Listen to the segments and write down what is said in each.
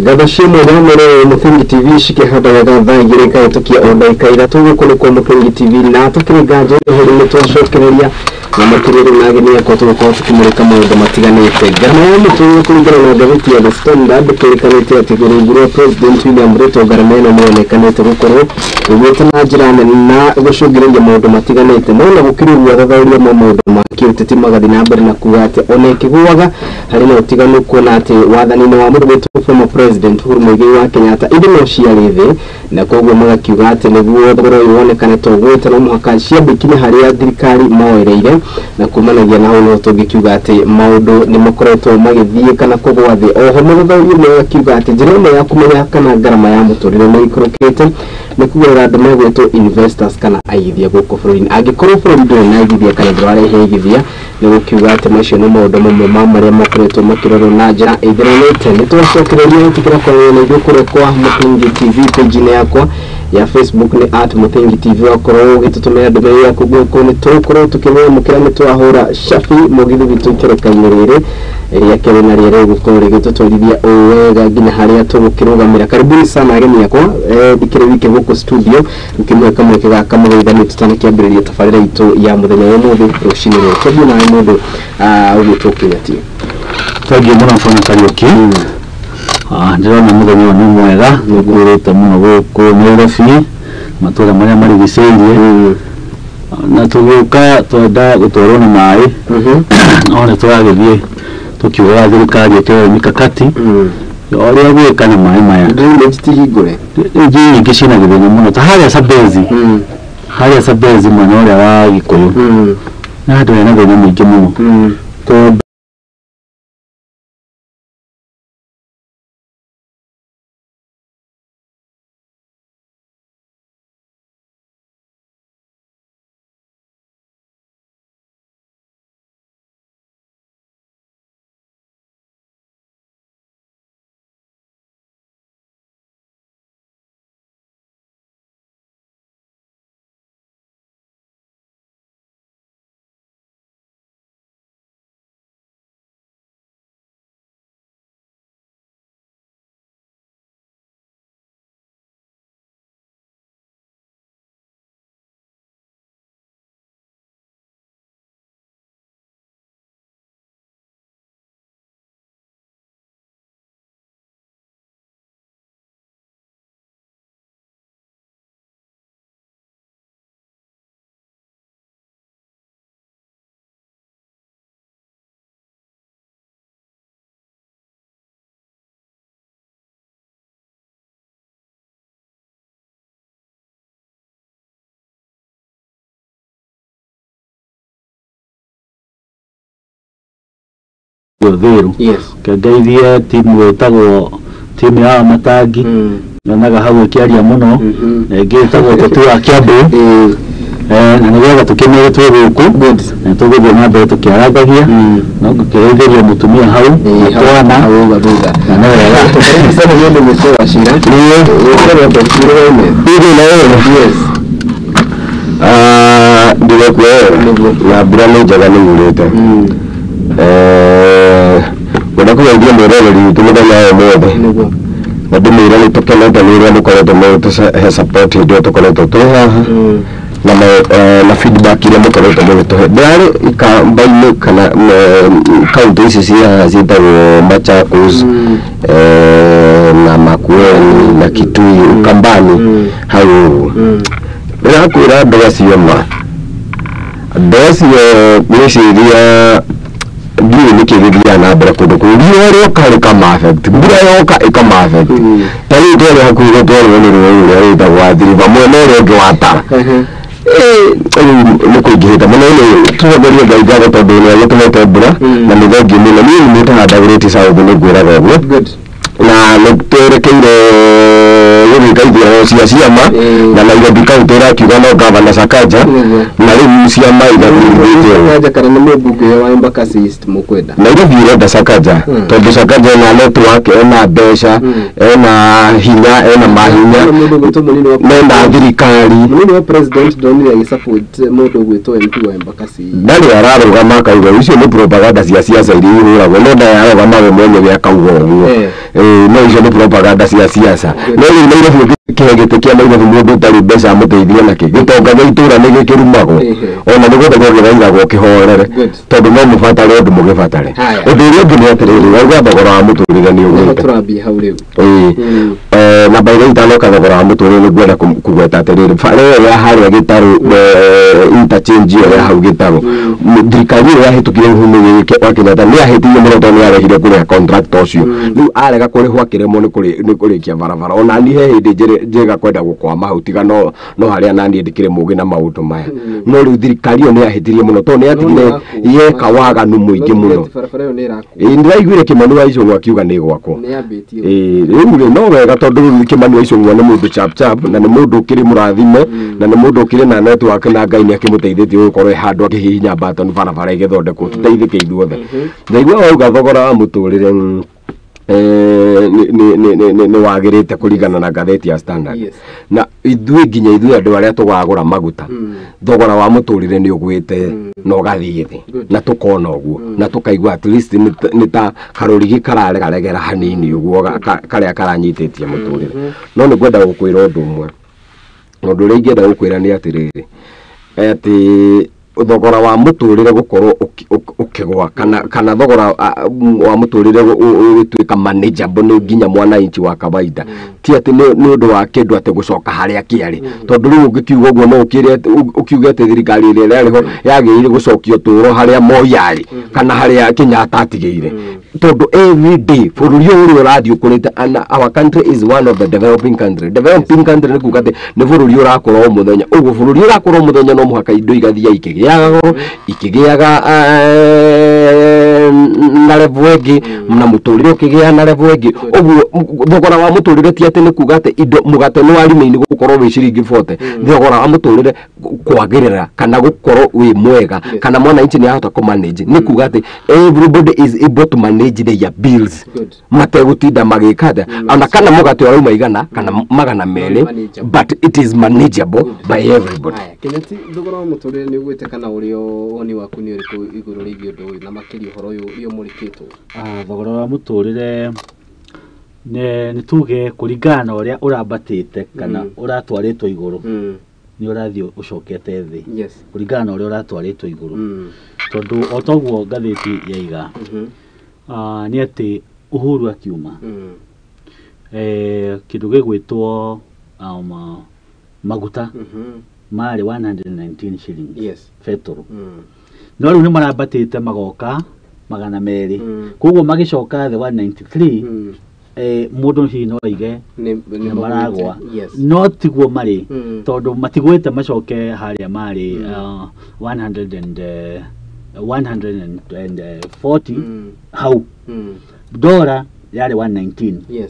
Ngatho cia mwanya mwena Mũthingi TV cikĩhanda wega thaa igĩrĩ ikahĩtũkia o ndagĩka ithatũ gũkũ nĩ kwa Mũthingi TV na tũkĩrĩ nganja hĩndĩ nĩ twacokereria na makĩria rĩu na ageni akwa tũgũkorwo tũkĩmũrĩka maũndũ matiganĩte. Ngarama ya mũtũrĩre kũringana na ngathĩti ya The Standard kĩrĩkanĩte atĩ rungu rwa President William Ruto ngarama ĩno nĩyonekanĩte gũkorwo ĩgwĩte na njĩra nene na gũcũngĩrĩria maũndũ matiganĩte. No ona gũkĩrĩ ũguo athathaũri amwe a maũndũ ma kĩũteti magathiĩ na mbere na kuga atĩ ona ĩkĩgũaga harĩ na ũtiganu kuona atĩ wathani-inĩ wa mũndũ gwĩtwo former president Uhuru Muigai wa Kenyatta ĩndĩ no ciarĩ thĩ, na koguo magakiuga atĩ nĩguo thogora ũyũ wonekane to ũgwĩte no mũhaka ciambe ikinye harĩa thirikari moereire, na kumanagia na hau no tũngĩkiuga atĩ maũndũ nĩ makoretwo magĩthiĩ kana kũgũa thĩ. Oho mũthathaũri ũmwe akiuga atĩ njĩra ĩmwe ya kũmenya kana ngarama ya mũtũrĩre nĩ ĩikũrũkĩte nĩ kũgerera andũ megwĩtwo investors kana aigithia gũkũ bũrũri-inĩ. Angĩkorwo bũrũri ndũrĩ na aigithia kana ndũrarehe aigithia, nĩ gũkiuga atĩ macio nĩ maũndũ mamwe ma marĩa makoretwo makĩrorwo na njĩra ĩtheranĩte. Nĩ twacokereria ĩtĩkĩra kwaranĩria na ithuĩ kũrĩa kwa Mũthingi TV page-inĩ yakwa ya Facebook nĩ at Mũthingi TV, wakorwo ũgĩtũtũmĩra ndũmĩrĩri yaku gũkũ nĩ tũgũkorwo tũkĩmĩamũkĩra. Nĩ twahũra cabi mũgithi witũ ikereka-inĩ rĩrĩ rĩa kerĩ na rĩrĩa rĩgũkorwo rĩgĩtũtwarithia o wega nginya harĩa tũgũkĩrũgamĩra. Karibuni sana ageni akwa, ndikĩrĩ wike gũkũ studio ngĩmũhe kamweke gaka mũgeithanie tũtanakĩambĩrĩria tabarĩra itũ ya mũthenya wa ũmũthĩ rũcinĩ rũrũ. Twambie nawe mũndũ ũgwĩtwo Kĩnyati. Thengiũ mũno bwana Kariũki. Ndĩrona mũthenya ũyũ nĩ mwega, nĩ mũno gũkũ Nairobi, matũra marĩa marigicĩirie, na tũgĩũka twenda gũtwarwo nĩ maĩ, no nĩ tũragĩthiĩ tũkiugaga thirikari ĩkĩoe mikakati ya ũrĩa gwĩka na maĩ maya. Drainage ti hingũre. Rĩu nyingĩ ciĩna gĩthĩna mũno ta harĩa Sabezi, harĩa Sabezi mwena ũrĩa wa Gĩkũyũ, nĩ handũ hena thĩna mũingĩ mũno tondũ Thiru. Yes. Ngeithie timu ĩtagwo timu ya Matangi, nyonaga hau ĩkĩaria mũno, na ĩngĩ ĩtagwo Teti wa Kiambu, na nĩgetha tũkĩmere twĩ gũkũ na tũgũthiĩ na mbere tũkĩarangagia, no ngũkĩgeithĩria mũtumia hau na twana Hau thutha. Na nĩ wega. Karibu sana mũndũ gwĩtwo Wachira. Hivi na wewe. Yes. Ndigakuwewe na mbura nĩ njega nĩ yurĩte. Ngwenda kũgeithia mwĩroreri witũ mũthenya wa ũmũthĩ na ndĩmwĩre nĩ tũkenete nĩ ũrĩa mũkoretwo mũgĩtũhe support hĩndĩ ĩyo tũkoretwo twĩ haha na na feedback iria mũkoretwo mũgĩtũhe. Ndĩrarĩ ikamba-inĩ kana kaũntĩ ici ciĩ haha ciĩtagwo Machakos na Makueni na Kitui, Ukambani hau ũguo. Ndĩrakwĩra andũ acio ma andũ acio ngwĩciria ndiũĩ nĩkĩ gĩthiaga na mbere kũndũ kũu. Riũa rĩoka rĩkama affect, mbura yoka ĩkama affect. Ta rĩu twarĩ hakuhĩ gũtwarwo nĩ rũĩ rũrĩa rwĩtagwo Athi River mwena ũrĩa ũngĩ wa Tara. Rĩu nĩ kũingĩhĩte mũno. Nĩ tũcokerie Ngai ngatho tondũ nĩ agĩtũhete mbura na nĩ thengiũ mũno. Niĩ nyumĩte handũ Great South nĩ ngwĩraga ũguo na nĩ twerekeire gũgĩka ithurano cia ciama na Nairobi County ĩrakiuga no gavana Sakaja na rĩu ciama igathiĩ Sakaja kana nĩ mũmbunge wa Embakasi East mũkwenda? Nairobi ĩrenda Sakaja tondũ Sakaja ena network, ena mbeca, ena hinya, ena mahinya Na mũndũ ũgwĩtwo mũnini wa mena thirikari. Mũnini wa president ndonire agĩsupport mũndũ ũgwĩtwo MP wa Embakasi. Ndarĩ ararũgama akauga icio nĩ propaganda cia siasa iria ihũragwo, no ndarĩ ararũgama we mwenyewe akauga ũguo. No icio nĩ propaganda cia siasa. No rĩu Nairobi ũkĩhe gĩtĩ kĩa Nairobi mũndũ ũtarĩ mbeca amũteithie nakĩ, gĩtonga gĩa itũra nĩ gĩkĩrumagwo, ona nĩ gũthagwo gĩthaithagwo kĩhorere, tondũ no mũbatare ũndũ mũgĩbatare. Ũndũ ũrĩa ũngĩ nĩ atĩrĩrĩ, wauga thogora wa mũtũrĩre nĩ ũgwĩte. Tũrambie hau rĩu. Na by the way itanoka thogora wa mũtũrĩre, nĩ ngwenda kũgweta atĩrĩrĩ, bara ĩyo ya harĩa Gĩtarũ, interchange ĩyo ya hau Gĩtarũ, thirikari ĩyo yahĩtũkire Uhuru wa Kenyatta nĩ yahĩtirie mũno, tondũ nĩ yarehire kũrĩha contractor ũcio. Rĩu arega kũrĩhwo akĩremwo nĩ kũrĩkia barabara. Ona niĩ he hĩndĩ njega kwenda gũkwama hau, tiga no harĩa naniĩ ndĩkĩrĩ mũgĩ na maũndũ maya. No rĩu thirikari ĩyo nĩ yahĩtirie mũno, tondũ nĩ yatigire yeka waganu mũingĩ mũno. Barabara ĩyo nĩ ĩrakwo. Ĩĩ, ndĩraiguire Kimani wa Ichung'wa akiuga nĩ ĩgwakwo. Nĩ yambĩtie. Ĩĩ, rĩu rĩ, no wega, tondũ rĩu Kimani wa Ichung'wa nĩ mũndũ chap chap, na nĩ mũndũ ũkĩrĩ mũrathime, na nĩ mũndũ ũkĩrĩ na network, na Ngai nĩ akĩmũteithĩtie gũkorwo e handũ akĩhihinya button barabara ĩgĩthondekwo, tũteithĩke ithuothe. Ndaigua wauga thogora wa mũtũrĩre nĩ wagĩrĩte kũringana na ngathĩti ya Standard. Na ithuĩ, nginya ithuĩ andũ arĩa tũgagũra maguta, thogora wa mũtũrĩre nĩ ũgwĩte na ũgathiĩ thĩ, na tũkona ũguo na tũkaigua at least nĩ ta karũrigi kararegaregera hanini ũguo karĩa karanyitĩtie mũtũrĩre. No nĩ ngwenda gũkwĩra ũndũ ũmwe, ũndũ ũrĩa ingĩenda gũkwĩra nĩ atĩrĩrĩ, atĩ thogora wa mũtũrĩre gũkorwo ũkĩgwa kana thogora wa mũtũrĩre ũgĩtuĩka manageable nĩ nginya mwananchi wa kawaida, ti atĩ nĩ ũndũ wa kĩndũ atĩ gũcoka harĩa kĩarĩ, tondũ rĩu ũngĩkiuga ũguo no ũkĩre ũkiuge atĩ thirikari ĩrĩa ĩrarĩ ho yagĩrĩire gũcokia ũtũũro harĩa Moi arĩ kana harĩa Kenyatta atigĩire, tondũ every day bũrũri ũyũ ũrĩa ũrathiĩ ũkũrĩte, and our country is one of the developing country. Developing country nĩ kuga atĩ nĩ bũrũri ũrakũra o mũthenya. Ũguo bũrũri ũrakũra o mũthenya, no mũhaka indo igathiĩ ikĩgĩaga goro, ikĩgĩaga na level ĩngĩ, na mũtũrĩre ũkĩgĩa na level ĩngĩ. Ũguo thogora wa mũtũrĩre ti atĩ nĩ kuga atĩ indo mũgate nĩ wa remain gũkorwo wĩ ciringi 40. Thogora wa mũtũrĩre kwagĩrĩra kana gũkorwo wĩ mwega kana mwananchi nĩ ahota kũ manage nĩ kuga atĩ everybody is able to manage their bills mategũtinda magĩka atĩa, ona kana mũgate ũrauma 100 kana 200, manageable. But it is manageable by everybody. Haya, Kĩnyati, thogora wa mũtũrĩre nĩ ũgwĩte, kana ũrĩa woni waku nĩ ũrĩkũ igũrũ rĩgiĩ ũndũ ũyũ, na makĩria ũhoro ũyũ ũrĩa ũmũrĩkĩtwo? Thogora wa mũtũrĩre nĩ tuge kũringana na ũrĩa ũrambatĩte kana ũratwarĩtwo igũrũ, nĩ ũrathiĩ ũcokete thĩ kũringana na ũrĩa ũratwarĩtwo igũrũ, tondũ o toguo ngathĩti yaiga, nĩ atĩ Uhuru akiuma, kĩndũ gĩgwĩtwo maguta marĩ 119 shillings betũrũ, no rĩu nĩ marambatĩte magoka 200. Koguo magĩcoka thĩ 193, mũndũ hihi no aige nĩ nĩ maragwa, no no tiguo marĩ, tondũ matigwĩte macoke harĩa marĩ 100 and, 140 hau. Dora yarĩ 119,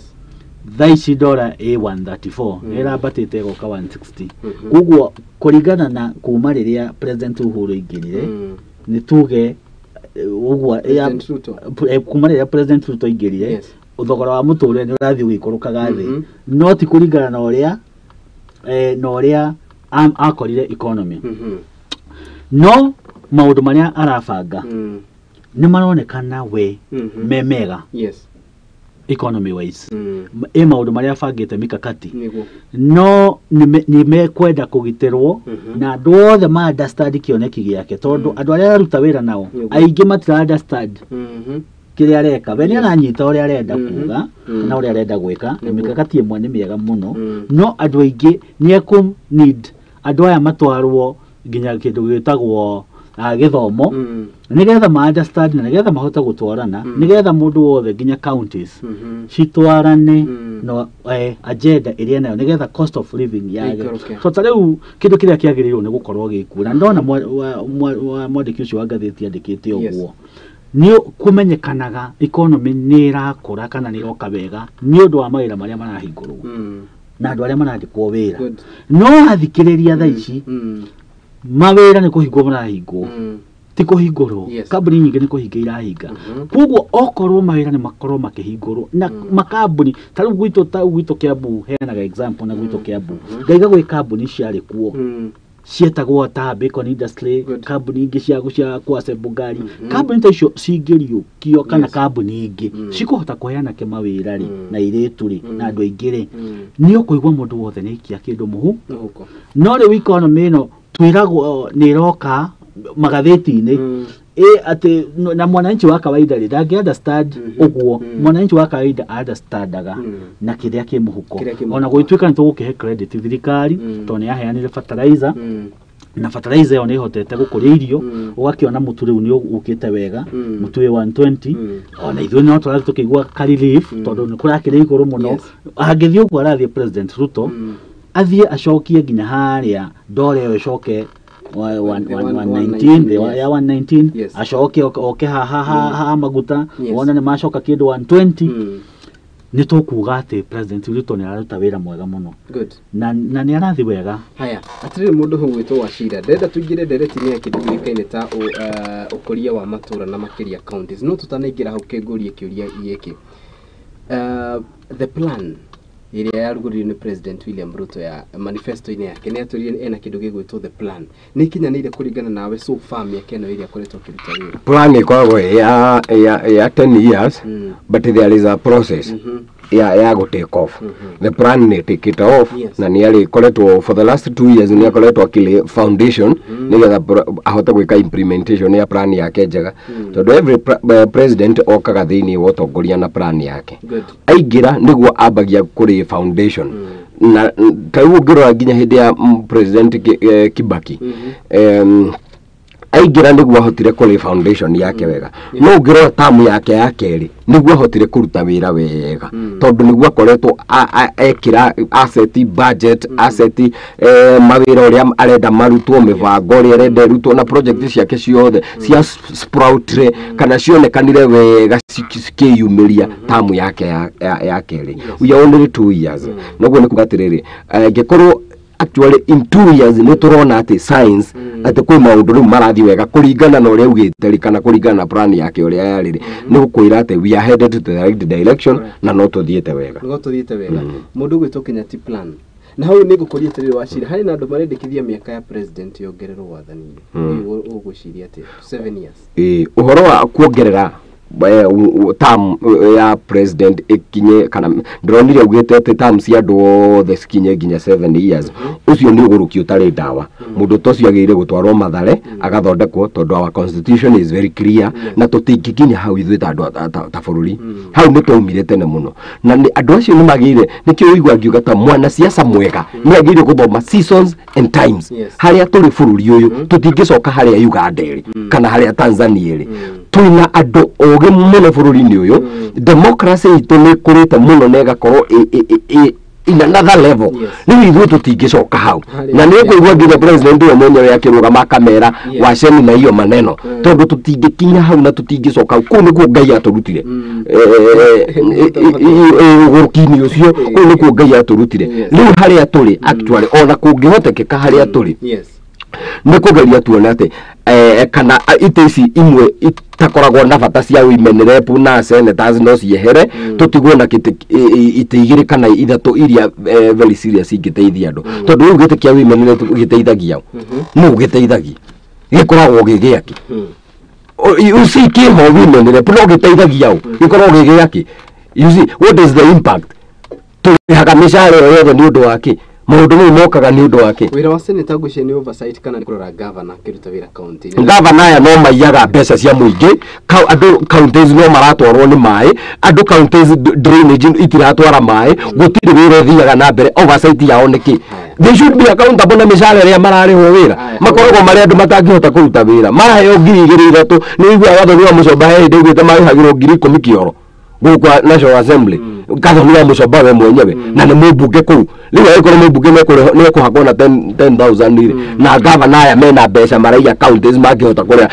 thaa ici dora ĩ 134, nĩ ĩrambatĩte ĩgoka 160. Koguo kũringana na kuma rĩrĩa President Uhuru aingĩrire, nĩ tuge ũguo President Ruto. Kuma rĩrĩa President Ruto aingĩrire, thogora wa mũtũrĩre nĩ ũrathiĩ ũgĩikũrũkaga thĩ, no ti kũringana na ũrĩa na ũrĩa akorire economy. No maũndũ marĩa arabanga nĩ maronekana we me mega economy wise. Ĩ maũndũ marĩa abangĩte, mikakati, no nĩ mekwenda kũgitĩrwo na andũ othe ma understand kĩoneki gĩake, tondũ andũ arĩa araruta wĩra nao aingĩ matira understand kĩrĩa areka. We nĩ aranyita ũrĩa arenda kuga na ũrĩa arenda gwĩka, na mikakati ĩmwe nĩ mĩega mũno, no andũ aingĩ nĩ ekũ need andũ aya matwarwo nginya kĩndũ gĩtagwo gĩthomo, nĩgetha ma understand na nĩgetha mahote gũtwarana, nĩgetha mũndũ wothe nginya counties citwarane no agenda ĩrĩa nayo, nĩgetha cost of living yage. Ĩikũrũke. So ta rĩu kĩndũ kĩrĩa kĩagĩrĩirwo nĩ gũkorwo gĩkuo, na ndona mwandĩki ũcio wa ngathĩti andĩkĩte ũguo, nĩ kũmenyekanaga economy nĩ ĩrakũra kana nĩ ĩroka wega nĩ ũndũ wa mawĩra marĩa marahingũrwo na andũ arĩa marandĩkwo wĩra. No athikĩrĩria thaa ici, mawĩra nĩ kũhingwo marahingwo, ti kũhingũrwo. Kambuni nyingĩ nĩ kũhinga irahinga. Koguo okorwo mawĩra nĩ makorwo makĩhingũrwo na makambuni ta rĩu gwitũ, ta rĩu gwitũ Kiambu, heanaga example na gwitũ Kiambu, ngaiga gwĩ kambuni ciarĩ kuo. Cietagwo ta Bacon Industry, kambuni ingĩ cia cia kũassemble ngari, kambuni ta icio cingĩriũkio kana kambuni ingĩ cikũhota kũheana ke mawĩra rĩ na airĩtu rĩ na andũ aingĩ rĩ, nĩ ũkũigua mũndũ wothe nĩ aikia kĩndũ mũhu. Mũhuko. No rĩu economy ĩno twĩragwo nĩ ĩroka magathĩti-inĩ ĩ atĩ na mwananchi wa kawaida rĩ ndangĩ understand ũguo. Mwananchi wa kawaida understandaga na kĩrĩa kĩ mũhuko. Kĩrĩa kĩ Ona mũhuko. Gũgĩtuĩka nĩ tũgũkĩhe credit thirikari tondũ nĩ yaheanire fertilizer na fertilizer ĩyo nĩ ĩhotete gũkũria irio, ũgakĩona mũtu rĩu nĩ ũkĩte wega, mũtu wĩ 120. Ona ithuĩ no tũrathiĩ tũkĩigua ka relief tondũ nĩ kũrakĩrĩ igũrũ mũno. Angĩthiĩ ũguo arathiĩ President Ruto athiĩ acokie nginya harĩa ndora ĩyo ĩcoke The 119, the 119, ya 119, acoke oke haha ha maguta, wona nĩ macoka kĩndũ 120, nĩ tũkuga atĩ President Ruto nĩ araruta wĩra mwega mũno Good. na nĩ arathiĩ wega. Haya, atirĩrĩ, mũndũ ũgwĩtwo Wachira ndĩrenda tũingĩre ndereti-inĩ ya kĩndũ kĩũĩkaine ta ũkũria wa matũra na makĩria counties, no tũtanaingĩra hau kĩngũrie kĩũria gĩkĩ. The plan ĩrĩa yarugũririo nĩ President William Ruto ya manifesto-inĩ yake, nĩ atwĩrire ena kĩndũ gĩgwĩtwo the plan, nĩ ikinyanĩire kũringana nawe so far mĩaka ĩno ĩrĩa akoretwo akĩruta wĩra? Plan ĩkoragwo ĩ ya 10 years, but there is a process ya go take off. The plan nĩ take it off na nĩ arĩ koretwo for the last 2 years nĩ akoretwo akĩlay foundation nĩgetha ahote gwĩka implementation ya plan yake njega, tondũ every president okaga thĩinĩ wa ũtongoria na plan yake. Aingĩra nĩguo ambagia kũrĩ foundation, na ta rĩu ũngĩrora nginya hĩndĩ ya President Kibaki, aingĩra nĩguo ahotire kũrĩ foundation yake wega, no ũngĩrora tamu yake ya kerĩ nĩguo ahotire kũruta wĩra wega, tondũ nĩguo akoretwo ekĩra asset budget, asset mawĩra ũrĩa arenda marutwo, mĩbango ũrĩa arenda ĩrutwo, na project ciake ciothe cia sprout kana cionekanire wega cikĩyumĩria tamu yake ya kerĩ. We are only 2 years, noguo nĩ kuga atĩrĩrĩ, angĩkorwo actually in 2 years nĩ tũrona atĩ signs atĩ kwĩ maũndũ rĩu marathiĩ wega kũringana na ũrĩa augĩte rĩ, kana kũringana na plan yake ũrĩa yarĩ rĩ, nĩ gũkwĩra atĩ we are headed to the right direction na no tũthiĩte wega. Nĩguo tũthiĩte wega. Mũndũ ũgwĩtwo Kenya plan na hau nĩ ngũkũria atĩrĩrĩ, Wachira, harĩ na andũ marendekithia mĩaka ya president yongererwo wathani-inĩ. Rĩu ũgwĩciria atĩa, 7 years? Ĩ, ũhoro wa kuongerera term ya president ĩkinye, kana ndĩronire augĩte atĩ term cia andũ othe cikinye nginya 7 years, ũcio nĩ ũgũrũki ũtarĩ ndawa. Mũndũ ta ũcio agĩrĩire gũtwarwo Mathare agathondekwo, tondũ our constitution is very clear na tũtingĩkinya hau ithuĩ ta andũ ta bũrũri. Hau nĩ twaumire tene mũno na andũ acio nĩ magĩrĩire, nĩkĩo ũigua ngiuga ta mwanasiasa mwega nĩ agĩrĩire gũthoma seasons and times. Harĩa tũrĩ bũrũri ũyũ, tũtingĩcoka harĩa Uganda ĩrĩ kana harĩa Tanzania ĩrĩ. Twĩna andũ ogĩ mũno bũrũri-inĩ ũyũ. Democracy itũ nĩ ĩkũrĩte mũno na ĩgakorwo in another level. Rĩu ithuĩ tũtingĩcoka hau. Harĩa- Na nĩ ũkũigua nginya president ũyũ mwenyewe akĩrũgama akamera waceni na hiyo maneno, tondũ tũtingĩkinya hau na tũtingĩcoka hau. Kũu nĩkuo Ngai atũrutire. Ũgũrũki-inĩ ũcio, kũu nĩkuo Ngai atũrutire. Rĩu harĩa tũrĩ actually, ona kũngĩhotekeka harĩa tũrĩ nĩ kũgeria tuone atĩ kana itĩ ici imwe itakoragwo na bata cia women rep na senators no ciehere, tũtigwo na kĩtĩ itĩ igĩrĩ kana ithatũ iria very serious ingĩteithia andũ, tondũ rĩu gĩtĩ kĩa women rep gĩteithagia nũ? Gĩteithagia gĩkoragwo gĩ gĩakĩ? You see, kĩho women rep no gĩteithagia ũ? Gĩkoragwo gĩ gĩakĩ? You see what is the impact? Tũrĩhaga mĩcara ĩyo yothe nĩ ũndũ wa kĩ? Maũndũ mau mokaga nĩ ũndũ wa kĩ? Wĩra wa senator ngwĩciria nĩ oversight kana nĩ kũrora governor akĩruta wĩra county-inĩ? Gavana aya no maiyaga mbeca cia mũingĩ. Andũ counties no maratwarwo nĩ maĩ, andũ counties drainage itiratwara maĩ, gũtirĩ wĩra ũthiaga na mbere. Oversight yao nĩ kĩ? They should be accountable na mĩcara ĩrĩa mararĩhwo wĩra. Makoragwo marĩ andũ matangĩhota kũruta wĩra, maraheo 2,000, 3,000. Nĩ ũiguaga Gathoni wa Mũcomba he hĩndĩ augĩte marĩhagĩrwo 10,000 kĩoro gũkũ National Assembly. Gathoni wa Mũcomba we mwenyewe na nĩ mũmbunge kũu. Rĩu angĩkorwo mũmbunge nĩ ekũhakwo na 10,000 rĩ, na gavana aya mena mbeca maraiya counties mangĩhota kũrĩa.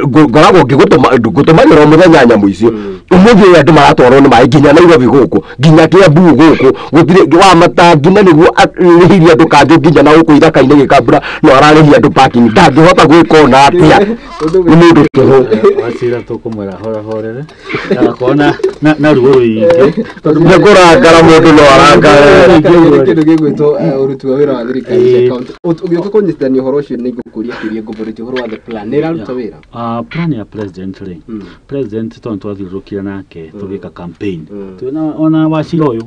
Ngoragwo ngĩgũtũma ngũtũmagĩra o mũthenya nyamũ icio. Ũmũthĩ ũyũ andũ maratwarwo nĩ maĩ nginya Nairobi gũkũ, nginya Kiambu gũkũ, gũtirĩ wa matangi na nĩguo arĩhĩrie andũ kanjũ nginya na gũkũ ithaka-inĩ gĩkambura no ararĩhia andũ parking. Ndangĩhota gwĩka ona atĩa, nĩ mũndũ tũhũ. Wachira tũkũmwĩra horehorere ndagakorwo na ruo rũingĩ tondũ Nĩ kũrakara mũndũ no arakare. Kĩndũ gĩgwĩtwo ũruti wa wĩra wa thirikari cia county. Ũgĩũka kũnyitithania ũhoro ũcio nĩ ngũkũria kĩũria ngũmbũrĩtie ũhoro wa the plan. Nĩ ĩraruta wĩra? Plan ya president rĩ, president tondũ twathiũrũrũkire nake tũgĩka campaign ona wacira ũyũ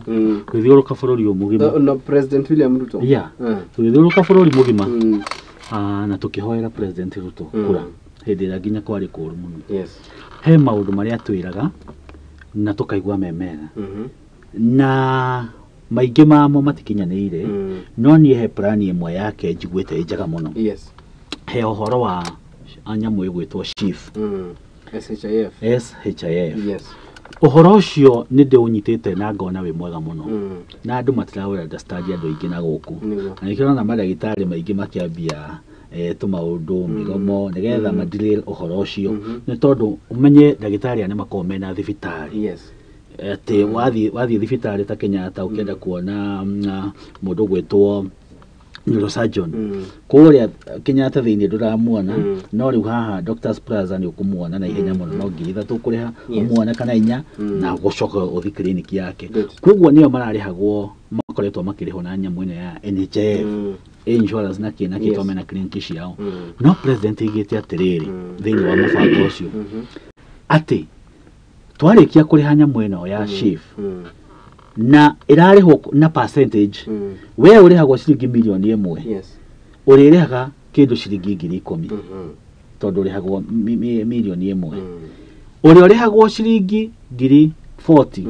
twĩthiũrũrũka bũrũri ũyũ mũgima. No, President William Ruto. Yeah. Tũgĩthiũrũrũka bũrũri mũgima na tũkĩhoera President Ruto kura hĩndĩ ĩrĩa nginya kwarĩ kũũru mũno. Yes. He maũndũ marĩa twĩraga na tũkaigua me mega na maingĩ mamo matikinyanĩire, no niĩ he plan ĩmwe yake njiguĩte ĩ njega mũno. Yes. He ũhoro wa nyamũ ĩgwĩtwo SHIF. SHIF. SHIF. Yes. Ũhoro ũcio nĩ ndĩũnyitĩte na ngona wĩ mwega mũno na andũ matiraũra understand andũ aingĩ na gũkũ, na nĩkĩo ũrona mandagĩtarĩ maingĩ makĩambia tũmaũndũ mĩgomo nĩgetha madirĩl ũhoro ũcio, nĩ tondũ ũmenye ndagĩtarĩ aya nĩ makoragwo mena thibitarĩ. Yes. Atĩ wathiĩ thibitarĩ ta Kenyatta ũkĩenda kuona mũndũ ũgwĩtwo neurosurgeon kũrĩa Kenyatta thĩinĩ ndũramuona, no rĩu haha Doctors Plaza nĩ ũkũmuona na ihenya mũno, no 3,000 ũkũrĩha ũmuone kana 4 na gũcoka ũthiĩ clinic yake. Koguo nĩo mararĩhagwo, makoretwo makĩrĩhwo na nyamũ ĩno ya NHIF insurance na kĩ na kĩ, tondũ mena clinic ciao. No president aigĩte atĩrĩrĩ thĩinĩ wa mũbango ũcio atĩ twarĩkia kũrĩha nyamũ ĩno ya SHIF na ĩrarĩhwo na percentage, we ũrĩhagwo ciringi 1 million, Yes. ũrĩrĩhaga kĩndũ ciringi 10,000 tondũ ũrĩhagwo 1 million. Ũrĩa ũrĩhagwo ciringi 40,000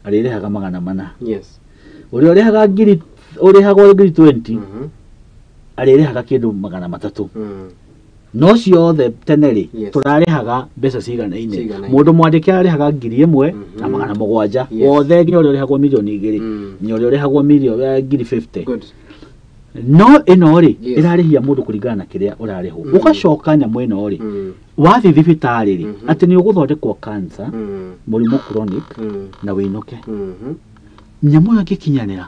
arĩrĩhaga 400. Yes. Ũrĩa ũrĩhaga ngiri ũrĩhagwo 20,000 arĩrĩhaga kĩndũ 300. No ciothe tene rĩ, tũrarĩhaga mbeca ciganaine. Ciganaine. Mũndũ mwandĩke arĩhaga 1,700 wothe, nginya ũrĩa ũrĩhagwo 2 million, nginya ũrĩa ũrĩhagwo mirioni 50,000. Good. No ĩno rĩ, ĩrarĩhia mũndũ kũringana na kĩrĩa ũrarĩhwo. Ũgacoka nyamũ ĩno rĩ, wathiĩ thibitarĩ rĩ, atĩ nĩ ũgũthondekwo cancer, mũrimũ chronic, na wĩinũke. Nyamũ ĩyo ĩngĩkinyanĩra,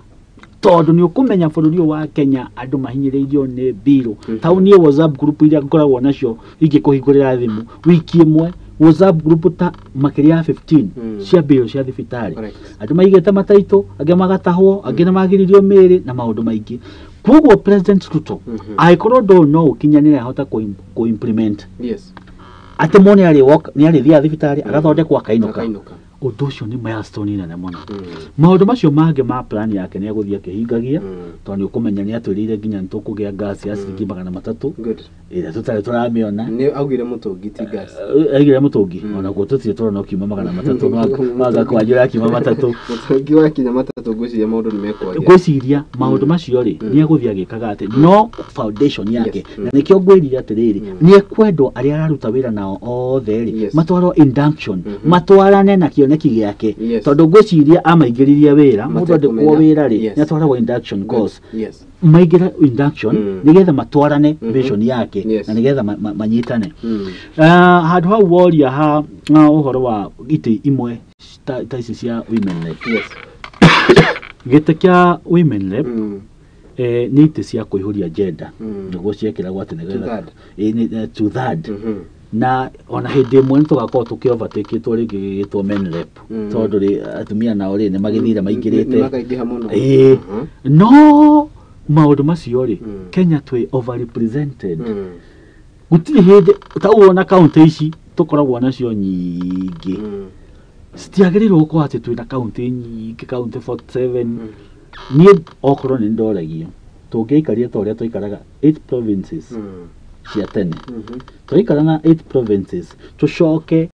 tondũ nĩ ũkũmenya bũrũri ũyũ wa Kenya andũ mahinyĩrĩirio nĩ mbirũ. Taũ niĩ WhatsApp group iria ngoragwo nacio ingĩkũhingũrĩra thimũ wiki ĩmwe, WhatsApp group ta makĩria ya 15 cia mbirũ cia thibitarĩ. Andũ maigĩte mataitũ, angĩ magatahwo, angĩ nĩ magiririo mĩĩrĩ na maũndũ maingĩ. Koguo President Ruto angĩkorwo ũndũ ũyũ no ũkinyanĩre, ahota kũ implement atĩ mũndũ nĩ arĩthiaga thibitarĩ agathondekwo akainũka, Akainũka. Ũndũ ũcio nĩ milestone nene mũno. Maũndũ macio mangĩ ma plan yake nĩ egũthiĩ akĩhingagia, tondũ nĩ ũkũmenya nĩ atwĩrĩire nginya nĩ tũkũgĩa gas ya ciringi 300 Good. ĩrĩa tũtarĩ tũramĩona. Nĩ augire mũtũngi ti gas. Aigire mũtũngi, onaguo tũtirĩ tũrona ũkiuma 300, mwanga kwanyu ũrakiuma 300. Mũtũngi wakinya 300 ngwĩciria maũndũ nĩ mekwaria. Ngwĩciria maũndũ macio rĩ, nĩ egũthiĩ agĩkaga atĩ no foundation yake, na nĩkĩo ngwĩrire atĩrĩrĩ, nĩ ekwendwo arĩa araruta wĩra nao othe rĩ, matwarwo induction, matwarane na kĩoneki gĩake, tondũ ngwĩciria amaingĩririe wĩra, mũndũ andĩkwo Matekũmenya. wĩra rĩ, nĩ atwaragwo induction course. Maingĩre induction nĩgetha matwarane vision yake na nĩgetha manyitane. Handũ hau woria ha ũhoro wa itĩ imwe ta ici cia women rep, gĩtĩ kĩa women rep, nĩ itĩ cia kũihũria gender, nĩguo ciekĩragwo atĩ nĩgetha Two-third. Two third. Na ona hĩndĩ ĩmwe nĩ tũgakorwo tũkĩovertakĩtwo rĩngĩ gĩgĩtwo men rep, tondũ rĩ atumia nao rĩ nĩ magĩthire maingĩrĩte. Nĩ makaingĩha mũno. Ĩĩ. No maũndũ macio rĩ, Kenya twĩ overrepresented. Gũtirĩ hĩndĩ ta ũguo kaunti ici tũkoragwo nacio nyingĩ citiagĩrĩirwo gũkorwo atĩ twĩna kaunti nyingĩ, kaunti 47. Niĩ okorwo nĩ ndoragio tũngĩaikarire ta ũrĩa twaikaraga 8 provinces cia tene, twaikara na 8 provinces, tũcoke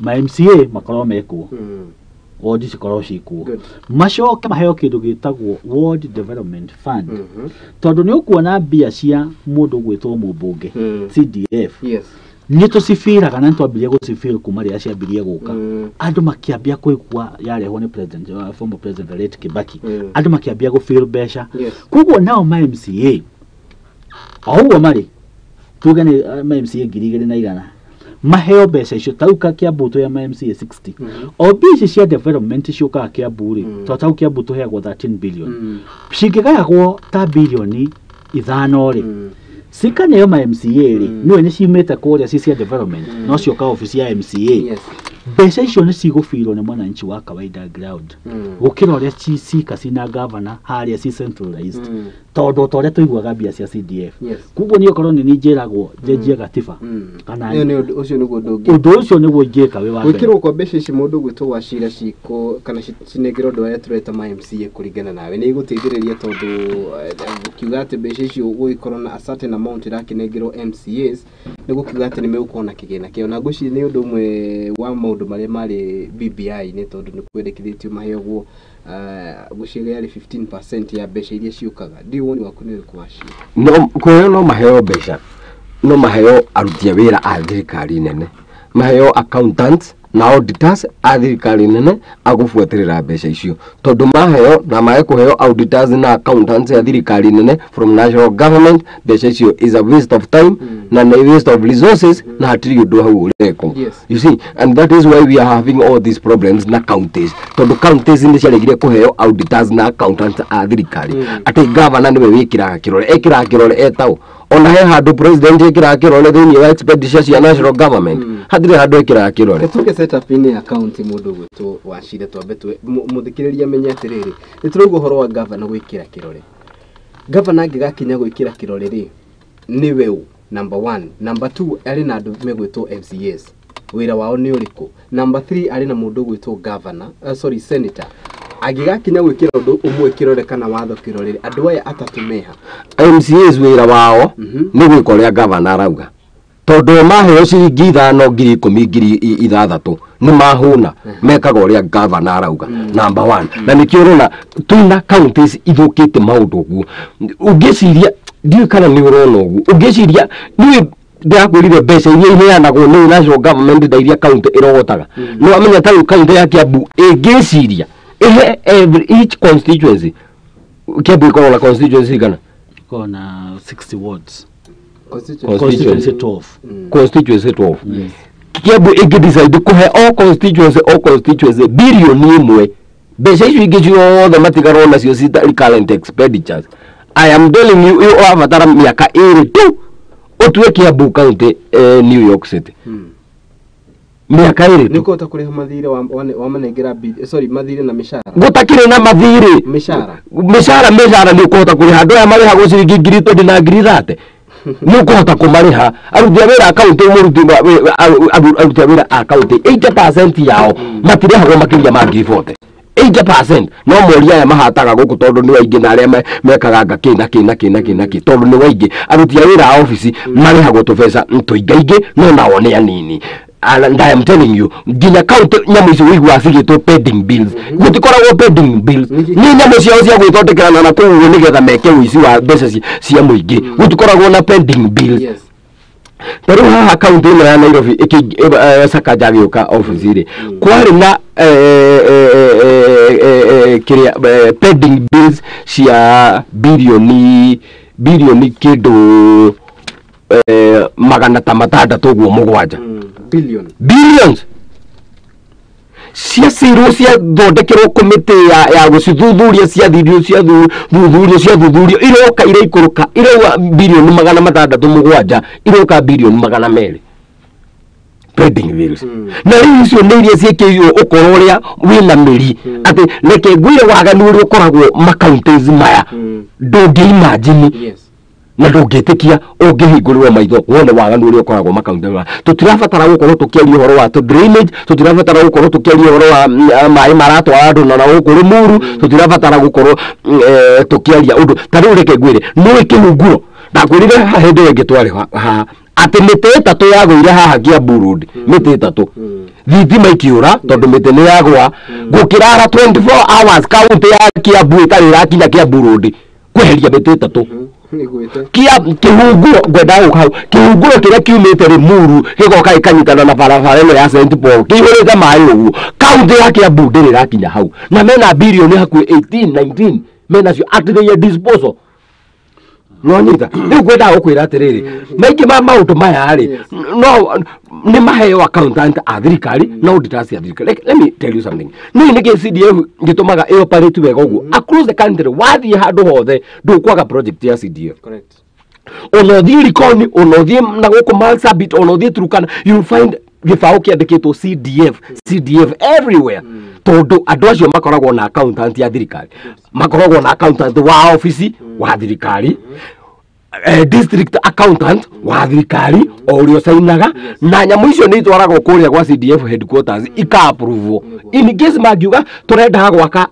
ma MCA makorwo mekuo, ward cikorwo cikuo, macoke maheo kĩndũ gĩtagwo Ward Development Fund, tondũ nĩ ũkuona mbia cia mũndũ gwĩtwo mũmbunge, CDF, nĩ tũcibiraga na nĩ twambirie gũcibir kuma rĩrĩa ciambirie gũka. Andũ makĩambia kũigua yarehwo nĩ president, former president late Kibaki, andũ makĩambia gũfeel mbeca. Koguo nao ma MCA o ũguo marĩ, tuge nĩ ma MCA 2,100, maheo mbeca icio tau ka Kiambu twĩ ma MCA 60, o mbia ici cia development ciũkaga Kiambu rĩ, to tau Kiambu tũheagwo 13 billion, cingĩgayagwo ta 5 billion rĩ, cikaneo ma MCA rĩ, nĩwe nĩ ciumĩte kũrĩa ci cia development, no cioka obici ya MCA. Mbeca icio nĩ cigũbirwo nĩ mwananchi wa kawaida ground gũkĩra ũrĩa cika cina governor harĩa ci centralized, tondũ ta ũrĩa tũiguaga mbia cia CDF. Koguo niĩ okorwo nĩ niĩ njĩragwo njenjie gatiba kana ũcio nĩguo ũndũ ũngĩ, ũndũ ũcio nĩguo ingĩka wĩ wa mbere. Gwĩkĩrwo kwa mbeca ici mũndũ gwĩtwo wa cira ciko kana cinengerwo andũ arĩa tũreta ma MCA kũringana nawe nĩ igũteithĩrĩria, tondũ ũkiuga atĩ mbeca icio gũgĩkorwo na a certain amount irakĩnengerwo MCAs nĩ gũkiuga atĩ nĩ megũkorwo na kĩgĩna kĩao, na ngwĩciria nĩ ũndũ ũmwe wa maũndũ marĩa marĩ BBI-inĩ, tondũ nĩ kwendekithĩtio maheagwo ngwĩciria yarĩ 15% ya mbeca iria ciũkaga. Ndiũ woni waku nĩ ũrĩkũ wa cira? No kũheo, no maheo mbeca, no maheo aruti a wĩra a thirikari nene, maheo accountants na auditors a thirikari nene agũbuatĩrĩra mbeca icio, tondũ maheo na mae kũheo auditors na accountants a thirikari nene from national government, mbeca icio is a waste of time na nĩ waste of resources na hatirĩ ũndũ hau ũrekwo. You see, and that is why we are having all these problems na counties, tondũ counties nĩ ciaregire kũheo auditors na accountants a thirikari, atĩ governor nĩwe wĩkĩraga kĩrore, ekĩraga kĩrore etao. Ona he handũ president ekĩraga kĩrore thĩinĩ wa expenditure cia national government? Hatirĩ handũ ekĩraga kĩrore. Tuge setup-inĩ ya county, mũndũ gwĩtwo Wachira, twambe mũthikĩrĩria amenye atĩrĩrĩ, nĩ tũraigua ũhoro wa governor gwĩkĩra kĩrore. Governor angĩgakinya gwĩkĩra kĩrore rĩ, nĩwe ũ number one? Number two, arĩ na andũ megwĩtwo MCAs, wĩra wao nĩ ũrĩkũ? Number three, arĩ na mũndũ ũgwĩtwo governor, sorry, senator. Angĩgakinya gwĩkĩra ũndũ ũmwe kĩrore kana watho kĩrore, andũ aya atatũ meha? MCAs wĩra wao nĩ gwĩka ũrĩa gavana arauga, tondũ maheo ciringi 5, 10,000, 6,000 nĩ mahũna, mekaga ũrĩa gavana arauga, number one. Na nĩkĩo ũrona twĩna counties ithũkĩte maũndũ ũguo. Ũngĩciria, ndiũĩ kana nĩ ũrona ũguo, ũngĩciria niĩ ndĩrakwĩrire mbeca iria iheanagwo nĩ national government na iria county ĩrogotaga, nĩ wamenya ta rĩu county ya Kiambu ĩngĩciria ĩhe every each constituency, Kiambu ĩkoragwo na constituency igana? Iko na 60 wards. Constituency. Constituency 12. Constituency 12. Kiambu ĩngĩ decide kũhe o constituency, o constituency 1 billion, mbeca icio ingĩ ciothe matigarwo nacio cita recurrent expenditures. I am telling you, ĩyo ũrabatara mĩaka 2 tu ũtue Kiambu County New York City, mĩaka 2 Nĩ tu. ũkũhota kũrĩha mathirĩ wamanengera sorry, mathirĩ na mĩcara? Gũtakĩrĩ na mathirĩ. Mĩcara. Mĩcara nĩ ũkũhota kũrĩha andũ aya marĩhagwo ciringi 20,000 na 30,000, nĩ ũkũhota kũmarĩha. Aruti a wĩra a kaunti, mũruti aruti a wĩra a kaunti 80% yao matirĩhagwo makĩria ma 40,000, 80%. No moria aya mahataga gũkũ tondũ nĩ aingĩ na arĩa mekaga nga kĩ na kĩ na kĩ na kĩ na kĩ, tondũ nĩ waingĩ. Aruti a wĩra a obici marĩhagwo tũbeca tũingaingĩ, no nao nĩ anini. And I am telling you, nginya county nyamũ icio wĩiguaga cigĩtwo pending bills, gũtikoragwo pending bills, nĩ nyamũ ciao cia gwĩthondekerana na kũu ũguo nĩgetha meke ũici wa mbeca cia mũingĩ. Gũtikoragwo na pending bills. Ta rĩu haha kaunti ĩno ya Nairobi Sakaja agĩũka obici rĩ, kwarĩ na kĩrĩa pending bills cia bilioni kĩndũ 607 ũguo. Billion? Billions ciacirwo, ciathondekerwo komĩtĩ ya gũcithuthuria, ciathirio, ciathuthurio, ciathuthurio, iroka iraikũrũka, irauga 607 bilioni iroka 200 bilioni pending bills. Na rĩu icio nĩ iria ciĩkĩirwo ũkoro ũrĩa wĩna mĩri, atĩ reke ngwĩre waganu ũrĩa ũkoragwo ma-counties maya ndũngĩ imagine na ndũngĩtĩkia ũngĩhingũrĩrwo maitho wone waganu ũrĩa ũkoragwo makaunti maya. Tũtirabatara gũkorwo tũkĩaria ũhoro wa drainage, tũtirabatara gũkorwo tũkĩaria ũhoro wa maĩ maratwara andũ na gũkũ Rĩmuru, tũtirabatara gũkorwo tũkĩaria ũndũ ta rĩu. Reke ngwĩre, nĩũĩ kĩhunguro, ndakwĩrire haha hĩndĩ ĩyo ĩngĩ twarĩ haha atĩ mĩtĩ 3 yagũire haha Kiambu Road, mĩtĩ 3, thitima ikiũra tondũ mĩtĩ nĩ yagwa, gũkĩrara 24 hours kaunti ya Kiambu ĩtarĩ ĩrakinya Kiambu Road kweheria mĩtĩ 3. Nĩgwĩte. Kia kĩhunguro, ngwendaga gũka hau kĩhunguro kĩrĩa kiumĩte Rĩmuru gĩgoka gĩkanyitana na barabara ĩno ya St Paul kĩihũrĩte maĩ ũguo, kaunti ya Kiambu ndĩrĩ ĩrakinya hau, na mena bilioni hakuhĩ 18 19 menacio at their disposal. Nonyita rĩu ngwendaga gũkwĩra atĩrĩrĩ, maingĩ ma maũndũ maya rĩ, no nĩ maheo accountant a thirikari na auditors a thirikari. Let me tell you something, nĩ nĩkĩ CDF gĩtũmaga ĩ operate wega ũguo across the country? Wathiĩ handũ hothe ndũkwaga project ya CDF. Ona ũthiĩ Likoni, ona ũthiĩ na gũkũ Marsabit, ona ũthiĩ Turkana, you will find Gĩbaũ kĩandĩkĩtwo CDF, CDF everywhere, tondũ andũ acio makoragwo na accountant ya thirikari, makoragwo na accountant wa ofici wa thirikari, district accountant wa thirikari o ũrĩa ũcainaga, na nyamũ icio nĩ itwaragwo kũrĩa gwa CDF headquarters ika-approve. In case mangiuga tũrenda gwaka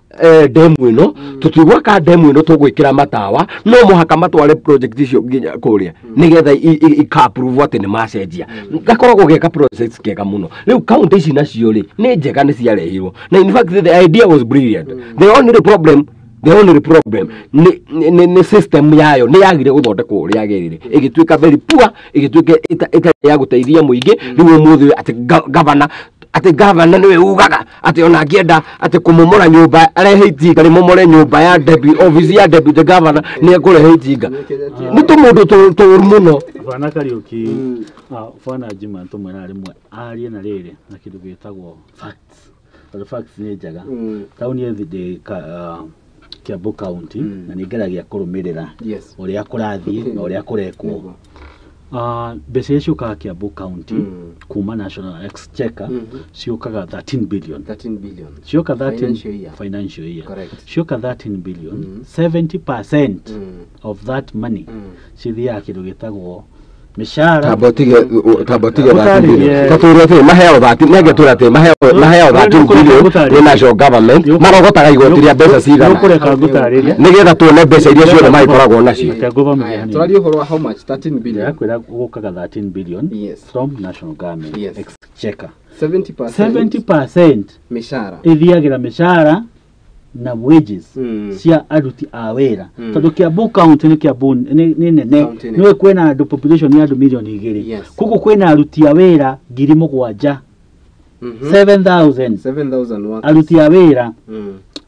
demu ĩno, tũtigwaka demu ĩno, tũgwĩkĩra matawa, no mũhaka matware project icio nginya kũrĩa nĩgetha ika-approve atĩ nĩ macenjia. Gakoragwo geka process kega mũno. Rĩu kaunti ici nacio rĩ, nĩ njega, nĩ ciarehirwo, na in fact the idea was brilliant. The only problem nĩ system yayo nĩ yagire gũthondekwo ũrĩa yagĩrĩire, ĩgĩtuĩka very poor, ĩgĩtuĩka ĩtarĩ ya gũteithia mũingĩ. Rĩu ũmũthĩ atĩ governor nĩwe ugaga atĩ ona angĩenda atĩ kũmomora nyũmba, arehe itinga rĩmomore nyũmba ya deputy, office ya deputy governor, nĩ ekũrehe itinga. Nĩ tũmũndũ tũũru mũno. Bwana Kariuki, bwana Juma, tũmwĩra rĩmwe arie na rĩrĩ na kĩndũ gĩtagwo facts, tondũ facts nĩ njega. Taũni ĩthi ndĩ Kiambu County na nĩ ngeragia kũrũmĩrĩra ũrĩa kũrathiĩ na ũrĩa kũrekwo. Mbeca iria ciũkaga Kiambu County kuma National Exchequer ciũkaga 13 billion. 13 billion. Cioka 13 Financial year. Financial year. Correct. Cioka 13 billion, 70% of that money cithiaga kĩndũ gĩtagwo mĩcara. Tamba ũtige. Gũtarĩrie. Tatũre atĩrĩ, maheo 13, nĩange tũre atĩrĩ, maheo 13 billion nĩ national government, marogotaga igoti rĩa mbeca cigana? Nĩũkũreka ngũtarĩrie. Nĩgetha tuone mbeca iria ciothe magĩkoragwo nacio. Reke ngũthomithie Aya, hanini. tũraria ũhoro wa how much? 13 billion. Ndĩrakwĩra gũkaga 13 billion from national government exchequer. 70%. 70% mĩcara. Ĩthiagĩra mĩcara na wages cia aruti a wĩra, tondũ Kiambu County nĩ Kiambu nĩ nene. County nene. Nĩwe kwĩna andũ, population ya andũ 2 mirioni. Koguo kwĩna aruti a wĩra 7,000, 7000. 7000 workers. Aruti a wĩra.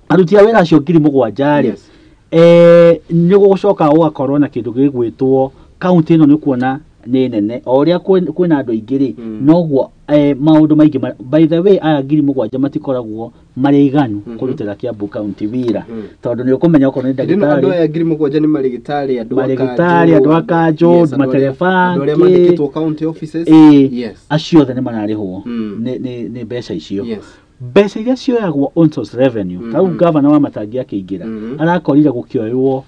Aruti a wĩra acio 7,000 rĩ, nĩ gũgũcoka gũgakorwo na kĩndũ gĩgwĩtwo kaunti ĩno, nĩ kuona nĩ nene, o ũrĩa kwĩna andũ aingĩ rĩ, noguo maũndũ maingĩ by the way, aya 7,000 matikoragwo marĩ aiganu kũrutĩra Kiambu County wĩra, tondũ nĩ ũkũmenya okorwo nĩ Hĩndĩ ĩno andũ ndagĩtarĩ aya 7,000 nĩ marĩgĩtarĩ, andũ a marĩgĩtarĩ, andũ a kanjũ, matereba, andũ arĩa kĩ. mandĩkĩtwo county offices. Ĩĩ. Acio othe nĩ mararĩhwo nĩ mbeca icio. Mbeca iria cioyagwo on source revenue, ta rĩu gavana wa Matangi akĩingĩra, arakorire gũkĩoywo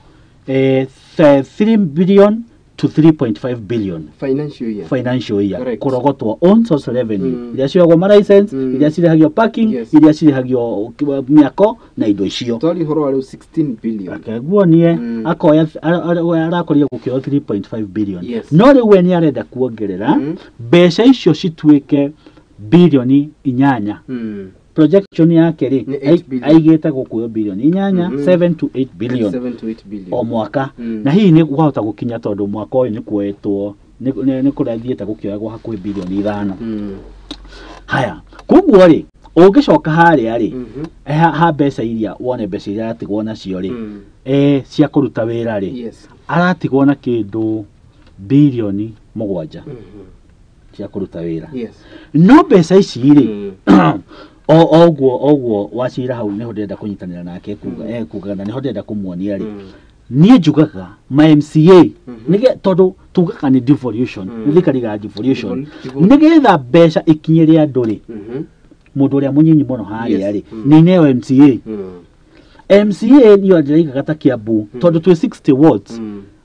3 billion to 3.5 billion financial year. Financial year. Kũrogotwo on source revenue, iria cioyagwo ma license, iria cirĩhagio parking, iria cirĩhagio mĩako na indo icio. Twaria ũhoro wa rĩu 16 billion. Reke nguonie. Akoya arakorire gũkĩoywo 3.5 billion, no rĩu we nĩ arenda kuongerera mbeca icio cituĩke bilioni 8. Projection yake rĩ, Nĩ 8 billion. Aigĩte gũkuoyo bilioni 8, 7 to 8 billion 7 to 8 billion. O mwaka. Na hihi nĩ kwahota gũkinya, tondũ mwaka ũyũ nĩ kuoetwo, nĩ kũrathiĩte gũkĩoyagwo hakuhĩ bilioni 5. Haya, koguo rĩ, ũngĩcoka harĩa rĩ, ha mbeca iria wone, mbeca iria aratigwo nacio rĩ, cia kũruta wĩra rĩ, aratigwo na kĩndũ bilioni 7 cia kũruta wĩra. No mbeca ici rĩ, o ũguo o ũguo wacira hau nĩho ndĩrenda kũnyitanĩra nake kuga, kuga na nĩho ndĩrenda kũmuonia rĩ, niĩ njugaga ma MCA nĩge, tondũ tugaga nĩ devolution, nĩ thirikari ya devolution, nĩgetha mbeca ikinyĩre andũ rĩ, mũndũ ũrĩa mũnyinyi mũno harĩa rĩ, nĩ ineo MCA. MCA niyo ndĩraigaga ta Kiambu, tondũ twĩ 60 wards,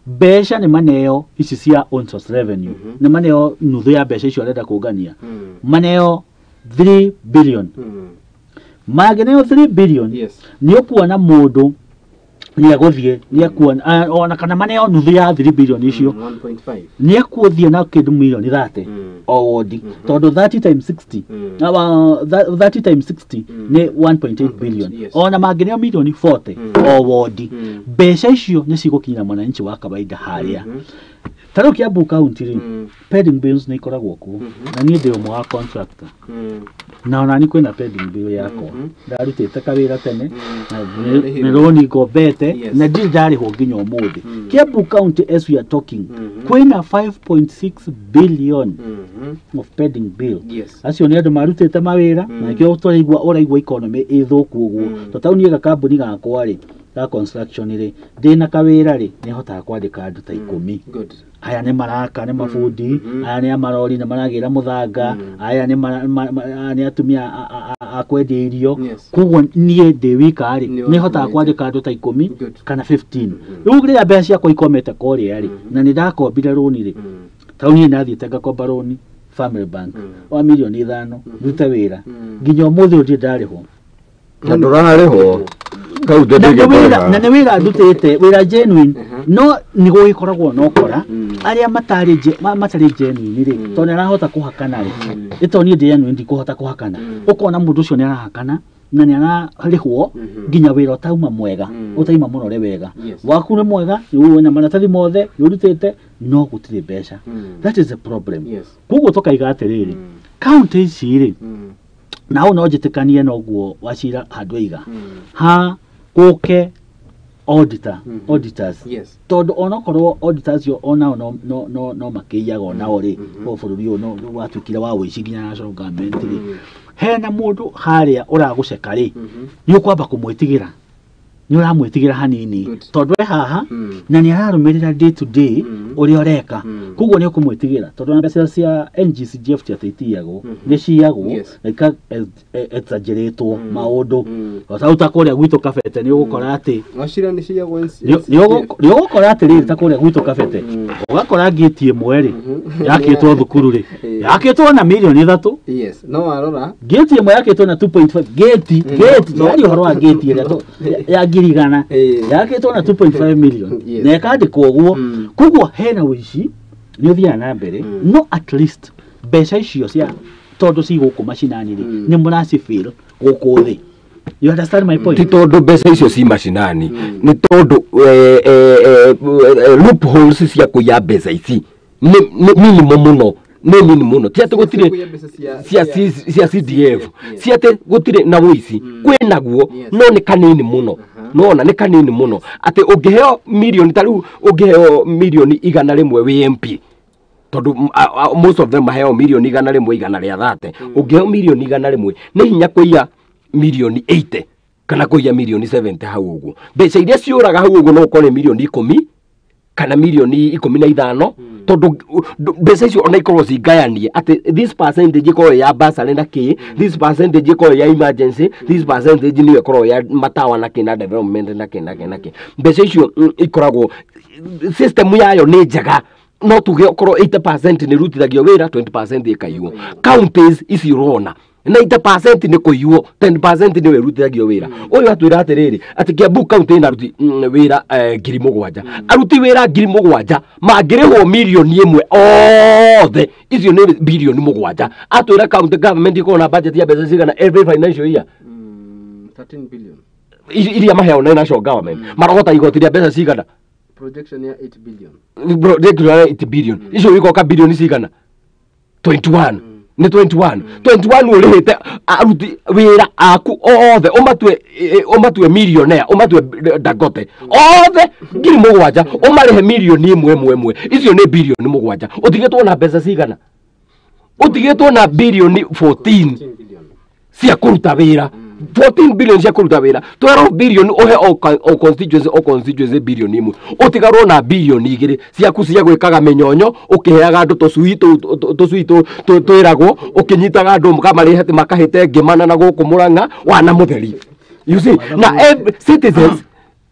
mbeca nĩ maneo ici cia on source revenue, nĩ maneo nuthu ya mbeca icio arenda kũngania, maneo 3 billion. Mangĩneo 3 billion, nĩ ũkuona mũndũ nĩ egũthiĩ, nĩ ekuona ona kana maneo nuthu ya 3 billion icio, 1.5. Nĩ ekuũthiĩ na kĩndũ milioni 30 o wodi, tondũ 30 times 60, 30 times 60 nĩ 1.8 billion. Ona mangĩneo milioni 40 o wodi, mbeca icio nĩ cigũkinyĩra mwananchi wa kawaida harĩa. Ta rĩu Kiambu County rĩ, pending bills nĩ ikoragwo kuo, na niĩ ndĩ ũmwe wa contractor, na ona ni kwĩna pending bill yakwa, ndarutĩte kawĩra tene na nĩ rũni ngombete, na ndirĩ ndarĩhwo nginya ũmũthĩ. Kiambu County, as we are talking, kwĩna 5.6 billion of pending bill. Acio nĩ andũ marutĩte mawĩra, na nĩkĩo tũraigua ũraigua economy ĩ thũku ũguo, to tauni ĩga kambuni gakwa rĩ, Ga construction rĩ, ndĩna kawĩra rĩ, nĩ hotaga kwandĩka andũ ta 10. Good. Aya nĩ maraka, nĩ mabundi, aya nĩ amarori, nĩ maragĩra mũthanga, aya nĩ nĩ atumia a kwendia irio. Yes. Koguo niĩ ndĩ wika rĩ, Nĩ nĩ hotaga ũtũmĩte. kwandĩka andũ ta 10 Good. kana 15. Rĩu rĩrĩa mbeca ciakwa ikomete kũrĩa rĩ, na nĩ ndakombire rũni rĩ, tondũ niĩ ndathiĩte ngakomba rũni Family Bank wa mirioni 5 ndute wĩra, nginya ũmũthĩ ũyũ ndirĩ ndarĩhwo. Na ndũrarĩhwo kau. Na nĩ wĩra, na nĩ wĩra ndutĩte, wĩra genuine, no nĩ gũgĩkoragwo na ũkora arĩa matarĩ matarĩ genuine rĩ, tondũ nĩ arahota kũhakana rĩ, ĩ tondũ niĩ ndĩ genuine ndikũhota kũhakana. Ũkona mũndũ ũcio nĩ arahakana na nĩ ararĩhwo nginya wĩra ũtauma mwega, ũtauma mũrore wega. Yes. Waku nĩ mwega, wĩna maratathi mothe, nĩ ũrutĩte, no gũtirĩ mbeca. That is the problem. Yes. Koguo tũkaiga atĩrĩrĩ, kaunti ici rĩ, na hau no njĩtĩkanie na ũguo Wachira handũ aiga ha gũke auditor, auditors. Yes. Tondũ onokorwo auditors acio onao no makĩiyaga onao rĩ, o bũrũri ũyũ no watuĩkire wa ũici nginya national government rĩ, hena mũndũ harĩa ũragũceka rĩ, nĩ ũkwamba kũmwĩtigĩra, nĩ ũramwĩtigĩra hanini. Good. Tondũ e haha na nĩ ararũmĩrĩra day to day ũrĩa ũreka, koguo nĩ ũkũmwĩtigĩra, tondũ ona mbeca cia NGCDF ti atĩ itiyagwo, nĩ ciyagwo na ika exaggeratwo maũndũ. O ta kũrĩa gwitũ Kabete nĩ ũgũkora atĩ Wachira nĩ ciyagwo. Nĩ ũgũkora atĩrĩrĩ, ta kũrĩa gwitũ Kabete ũgakora ngĩti ĩmwe rĩ, yakĩtwo thukuru rĩ, yakĩtwo na mirioni 3. Yes. No warora Ngĩti ĩmwe yakĩtwo na 2.5, ngĩti, ngĩti yaani ũhoro wa ngĩti ĩrĩa ya 100,000 yakĩtwo na 2.5 million na ĩkandĩkwo ũguo. Koguo hena ũici nĩ ũthiaga na mbere, no at least mbeca icio cia tondũ ci gũkũ macinani rĩ, nĩ mũracifeel gũkũ thĩ. You understand my point? Ti tondũ mbeca icio ci macinani, nĩ tondũ loopholes cia kũiya mbeca ici nĩ minimum mũno, nĩ nini mũno. Ti atĩ gũtirĩ Kũiya mbeca cia CDF, ci atĩ gũtirĩ na ũici, kwĩ naguo, no nĩ kanini mũno. Nona nĩ kanini mũno atĩ ũngĩheo mirioni, ta rĩu ũngĩheo mirioni 100 wĩ MP, tondũ most of them maheo mirioni 100, 130, ũngĩheo mirioni 100 nĩ hinya kũiya mirioni 80 kana kũiya mirioni 70 hau ũguo. Mbeca iria ciũraga hau ũguo no ũkorwo nĩ mirioni 10 kana mirioni 15, tondũ mbeca icio ona ikorwo cingayanie atĩ this percentage ĩkorwo ya bursary na kĩ, this percentage ĩkorwo ya emergency, this percentage nĩyo ĩkorwo ya matawa na kĩ na development na kĩ na kĩ na kĩ, mbeca icio ikoragwo system yayo nĩ njega. No tuge okorwo 80% nĩ rutithagio wĩra, 20% ĩkaiywo. Counties ici ũrona 90% nĩ kũiywo, 10% nĩwe ĩrutithagio wĩra. Ũyũ atwĩra atĩrĩrĩ, atĩ Kiambu county ĩna aruti wĩra 7,000. Aruti wĩra 7,000 mangĩrĩhwo mirioni 1 othe, icio nĩ birioni 7. Atwĩra county government ĩkoragwo na budget ya mbeca cigana every financial year? 13 billion. Iria maheagwo nĩ national government, marogota igoti rĩa mbeca cigana? Projection ya 8 billion. Regular 8 billion, icio igoka bilioni cigana? 21, nĩ 21, 21. Ũrĩhĩte aruti wĩra aku othe, ũmatue millionaire, ũmatue Dangote, othe 7,000 ũmarĩhe mirioni 1 ĩmwe ĩmwe, icio nĩ birioni 7. Ũtigĩtwo na mbeca cigana? Ũtigĩtwo na birioni 14 14 billion. Cia kũruta wĩra, 14 billion cia kũruta wĩra, 12 billion ũhe o constituency, o constituency birioni 1, ũtigarwo na birioni 2 ciaku cia gwĩkaga mĩnyonyo, ũkĩheaga andũ tũcui tũcui twĩragwo, ũkĩnyitaga andũ mũkamarĩhe atĩ makahĩte ngĩmana na gũkũ Mũrang'a wana mũtheri. You see, na citizens,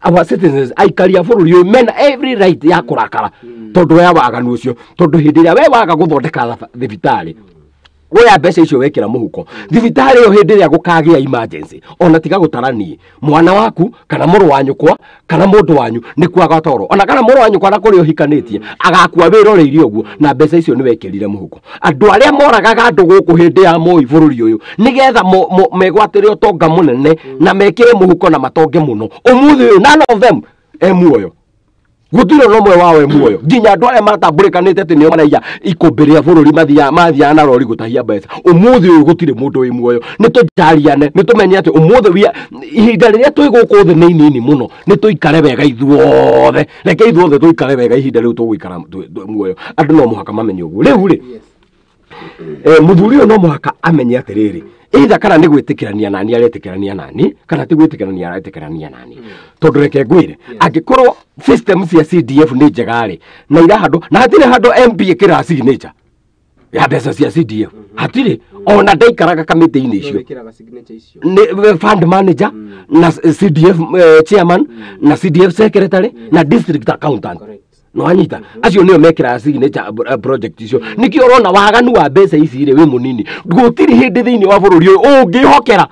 our citizens, aikari a bũrũri ũyũ mena every right ya kũrakara tondũ ya waganu ũcio, tondũ hĩndĩ ĩrĩa we waga gũthondeka thibitarĩ, woya mbeca icio wekĩra mũhuko, thibitarĩ ĩyo hĩndĩ ĩrĩa gũkagĩa emergency, ona tiga gũtara niĩ, mwana waku kana mũrũ wa nyũkwa kana mũndũ wanyu nĩ kwaga toro, ona kana mũrũ wa nyũkwa na kũrĩa ũhikanĩtie agakua wĩroreirie ũguo na mbeca icio nĩ wekĩrire mũhuko. Andũ arĩa moragaga andũ gũkũ hĩndĩ ya Moi bũrũri ũyũ nĩgetha megwatĩre ũtonga mũnene na mekĩre mũhuko na matonge mũno, ũmũthĩ ũyũ none of them e muoyo, gũtirĩ ona ũmwe wao e muoyo. Nginya andũ arĩa matambũrĩkanĩte atĩ nĩo maraiya ikũmbĩ rĩa bũrũri, mathiaga na rori gũtahia mbeca, ũmũthĩ ũyũ gũtirĩ mũndũ wĩ muoyo. Nĩ tũjariane, nĩ tũmenye atĩ ũmũthĩ ihinda rĩrĩa twĩ gũkũ thĩ nĩ inini mũno. Nĩ tũikare wega ithuothe, reke ithuothe tũikare wega ihinda rĩu tũgũikara muoyo. Andũ no mũhaka mamenye ũguo rĩu rĩ. Yes. Muthuri ũyũ no mũhaka amenye atĩrĩrĩ, either kana nĩ gwĩtĩkĩrania nani aretĩkĩrania nani, kana ti gwĩtĩkĩrania aretĩkĩrania nani. Tondũ reke ngwĩre, angĩkorwo system cia CDF nĩ njega rĩ, na ira handũ na hatirĩ handũ MP ĩkĩraga signature ya mbeca cia CDF, hatirĩ ona ndaikaraga kamĩtĩ-inĩ icio. Wĩkĩraga signature icio? Nĩ fund manager na CDF chairman na CDF secretary na district accountant. No anyita acio nĩo mekĩraga signature project icio. Nĩkĩo ũrona waganu wa mbeca ici rĩ wĩ mũnini. Gũtirĩ hĩndĩ thĩinĩ wa bũrũri ũyũ ũngĩhokera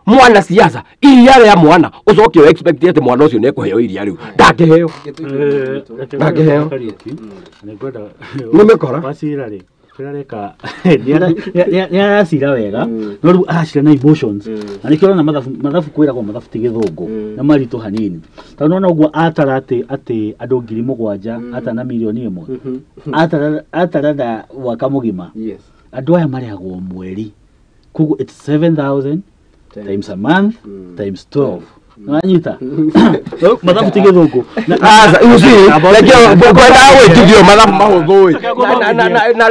mwana siasa iria rĩa mwana ũcoke ũ expect atĩ mwana ũcio nĩekũheo iria rĩu. Ndangĩheo. Ndangĩheo. Nĩ mĩkora. Wacira rĩ, kĩrareka nĩ aracira wega, no rĩu aracira na emotions, na nĩkĩo ũrona mathabu kwĩragwo mathabu ti gĩthũngũ na maritũ hanini, tondũ nĩwona ũguo atara atĩ andũ 7,000 atara na 1 million atara na mwaka mũgima. Andũ aya marĩhagwo mweri, koguo it's 7000 times a month times 12. Nĩwanyita? Mathabu ti gĩthũngũ. Asa, you see, reke kwendaga gwĩtithio mathabu mahũthũ ĩ na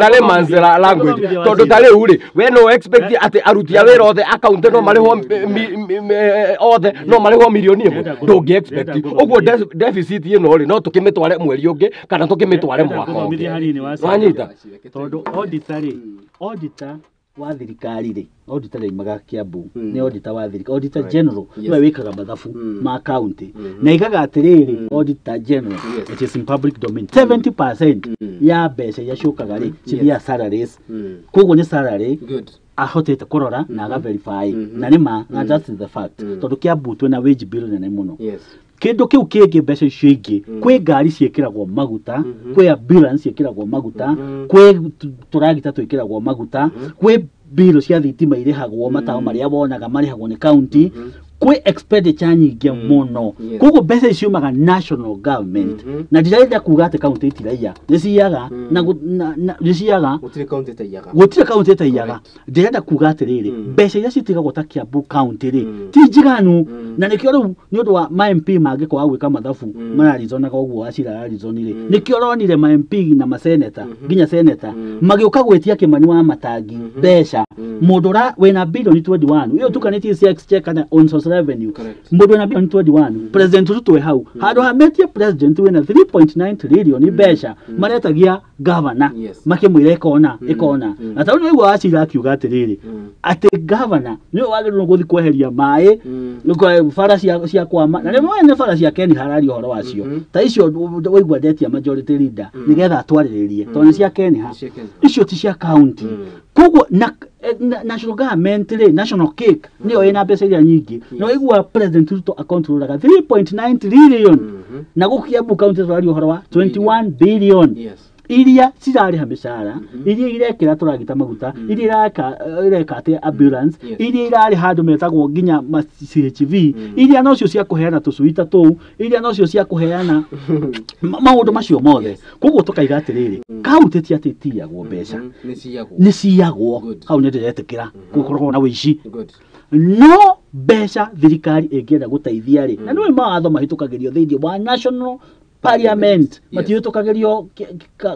layman's language, tondũ ta rĩu rĩ, we no expect atĩ aruti a wĩra othe akaunti no marĩhwo othe no marĩhwo 1 million? Ndũngĩ expect ũguo. Deficit ĩno rĩ, no tũkĩmĩtware mweri ũngĩ kana tũkĩmĩtware mwaka Ngũthomithia ũngĩ. Hanini wa Wanyita? Tondũ auditor rĩ, auditor wa thirikari rĩ, auditor rĩaimaga Kiambu, nĩ auditor wa thirikari, auditor general nĩwe wĩkaga mathabu ma county, na igaga atĩrĩrĩ, auditor general, it is in public domain, 70% ya mbeca iria ciũkaga rĩ, cithiaga salaries. Koguo nĩ salary ahotete kũrora na aga verify, na nĩ ma, na that's the fact, tondũ Kiambu twĩna wage bill nene mũno. Kĩndũ kĩu kĩngĩ, mbeca icio ingĩ, kwĩ ngari ciĩkĩragwo maguta, kwĩ ambulance ciĩkĩragwo maguta, kwĩ tũragita twĩkĩragwo maguta, kwĩ mbirũ cia thitima irĩhagwo, matawa marĩa wonaga marĩhagwo nĩ county, kwĩ expenditure nyingĩ mũno. Koguo mbeca ici ciumaga national government, na ndirarenda kuga atĩ county itiraiya, nĩ ciyaga na nĩ ciyaga. Gũtirĩ kaunti ĩtaiyaga. Gũtirĩ kaunti ĩtaiyaga. Ndĩrenda kuga atĩrĩrĩ, mbeca iria citigagwo ta Kiambu county rĩ, ti njiganu, na nĩkĩo rĩu nĩ ũndũ wa ma MP mangĩkwaga gwĩka mathabu mararizonaga ũguo Wachira ararizoni rĩ, nĩkĩo ũronire ma MP na maseneta, nginya seneta magĩũka gwĩtia Kĩmani wa Matangi mbeca. Mũndũ ũra wĩna bilioni 21 ĩyo tukanĩtie cia exchequer na on source revenue, mũndũ wĩna bilioni 21, President Ruto e hau, handũ ha metie president wĩna 3.9 trillion mbeca, maretagia governor makĩmwĩra ĩkona ĩkona. Na tondũ nĩwaigua Wachira akiuga atĩrĩrĩ, atĩ governor nĩwe wagĩrĩirwo gũthiĩ kweheria maĩ bara cia kwama, na rĩmwe nĩ bara cia Ken hararia ũhoro wacio ta icio waigua ndetia majority leader nĩgetha atwarĩrĩrie, tondũ nĩ cia Kenha. Cia Kenha. Icio ti cia county. Koguo na national government rĩ, national cake nĩyo ĩna mbeca iria nyingĩ, na waigua President Ruto akontrolaga 3.9 trillion, na gũkũ Kiambu county tũraria ũhoro wa 21 billion iria cirarĩha mĩcara, iria irekĩra tũragita maguta, iria ireka atĩ ambulance, iria irarĩha andũ metagwo nginya ma CHV, iria nocio cia kũheana tũcui ta tũu, iria nocio cia kũheana maũndũ macio mothe. Koguo tũkaiga atĩrĩrĩ, kaunti ti atĩ itiyagwo mbeca. Nĩ ciyagwo. Nĩ ciyagwo. Hau nĩ ndĩretĩkĩra gũkoragwo na wĩici, no mbeca thirikari ĩngĩenda gũteithia rĩ, na nĩwe mawatho mahĩtũkagĩrio thĩinĩ wa national parliament, matihĩtũkagĩrio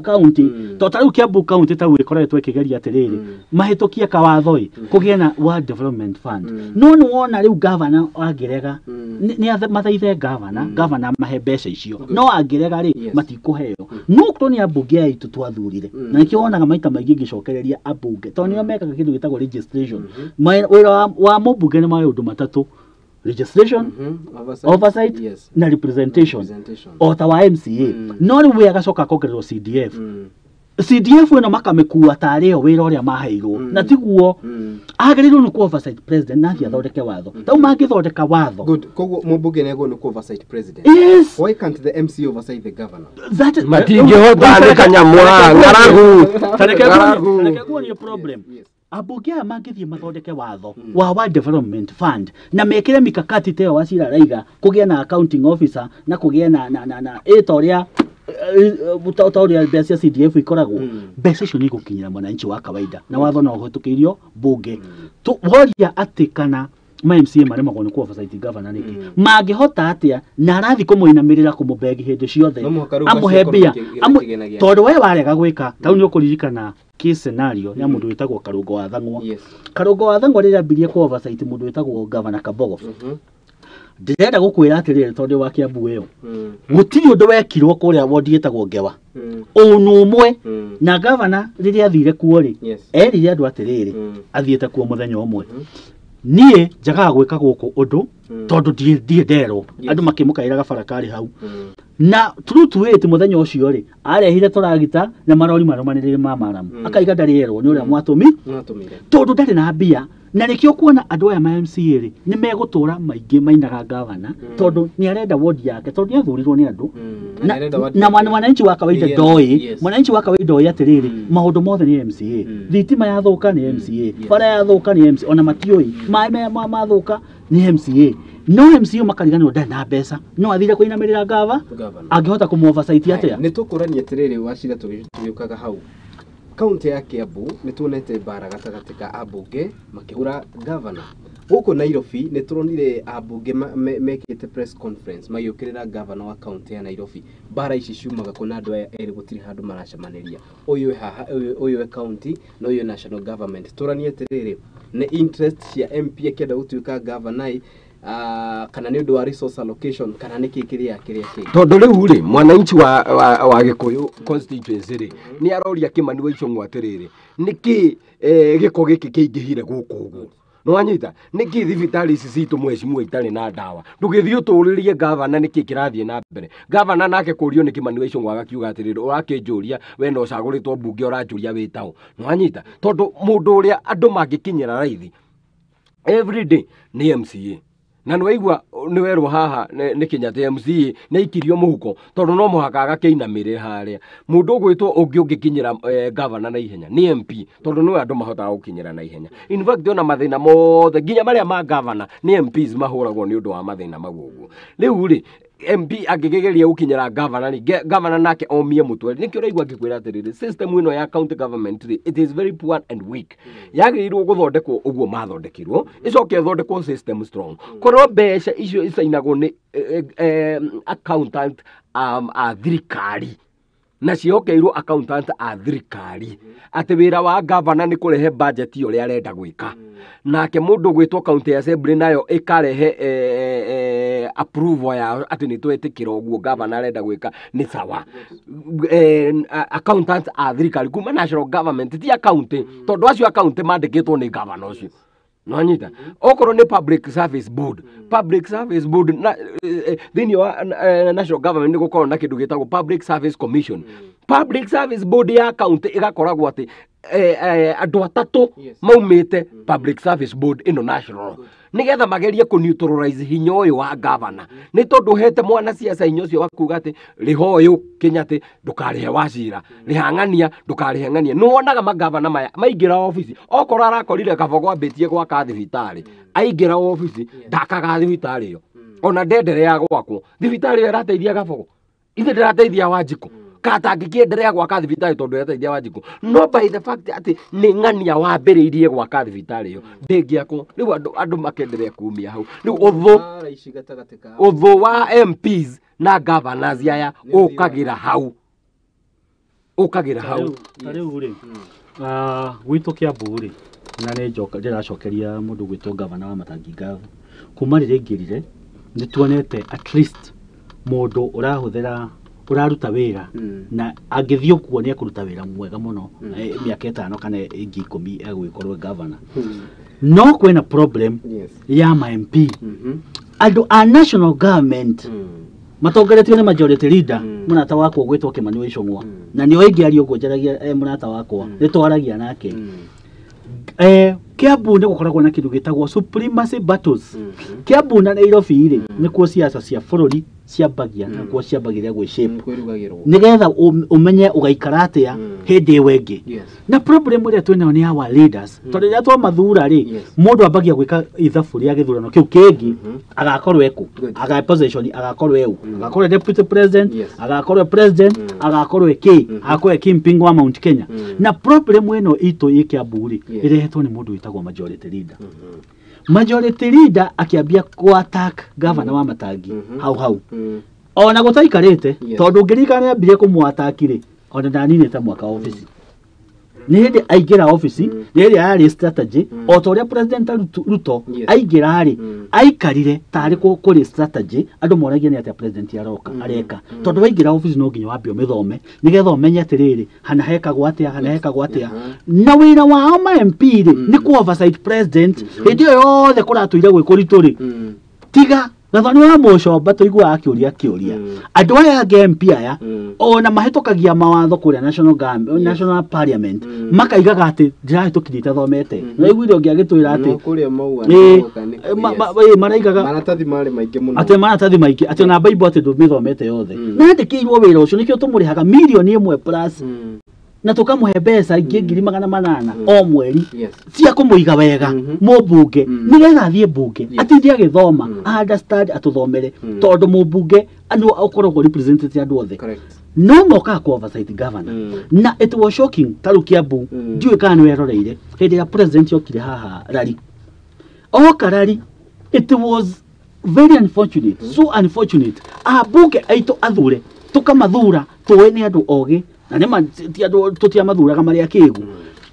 county. To ta rĩu Kiambu county ta ĩkoretwo ĩkĩgeria atĩrĩrĩ, mahĩtũkie kawatho ĩ kũgĩe na World Development Fund, no nĩ wona rĩu governor angĩrega, nĩ mathaithe governor mahe mbeca icio, no angĩrega rĩ, matikũheo. No korwo nĩ ambunge aya aitũ twathurire, na nĩkĩo wonaga maita maingĩ ngĩcokereria ambunge, tondũ nĩo mekaga kĩndũ gĩtagwo registration. Wĩra wa mũmbunge nĩ maũndũ matatũ: registration, Oversight. oversight na representation. Representation. O ta wa MCA. No rĩu we agacoka akongererwo CDF. CDF ĩno makamĩkua tarĩ yo wĩra ũrĩa maheirwo, na tiguo. Agĩrĩirwo nĩ ku oversight president na athiĩ athondeke watho tau mangĩthondeka watho. Good. Koguo mũmbunge nĩagwo nĩ ku oversight president. Yes. Why can't the MC oversight the governor? That Matingĩhota nĩ kanyamũ ng'aragu. Ng'aragu. Tareke nguonie problem. Ambunge aya mangĩthiĩ mathondeke watho wa World Development Fund na mekĩre mikakati ta ĩyo Wachira araiga, kũgĩe na accounting officer na kũgĩe na ĩ ta ũrĩa ta ũrĩa mbeca cia CDF ikoragwo, mbeca icio nĩ igũkinyĩra mwananchi wa kawaida, na watho no ũhĩtũkĩirio mbunge. Woria atĩ kana ma MCA maremagwo nĩ ku-oversight governor nĩkĩ mangĩhota atĩa na arathi kũmũinamĩrĩra kũmũbegi hĩndĩ ciothe amũhe mbia tondũ we warega gwĩka ta rĩu nĩ ũkũririkana case scenario ya mũndũ wĩtagwo Karũngo wa Thang'wa. Karũngo wa Thang'wa rĩrĩa ambirie ku-oversight mũndũ wĩtagwo Governor Kabogo, ndĩrenda gũkwĩra atĩrĩrĩ tondũ wa Kiambu ĩyo gũtirĩ ũndũ wekirwo kũrĩa wondi ĩtagwo Ngewa ũnũ ũmwe na gavana rĩrĩa athire kuo rĩ erire andũ atĩrĩrĩ athiĩte kuo mũthenya ũmwe niĩ njagaga gwĩka gũkũ ũndũ tondũ ndirĩ nderwo andũ makĩmũkaĩra gabara karĩ hau na true to it mũthenya ũcio rĩ arehire tũragita na marori marũmanĩrĩire ma maramu akaiga ndarĩ erwo nĩ ũrĩa mwatũmi tondũ ndarĩ na mbia na nĩkĩo kuona andũ aya ma MCA rĩ nĩ megũtũra maingĩ mainaga gavana tondũ nĩ arenda wodi yake tondũ nĩ athurirwo nĩ andũ na mwananchi wa kawaida ndoĩ mwananchi wa kawaida ndoĩ atĩrĩrĩ maũndũ mothe nĩ MCA thitima yathũka nĩ MCA bara yathũka nĩ MCA ona matiũĩ maĩ mathũka nĩ MCA no MCA makariganĩrwo ndarĩ na mbeca no athire kũinamĩrĩra gava angĩhota kũmũ-oversight atĩa. Nĩ tũkũrania atĩrĩrĩ Wachira tũgĩũkaga hau kaunti ya Kiambu nĩ tuonete mbara gatagatĩ ka ambunge makĩhũra gavana. Gũkũ Nairobi nĩ turonire ambunge mekĩte press conference magĩũkĩrĩra gavana wa kaunti ya Nairobi. Mbara ici ciumaga kũ na andũ aya erĩ gũtirĩ handũ maracemanĩria, ũyũ haha ũyũ e kaunti na ũyũ national government. Tũranie atĩrĩrĩ nĩ interest cia MP akĩenda gũtuĩka gavana kana nĩ ũndũ wa resource allocation kana nĩ kĩ kĩrĩa kĩrĩa kĩngĩ. Tondũ rĩu rĩ mwananchi wa Gĩkũyũ constituency rĩ nĩ aroria Kĩmani wa Ichung'wa atĩrĩrĩ nĩkĩ gĩko gĩkĩ kĩingĩhire gũkũ ũguo nĩwanyita nĩkĩ thibitarĩ ici citũ mheshimiwa itarĩ na ndawa ndũgĩthiĩ ũtũrĩrie gavana nĩkĩ kĩrathiĩ na mbere. Gavana nake kũrio nĩ Kĩmani wa Ichung'wa agakiuga atĩrĩrĩ ũrakĩnjũria we no ũcagũrĩtwo mbunge ũranjũria wĩtaũ nĩwanyita tondũ mũndũ ũrĩa andũ mangĩkinyĩra raithi every day nĩ MCA na nĩwaigua nĩwerwo haha nĩ Kenyatta MCA nĩ aikirio mũhuko tondũ no mũhaka agakĩinamĩrĩra harĩa mũndũ ũgwĩtwo ũngĩ ũngĩkinyĩra gavana na ihenya nĩ MP tondũ nĩwe andũ mahotaga gũkinyĩra na ihenya. In fact ona mathĩna mothe nginya marĩa ma gavana nĩ MPs mahũragwo nĩ ũndũ wa mathĩna mau ũguo. Rĩu rĩ MP angĩgeria gũkinyĩra gavana rĩ gavana nake omie mũtwe nĩkĩo ũraigua ngĩkwĩra atĩrĩrĩ system ĩno ya county government rĩ it is very poor and weak yagĩrĩirwo gũthondekwo ũguo mathondekirwo ĩcoke ĩthondekwo system strong korwo mbeca icio icainagwo nĩ accountant a thirikari na ciĩhokeirwo accountant a thirikari atĩ wĩra wa gavana nĩ kũrehe budget ũrĩa arenda gwĩka nake mũndũ gwĩtwo county assembly nayo ĩkarehe approval yao atĩ nĩ twetĩkĩra ũguo gavana arenda gwĩka nĩ sawa. Accountant a thirikari kuma national government ti a county tondũ acio a county mandĩkĩtwo nĩ gavana ũcio nĩwanyita okorwo nĩ public service board public service board na thĩinĩ wa national government nĩ gũkorwo na kĩndũ gĩtagwo public service commission. Public service board ya county ĩgakoragwo atĩ andũ atatũ maumĩte public service board ĩno national nĩgetha magerie kũ neutralize hinya ũyũ wa gavana nĩ tondũ hete mwanasiasa hinya ũcio wa kuga atĩ rĩha ũyũ Kenyatta ndũkarĩhe Wachira rĩha ng'ania ndũkarĩhe ng'ania. Nĩwonaga magavana maya maingĩra obici okorwo arakorire Kabogo ambĩtie gwaka thibitarĩ aingĩra obici ndakaga thibitarĩ ĩyo ona ndenderea gwakwo thibitarĩ ĩyo ĩrateithia Kabogo ithe ndĩrateithia Wanjikũ katangĩkĩenderea gwaka thibitarĩ tondũ ĩrateithia Wanjikũ no by the fact atĩ nĩ ng'ania wambĩrĩirie gwaka thibitarĩ ĩyo ndĩngĩakwo. Rĩu andũ makenderea kumia hau rĩu ũthũ wa MPs na governors aya ũkagĩra hau ũkagĩra hau. Ta rĩu rĩ gwitũ Kiambu rĩ na nĩ ndĩracokeria mũndũ gwĩtwo gavana wa Matangi ngatho kuma rĩrĩa aingĩrire nĩ tuonete at least mũndũ ũrahũthĩra ũraruta wĩra na angĩthiĩ ũguo nĩ ekũruta wĩra mwega mũno mĩaka 5 kana ĩngĩ 10 egũgĩkorwo gavana. No kwĩna problem ya ma MP andũ a national government matongoretio nĩ majority leader mũrata wakwa ũgwĩtwo Kĩmani wa Ichung'wa na nĩo ingĩaria ũguo njaragia mũrata wakwa nĩ twaragia nake. Kiambu nĩ gũkoragwo na kĩndũ gĩtagwo supremacy battles. Kiambu na Nairobi rĩ nĩkuo siasa cia bũrũri ciambagia na kuo ciambagĩrĩria gwĩ shape nĩgetha ũmenye ũgaikara atĩa hĩndĩ ĩyo ĩngĩ. Na problem ĩrĩa twĩnayo nĩ our leaders tondũ rĩrĩa twamathura rĩ mũndũ ambagia gwĩka ithabu rĩa gĩthurano kĩu kĩngĩ agakorwo ekũ aga position agakorwo eu agakorwo deputy president agakorwo president agakorwo kĩ agakorwo kingpin wa Mount Kenya. Na problem ĩno itũ ĩ Kiambu rĩ ĩrehetwo nĩ mũndũ wĩtagwo majority leader. Majority leader akĩambia ku attack governor wa Matangi hau hau. Ona gũtaikarĩte tondũ ngĩririkana nĩambirie kũmũ-attack rĩ, ona ndaninĩte mwaka ofici. Nĩ hĩndĩ aingĩra ofici, nĩ hĩndĩ yarĩ strategy o ta ũrĩa President Ruto aingĩra rĩ, aikarire tarĩ kũrĩ strategy andũ moragia nĩ atĩa president aroka areka, tondũ waingĩra ofici no nginya wambe ũmĩthome nĩgetha ũmenye atĩrĩrĩ, hana hekagwo atĩa, hana hekagwo atĩa. Na wĩra wao ma MP rĩ nĩ ku oversight president hĩndĩ ĩyo yothe kũratũire gwĩ kũritũ rĩ, tiga Gathoni wa Mũcomba tũiguaga akĩũria kĩũria. Andũ aya angĩ MP aya ona mahĩtũkagia mawatho kũrĩa national government, national parliament, makaigaga atĩ ndirahĩtũkirie itathomete. No iguire ũngĩ agĩtwĩra atĩ kũrĩa maua maraigaga maratathi marĩ maingĩ mũno, atĩ maratathi maingĩ, atĩ ona Bible atĩ ndũmĩthomete yothe. Na andĩkĩirwo wĩra ũcio nĩkĩo tũmũrĩhaga mirioni 1 plus na tũkamũhe mbeca ingĩ 800,000 o mweri cia kũmũiga wega mũmbunge nĩgetha athiĩ mbunge atinde agĩthoma, understand, atũthomere, tondũ mũmbunge nĩ ũkoragwo representative andũ othe. No mokaga ku oversight governor. Na it was shocking ta rĩu Kiambu, ndiũĩ kana nĩ weroreire hĩndĩ ĩrĩa president okire haha rari, oka rari, it was very unfortunate, so unfortunate, ambunge aitũ athure tũkamathura tũĩ nĩ andũ ogĩ na nĩ ti andũ tũtiamathuraga marĩ akĩgu,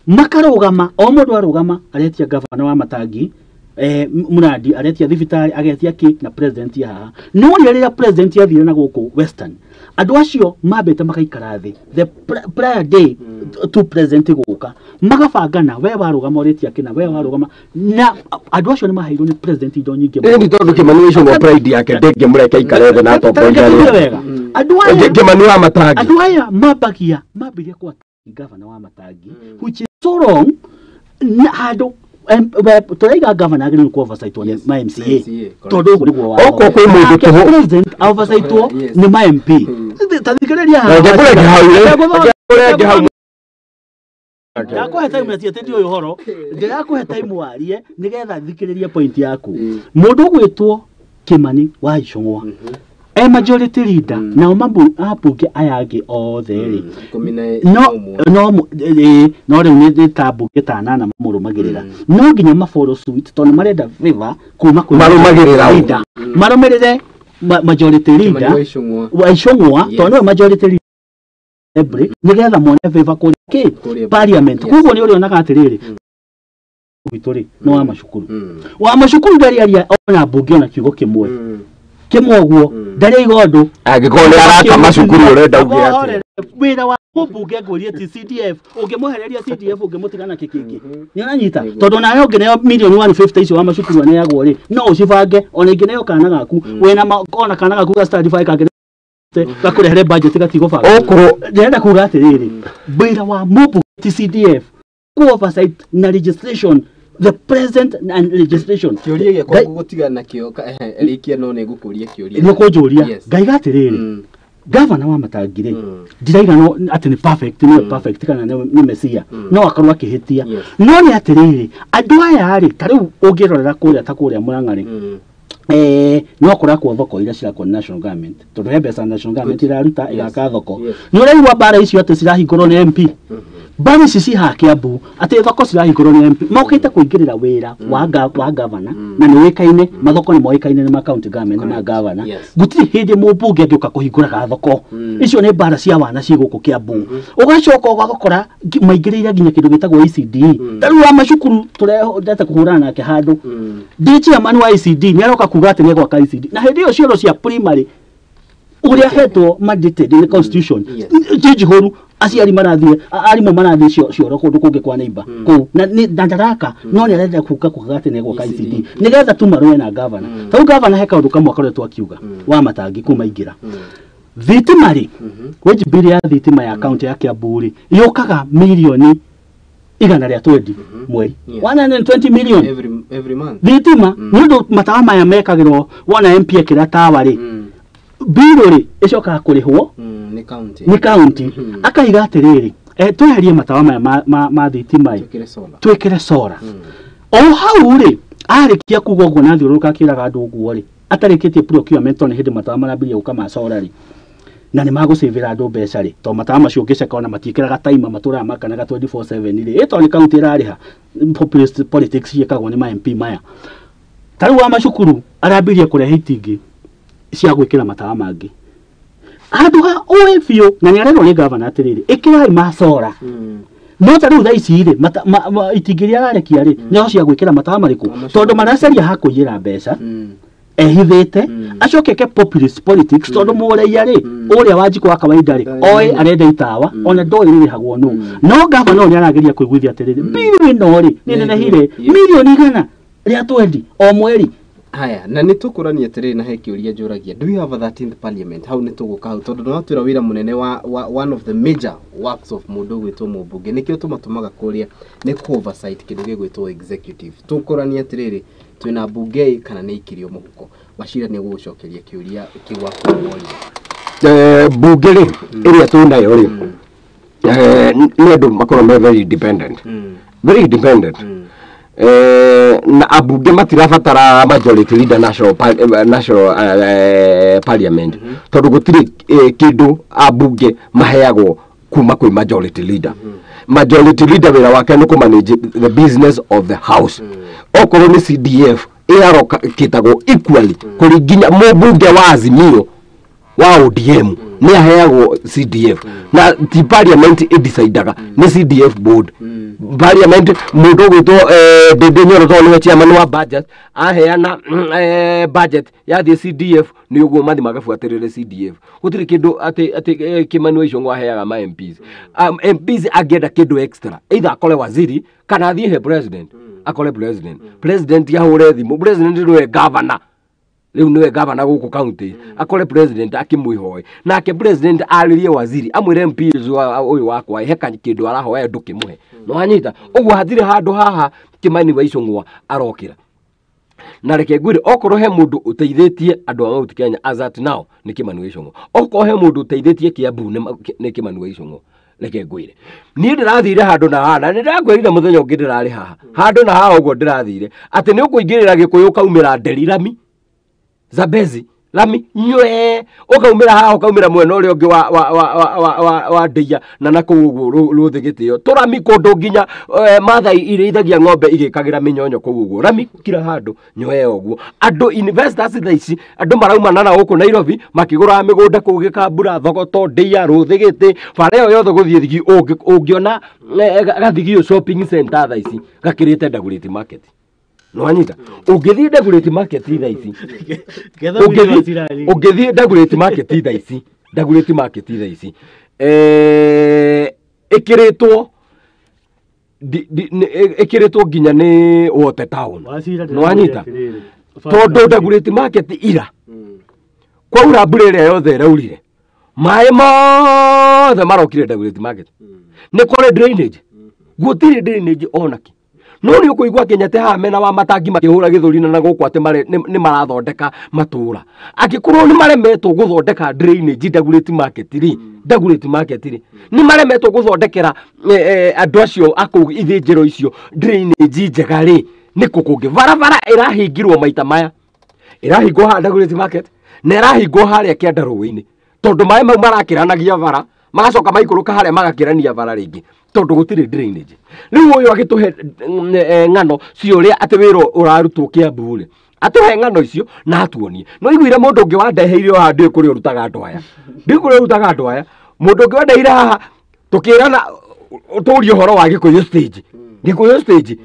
makarũgama o mũndũ arũgama aretia gavana wa Matangi Murandi, aretia thibitarĩ, agetia kĩ na president haha. No nĩ rĩrĩa president athire na gũkũ Western, andũ acio mambĩte magaikara thĩ the prior day to president gũka, magabangana, we warũgama ũrĩtia kĩna, we warũgama, na andũ acio nĩ maheirwo nĩ president indo nyingĩ mũno. Ĩni tondũ Kĩmani wa Icũng'wa pride yake ndĩngĩmũreke aikare thĩ na atongoria Tareke arĩa. wega. Andũ aya Kĩmani wa Matangi andũ aya mambagia mambirie kwa gavana wa Matangi, which is so wrong, na handũ tũraiga gavana agĩrĩirwo ku oversight nĩ ma MCA, tondũ ũguo nĩguo watho. Okorwo kwĩ mũndũ Nake tũhũ president oversight-wo nĩ ma MP. Ta thikĩrĩria haha. Reke kũrenge hau rĩ. Reke kũrenge hau. Ndakũhe time na ti atĩ ndiũĩ ũhoro, ndĩrakũhe time warie nĩgetha thikĩrĩrie point yaku. Mũndũ ũgwĩtwo Kĩmani wa Icũng'wa e majority leader, nao ambunge aya angĩ othe rĩ, no no rĩu nĩ ta mbunge ta nana mamũrũmagĩrĩra, no nginya ma follow suit tondũ marenda favor kuma kwĩ Marũmagĩrĩra ũ? leader, marũmĩrĩre majority leader wa Icũng'wa, tondũ nĩwe majority leader assembly, nĩgetha mone favor kũrĩa kĩ parliament. Koguo nĩ ũrĩonaga atĩrĩrĩ, gwitũ rĩ nĩ wa macukuru, wa macukuru ndarĩ aria ona mbunge ona kiugo kĩmwe kĩmwe ũguo, ndarĩ aiga ũndũ. Angĩkorwo nĩ araka macukuru ũrenda uge atĩa? Wĩra wa mũmbunge ngũrie ti CDF, ũngĩmwehereria CDF ũngĩmũtiga na kĩkĩngĩ nĩ ũranyita, tondũ nawe ũngĩneo mirioni 150 icio wa macukuru aneagwo rĩ, no ũcibange ona ingĩneo kana gaku wĩna ona kana gaku ga standard 5 kangĩ gakũrehere budget gatigũbanga. Okorwo Ndĩrenda kuga atĩrĩrĩ, wĩra wa mũmbunge ti CDF, ku oversight na legislation, the present and legislation. Kĩũria gĩakwa ngũgũtiga nakĩo rĩkia, no nĩ ngũkũria kĩũria. Nĩ ũkũnjũria ngaiga atĩrĩrĩ, gavana wa Matangi rĩ, ndiraiga no atĩ nĩ perfect, nĩwe perfect kana nĩ mesia, no akorwo akĩhĩtia, no nĩ atĩrĩrĩ, andũ aya rĩ, ta rĩu ũngĩrorera kũrĩa ta kũrĩa Mũrang'a rĩ, no kũrakwo thoko iria cirakwo nĩ national government, tondũ he mbeca national government iraruta ĩgaka thoko. Nĩ ũraigua mbara icio atĩ cirahingũrwo nĩ MP, mbara ici ci haha Kiambu atĩ thoko cirahingũrwo nĩ MP mokĩte kũingĩrĩra wĩra wa gavana, na nĩ ũĩkaine mathoko nĩ moĩkaine nĩ ma county government, nĩ ma gavana. Gũtirĩ hĩndĩ mũmbunge angĩũka kũhingũraga thoko icio, nĩ mbara cia wana ci gũkũ Kiambu. Ũgacoka ũgakora maingĩrĩire nginya kĩndũ gĩtagwo ECD. Ta rĩu wa macukuru tũrendete kũhũrana nake handũ ndĩ chairman wa ECD, nĩ aroka kuga atĩ nĩ egwaka ECD, na hĩndĩ ĩyo cioro cia primary ũrĩa hetwo mandated nĩ constitution ti njihũru, aciari marathiĩ, arimũ marathiĩ cioro kũndũ kũngĩ kwa neighbor kũu, na ndaraka no nĩ arenda kuka kuga atĩ nĩ egwaka ECD nĩgetha tu marũe na gavana. Tau gavana he kaũndũ kamwe akoretwo akiuga wa Matangi kuma ingĩra thitima rĩ, wage bill ya thitima ya kaunti ya Kiambu rĩ yũkaga mirioni 120 mweri, 120 million every month thitima, nĩ ũndũ matawa maya mekagĩrwo wona MP ekĩra tawa rĩ, mbirũ rĩ ĩcokaga kũrĩhwo nĩ county. Akaiga atĩrĩrĩ, tweherie matawa maya ma thitima ĩ, twĩkĩre solar o hau rĩ. Arĩkia kuga ũguo na thiũrũrũka akĩraga andũ ũguo rĩ, atarĩkĩtie procurement, tondũ nĩ hĩndĩ matawa marambirie gũka ma solar rĩ, na nĩ magũcĩvĩra andũ mbeca rĩ, tondũ matawa macio ũngĩceka ona matiĩkĩraga taima, matũraga makanaga 24/7 rĩ, ĩ tondũ nĩ kaunti ĩrarĩha. Populist politics ciĩkagwo nĩ ma MP maya. Ta rĩu wa macukuru arambirie kũrehe itingĩ cia gwĩkĩra matawa mangĩ handũ ha ũĩ biũ na nĩ arerwo nĩ gavana atĩrĩrĩ ĩkĩrai macora no ta rĩu thaa ici rĩ itingĩ iria ararekia rĩ nĩho cia gwĩkĩra matawa marĩkũ tondũ maracaria ha kũiyĩra mbeca ehithĩte acoke eke populist politics tondũ mũraiya rĩ ũrĩa wa njiko wa kawaida rĩ oĩ arenda itawa ona ndoĩ rĩrĩhagwo nũ no gavana ũyũ nĩarageria kũiguithia atĩrĩrĩ bili ĩno rĩ nĩnenehire milioni 120 o mweri. Haya, na nĩ tũkũrania atĩrĩrĩ na he kĩũria njũragia, do we have a 13th parliament? Hau nĩ tũgũka hau tondũ nĩwatwĩra wĩra mũnene wa one of the major works of mũndũ ũgwĩtwo mũmbunge nĩkĩo tũmatũmaga kũrĩa nĩ kũ oversight kĩndũ gĩgwĩtwo executive. Tũkũrania atĩrĩrĩ twĩna mbunge kana nĩ ikirio mũhuko. Wachira nĩ gũgũcokeria kĩũria kĩu wakũmoria. Mbunge rĩ ĩrĩa twĩnayo rĩ nĩ andũ makorwo me very independent, very independent. Na abunge matirabatara majority leader national parliament tondu gutiri kindu abunge maheagwo kuma kwi majority leader. Majority leader wira wake ni kumanage the business of the house. Okorwo ni CDF ĩarokitagwo equally kuri nginya mũmbunge wa Azimio wa ODM ni aheagwo CDF na ti parliament ĩdecidaga ni CDF board. Parliament mũndũ ũgwĩtwo Ndindi Nyoro tondũ nĩwe chairman wa budget aheana budget yathiĩ CDF nĩ ũguo mathi magabuatĩrĩre CDF. Gũtirĩ kĩndũ atĩ Kimani wa Ichung'wa aheaga ma MPs. MPs angĩenda kĩndũ extra either akore waziri kana athiĩ he president akore president. President ahũre thimũ, president nĩwe governor rĩu nĩwe governor gũkũ county akore president akĩmwĩhoe nake president arĩrie waziri amwĩre MP ũyũ wakwa he kĩndũ arahoya ndũkĩmũhe. No anyita ũguo hatirĩ handũ haha Kimani wa Ichung'wa arokĩra. Na reke ngwĩre okorwo he mũndũ ũteithĩtie andũ a Mount Kenya as at now nĩ Kimani wa Ichung'wa. Okorwo he mũndũ ũteithĩtie Kiambu nĩ Kimani wa Ichung'wa. Reke ngwĩre niĩ ndĩrathire handũ na haha na nĩndakwĩrire mũthenya ũngĩ ndĩrarĩ haha handũ na haha ũguo ndĩrathire atĩ nĩ ũkũingĩrĩra Gĩkũyũ ũkaumĩra Nderi rami Zambezi lami nywe ukaumira haha ukaumira mwena uria ungi wa ndeia na nakuu uguo ruthi gitio turami kundu nginya Mathai irithagia ng'ombe igikagira minyonyo kuu uguo rami kila handu nywe uguo andu investors thaa ici andu maraumana na guku Nairobi makigura migunda kuu Gikambura Thogoto Ndeia Ruthi Giti bara iyo yothe guthie thigi ungiona Gathigio shopping center thaa ici gakirite Dagoretti Market. No anyita ũngĩthiĩ Dagoretti Market thaa ici ũngĩthiĩ Dagoretti Market thaa ici Dagoretti Market thaa ici ĩkĩrĩtwo ĩkĩrĩtwo nginya nĩ Wote Town. No anyita tondũ Dagoretti Market ira kwaura mbura ĩrĩa yothe ĩraurire maĩ mothe marokire Dagoretti Market nĩ kũrĩ drainage gũtirĩ drainage onakĩ. No nĩ ũkũigua Kenyatta haha mena wa matangi makĩhũra gĩthũri na gũkũ atĩ nĩ marathondeka matũra angĩkorwo nĩ maremetwo gũthondeka drainage Dagoretti Market rĩ Dagoretti Market rĩ nĩ maremetwo gũthondekera andũ acio a kũu ithĩnjĩro icio drainage njega rĩ nĩ kũ kũngĩ barabara ĩrahingirwo maita maya ĩrahingwo haha Dagoretti Market na ĩrahingwo harĩa kĩanda rũĩ-inĩ tondũ maĩ mau marakĩranagia bara magacoka maikũrũka harĩa magakĩrania bara rĩngĩ tondũ gũtirĩ drainage. Rĩu ũyũ agĩtũhe ng'ano cia ũrĩa atĩ wĩra ũrarutwo Kiambu rĩ atũhe ng'ano icio na atuonie. No iguire mũndũ ũngĩ wandeheire o haha ndiũĩ kũrĩa ũrutaga andũ aya ndiũĩ kũrĩa ũrutaga andũ aya mũndũ ũngĩ wandeheire haha tũkĩrana tũrie ũhoro wa Gĩkũyũ stage Gĩkũyũ stage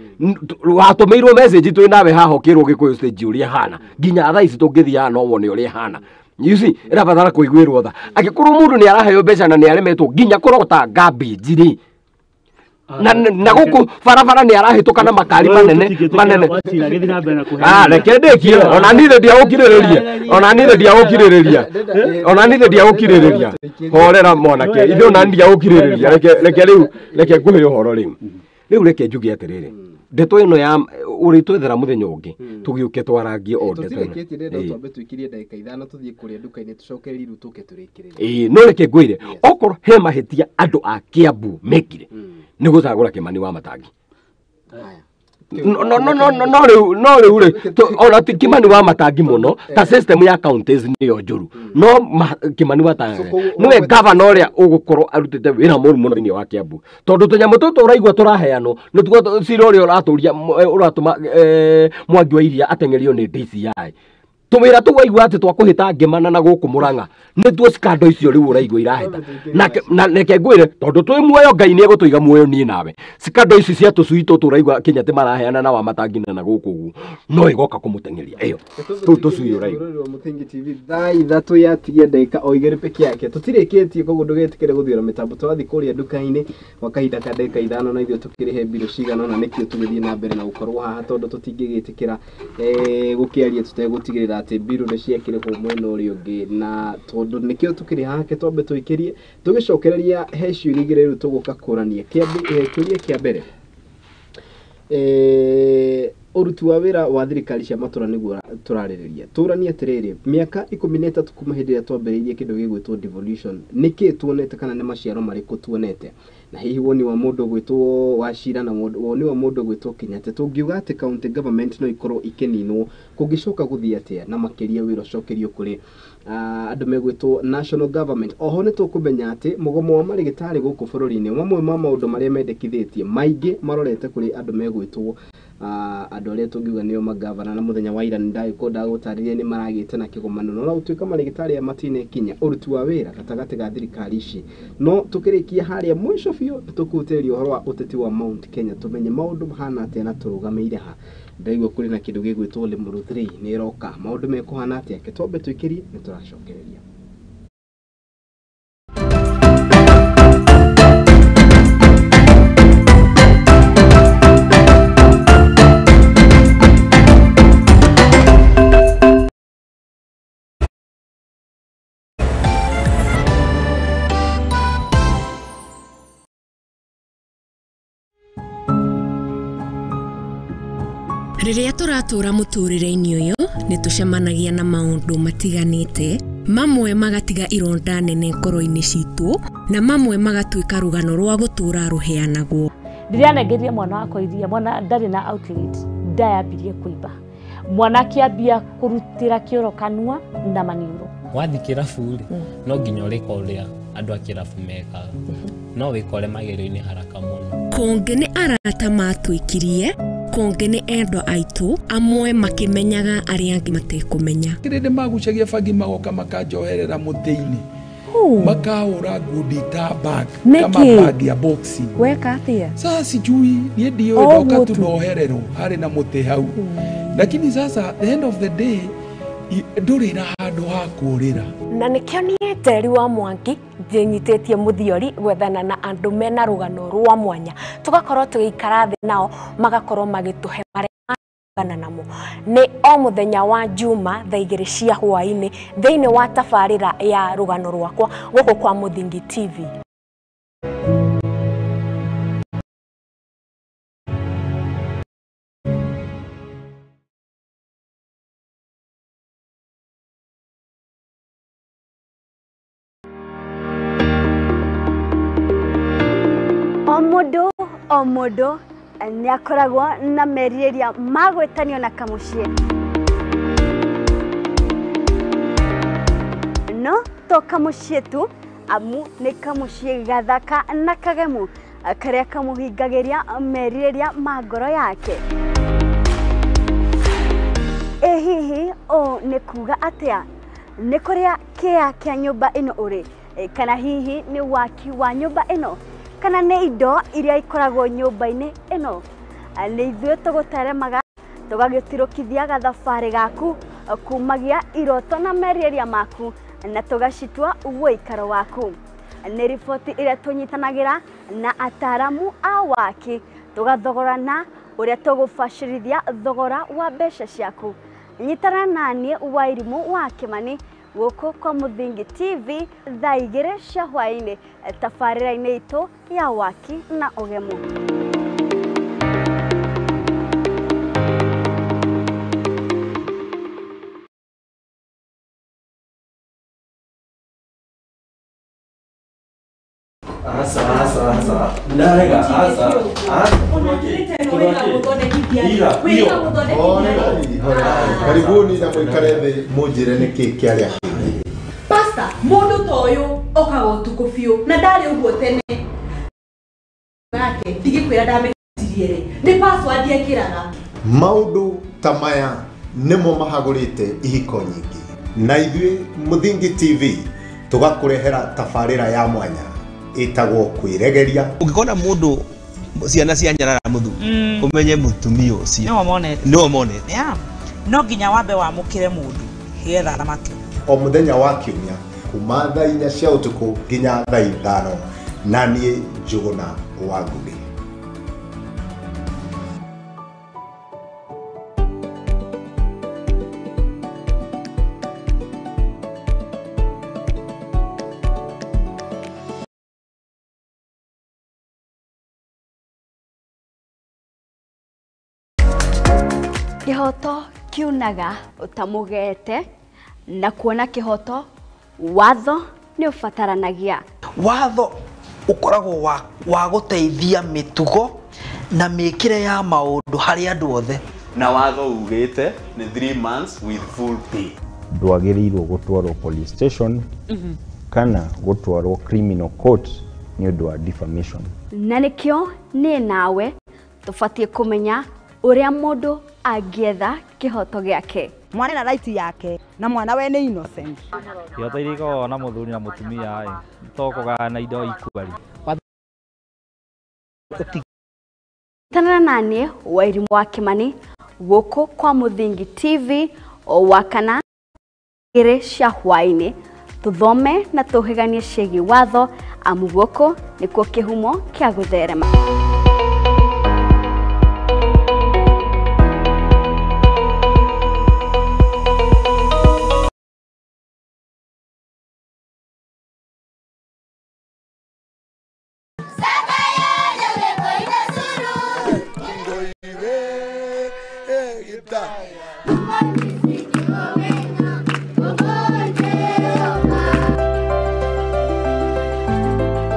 watũmĩirwo message twĩ nawe haha ũkĩrwo Gĩkũyũ stage ũrĩa hana nginya thaa ici tũngĩthiĩ haha no wone ũrĩa hana. You see, ĩrabatara kũiguĩrwo tha angĩkorwo mũndũ nĩ araheo mbeca na nĩ aremetwo nginya kũrogota garbage rĩ na gũkũ barabara nĩ arahĩtũka na makari manene manene. Reke ndĩkie ona niĩ ndiagũkirĩrĩria ona niĩ ndiagũkirĩrĩria ona niĩ ndiagũkirĩrĩria horera mwanake ithuĩ ona niĩ ndiagũkirĩrĩria reke rĩu reke ngũhe ũhoro rĩu rĩu reke njuge atĩrĩrĩ ndeto ĩno ya ũrĩtwethera mũthenya ũngĩ tũgĩũke twarangie o ndeto ĩno. Tũtirĩkĩtie twambe tũikirie ndagĩka 5 tũthiĩ kũrĩa nduka-inĩ tũcoke rĩu tũke tũrĩkĩrĩrie. Ĩĩ no reke ngwĩre okorwo he mahĩtia andũ a Kiambu mekire nĩ gũcagũra Kimani wa Matangi. No no no no no riu no riu ri ona ti Kimani wa Matangi muno ta system ya counties niyo njuru no Kimani wa Matangi niwe governor uria ugukorwo arutite wira muru muno thiini wa Kiambu tondu tunyamu tutu uraigua turaheanwo nituo cira uria uraturia uratuma Mwangi wa Iria atengerio ni DCI tuwira tu waigua ati twakuhita ngimana na guku Murang'a nituo scandal icio riu uraigua irahita na reke ngwire tondu twi muoyo Ngai ni egutuiga muoyo nie nawe scandal ici cia tucui tutu uraigua Kenya ti maraheana na wa Matangi na guku uguo no igoka kumutengeria iyo tu tucui uraigua. Muthingi TV thaa ithatũ yatigia ndagĩka o igĩrĩ peke yake tũtirĩkĩtie koguo ndũgetĩkĩre gũthiũra mĩtambo tũrathiĩ kũrĩa nduka-inĩ gwa kahinda ka ndagĩka ithano na ithuĩ tũkĩrĩhe mbirũ cigana ũna nĩkĩo tũgĩthiĩ na mbere na gũkorwo haha tondũ tũtingĩgĩtĩkĩra gũkĩaria tũtegũtigĩrĩra atĩ mbirũ nĩ ciakĩrĩhwo mwena ũrĩa ũngĩ na tondũ nĩkĩo tũkĩrĩ haha ke twambe tũikĩrie tũgĩcokereria he ciũria igĩrĩ rĩu tũgũka kũrania kĩũria kĩa mbere ũruti wa wĩra wa thirikari cia matũra nĩguo tũrarĩrĩria tũranie atĩrĩrĩ mĩaka 13 kuma hĩndĩ ĩrĩa twambĩrĩirie kĩndũ gĩgwĩtwo devolution nĩkĩĩ tuonete kana nĩ maciaro marĩkũ tuonete na hihi woni wa mũndũ gwĩtwo Wachira na woni wa mũndũ gwĩtwo Kenyatta tũngiuga atĩ county government no ikorwo ikĩninwo kũngĩcoka gũthiĩ atĩa na makĩria wĩra ũcokerio kũrĩ andũ megwĩtwo national government. Oho nĩ tũkũmenya atĩ mũgomo wa marĩgĩtarĩ gũkũ bũrũri-inĩ mamwe ma maũndũ marĩa mendekithĩtie maingĩ marorete kũrĩ andũ megwĩtwo andũ arĩa tũngiuga nĩo magavana na mũthenya wa ira nĩndagĩkorwo ndagũtarĩria nĩ maragĩte na kĩgomano no gũtuĩka marĩgĩtarĩ aya matinekinya ũruti wa wĩra gatagatĩ ga thirikari ici no tũkĩrĩkia harĩa mũico biũ tũkũhutĩrĩria ũhoro wa ũteti wa Mount Kenya tũmenye maũndũ mahana atĩa na tũrũgamĩire ha ndaigua kũrĩ na kĩndũ gĩgwĩtwo Limuru 3 nĩ ĩroka maũndũ mekũhana atĩa ke twambe tũikĩrie nĩ tũracokereria. Rĩrĩa tũratũra mũtũrĩre-inĩ ũyũ nĩ tũcemanagia na maũndũ matiganĩte mamwe magatiga ironda nene ngoro-inĩ citũ na mamwe magatuĩka rũgano rwa gũtũra rũheanagwo. Ndĩranengeria mwana wakwa iria mwana ndarĩ na outlet ndayambirie kũimba mwana akĩambia kũrutĩra kĩoro kanua na maniũrũ. Wathiĩ kĩrabu rĩ no nginya ũrĩka ũrĩa andũ a kĩrabu mekaga no wĩkore magerio-inĩ haraka mũno. Kũngĩ nĩ arata matwĩkirie kũngĩ nĩ endwa aitũ amwe makĩmenyaga arĩa angĩ matekũmenya. Kĩrĩndĩ magucagia bangi magoka makanjoherera mũtĩ-inĩ makahũra ngundi ta bag kama bag ya boxing. Weka atĩa? Sasa sijui niĩ ndiũĩ ndoka tu nohererwo harĩ na mũtĩ hau lakini sasa the end of the day ndũrĩ na handũ ha kũũrĩra. Na nĩkĩo niĩ Njeri wa Mwangi ndĩnyitĩtie mũthiori gwethana na andũ mena rũgano rwa mwanya tũgakorwo tũgĩikara thĩ nao magakorwo magĩtũhe marĩa marũgana namo. Nĩ o mũthenya wa Juma thaa igĩrĩ cia hwaĩ-inĩ thĩinĩ wa tabarĩra ya rũgano rwakwa gũkũ kwa Muthingi TV. O mũndũ nĩ akoragwo na merirĩria ma gwĩtanio na kamũciĩ no to kamũciĩ tu amu nĩ kamũciĩ gathaka na kagemu karĩa kamũhingagĩria merirĩria ma ngoro yake. Ĩ hihi ũũ nĩ kuga atĩa? Nĩ kũrĩa kĩa kĩa nyũmba ĩno ũrĩ kana hihi nĩ waki wa nyũmba ĩno kana nĩ indo iria ikoragwo nyũmba-inĩ ĩno? Nĩ ithuĩ tũgũteremaga tũgagĩtirũkithia gathabarĩ gaku kumagia iroto na merirĩria maku na tũgacitua ũikaro waku. Nĩ riboti ĩrĩa tũnyitanagĩra na ataramu a waki tũgathogorana ũrĩa tũgũbacĩrithia thogora wa mbeca ciaku. Nyitana naniĩ Wairimũ wa Kĩmani gũkũ kwa Muthingi TV thaa igĩrĩ cia hwaĩ-inĩ tabarĩra-inĩ itũ ya waki na ũgemu. Asa asa asa. Ndarega asa. Karibuni na muikare thĩ munjĩre nĩkĩ kĩarĩa kĩngĩ. Pastor, mũndũ ta ũyũ okaga ũtukũ biũ na ndarĩ ũguo tene. Nake ndigĩkwĩra ndametirie rĩ, nĩ password ekĩraga. Maũndũ ta maya nĩmo mahagũrĩte ihiko nyingĩ. Na ithuĩ Mũthingi TV tũgakũrehera tabarĩra ya mwanya ĩtagwo kwĩregeria. Ũngĩkona mũndũ ciana cia nyarara mũthuri ũmenye mũtumia ũcio nĩwe monete. No nginya wambe wamũkĩre mũndũ nĩgetha aramate. O mũthenya wa kiumia kuma thaa 4 cia ũtukũ nginya thaa 5 na niĩ Njũgũna wa Ngũgĩ. Kĩhoto kiunaga ũtamũgete na kuona kĩhoto watho nĩ ũbataranagia. Watho ũkoragwo wa gũteithia mĩtugo na mĩkĩre ya maũndũ harĩ andũ othe. Na watho ugĩte nĩ 3 months with full pay. Ndwagĩrĩirwo gũtwarwo police station kana gũtwarwo criminal court nĩ ũndũ wa defamation. Na nĩkĩo niĩ nawe tũbatiĩ kũmenya ũrĩa mũndũ angĩetha kĩhoto gĩake. Mwana na right yake na mwana we nĩ innocent. Kĩhoto iria ikoragwo na mũthuri na mũtumia ĩ to kũgayana indo equally. Tanana naniĩ Wairimũ wa Kĩmani gũkũ kwa Mũthingi TV o wakana 2 cia hwaĩ-inĩ tũthome na tũhĩganie ciĩgiĩ watho amu gũkũ nĩkuo kĩhumo kĩa gũtherema.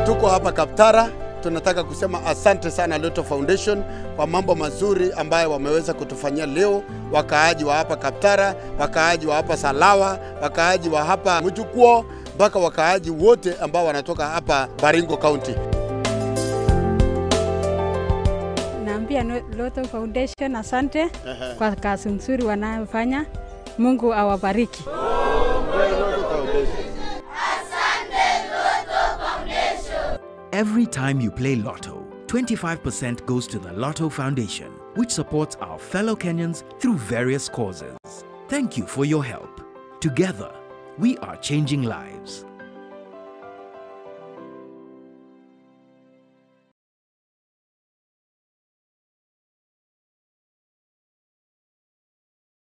Tuko hapa Kaptara, tunataka kusema asante sana Lotto Foundation kwa mambo mazuri ambayo wameweza kutufanyia leo. Wakaaji wa hapa Kaptara, wakaaji wa hapa Salawa, wakaaji wa hapa Mujukwo, mpaka wakaaji wote ambao wanatoka hapa Baringo County. Naambia Lotto Foundation asante kwa kazi nzuri wanayofanya. Mungu awabariki. Every time you play Lotto, 25% goes to the Lotto Foundation, which supports our fellow Kenyans through various causes. Thank you for your help. Together, we are changing lives.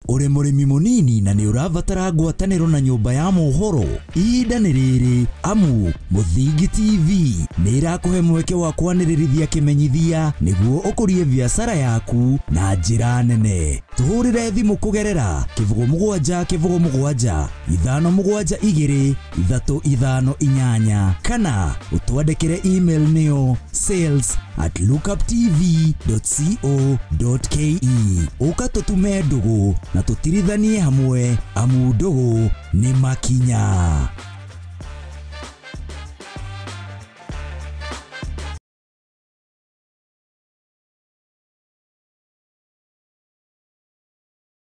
Uri mũrĩmi mũnini na nĩ ũrabatara ngwatanĩro na nyũmba ya mohoro, ihinda nĩ rĩrĩ amu Mũthingi TV nĩ ĩrakũhe mweke wa kwanĩrĩrithia kĩmenyithia nĩguo ũkũrie biacara yaku na njĩra nene. Tũhũrĩre thimũ kũgerera 07 07 572 358 kana ũtwandĩkĩre email nĩyo sales@lookuptv.co.ke. Ũka tũtume ndũgũ na tũtirithanie hamwe amu ndũgũ nĩ makinya.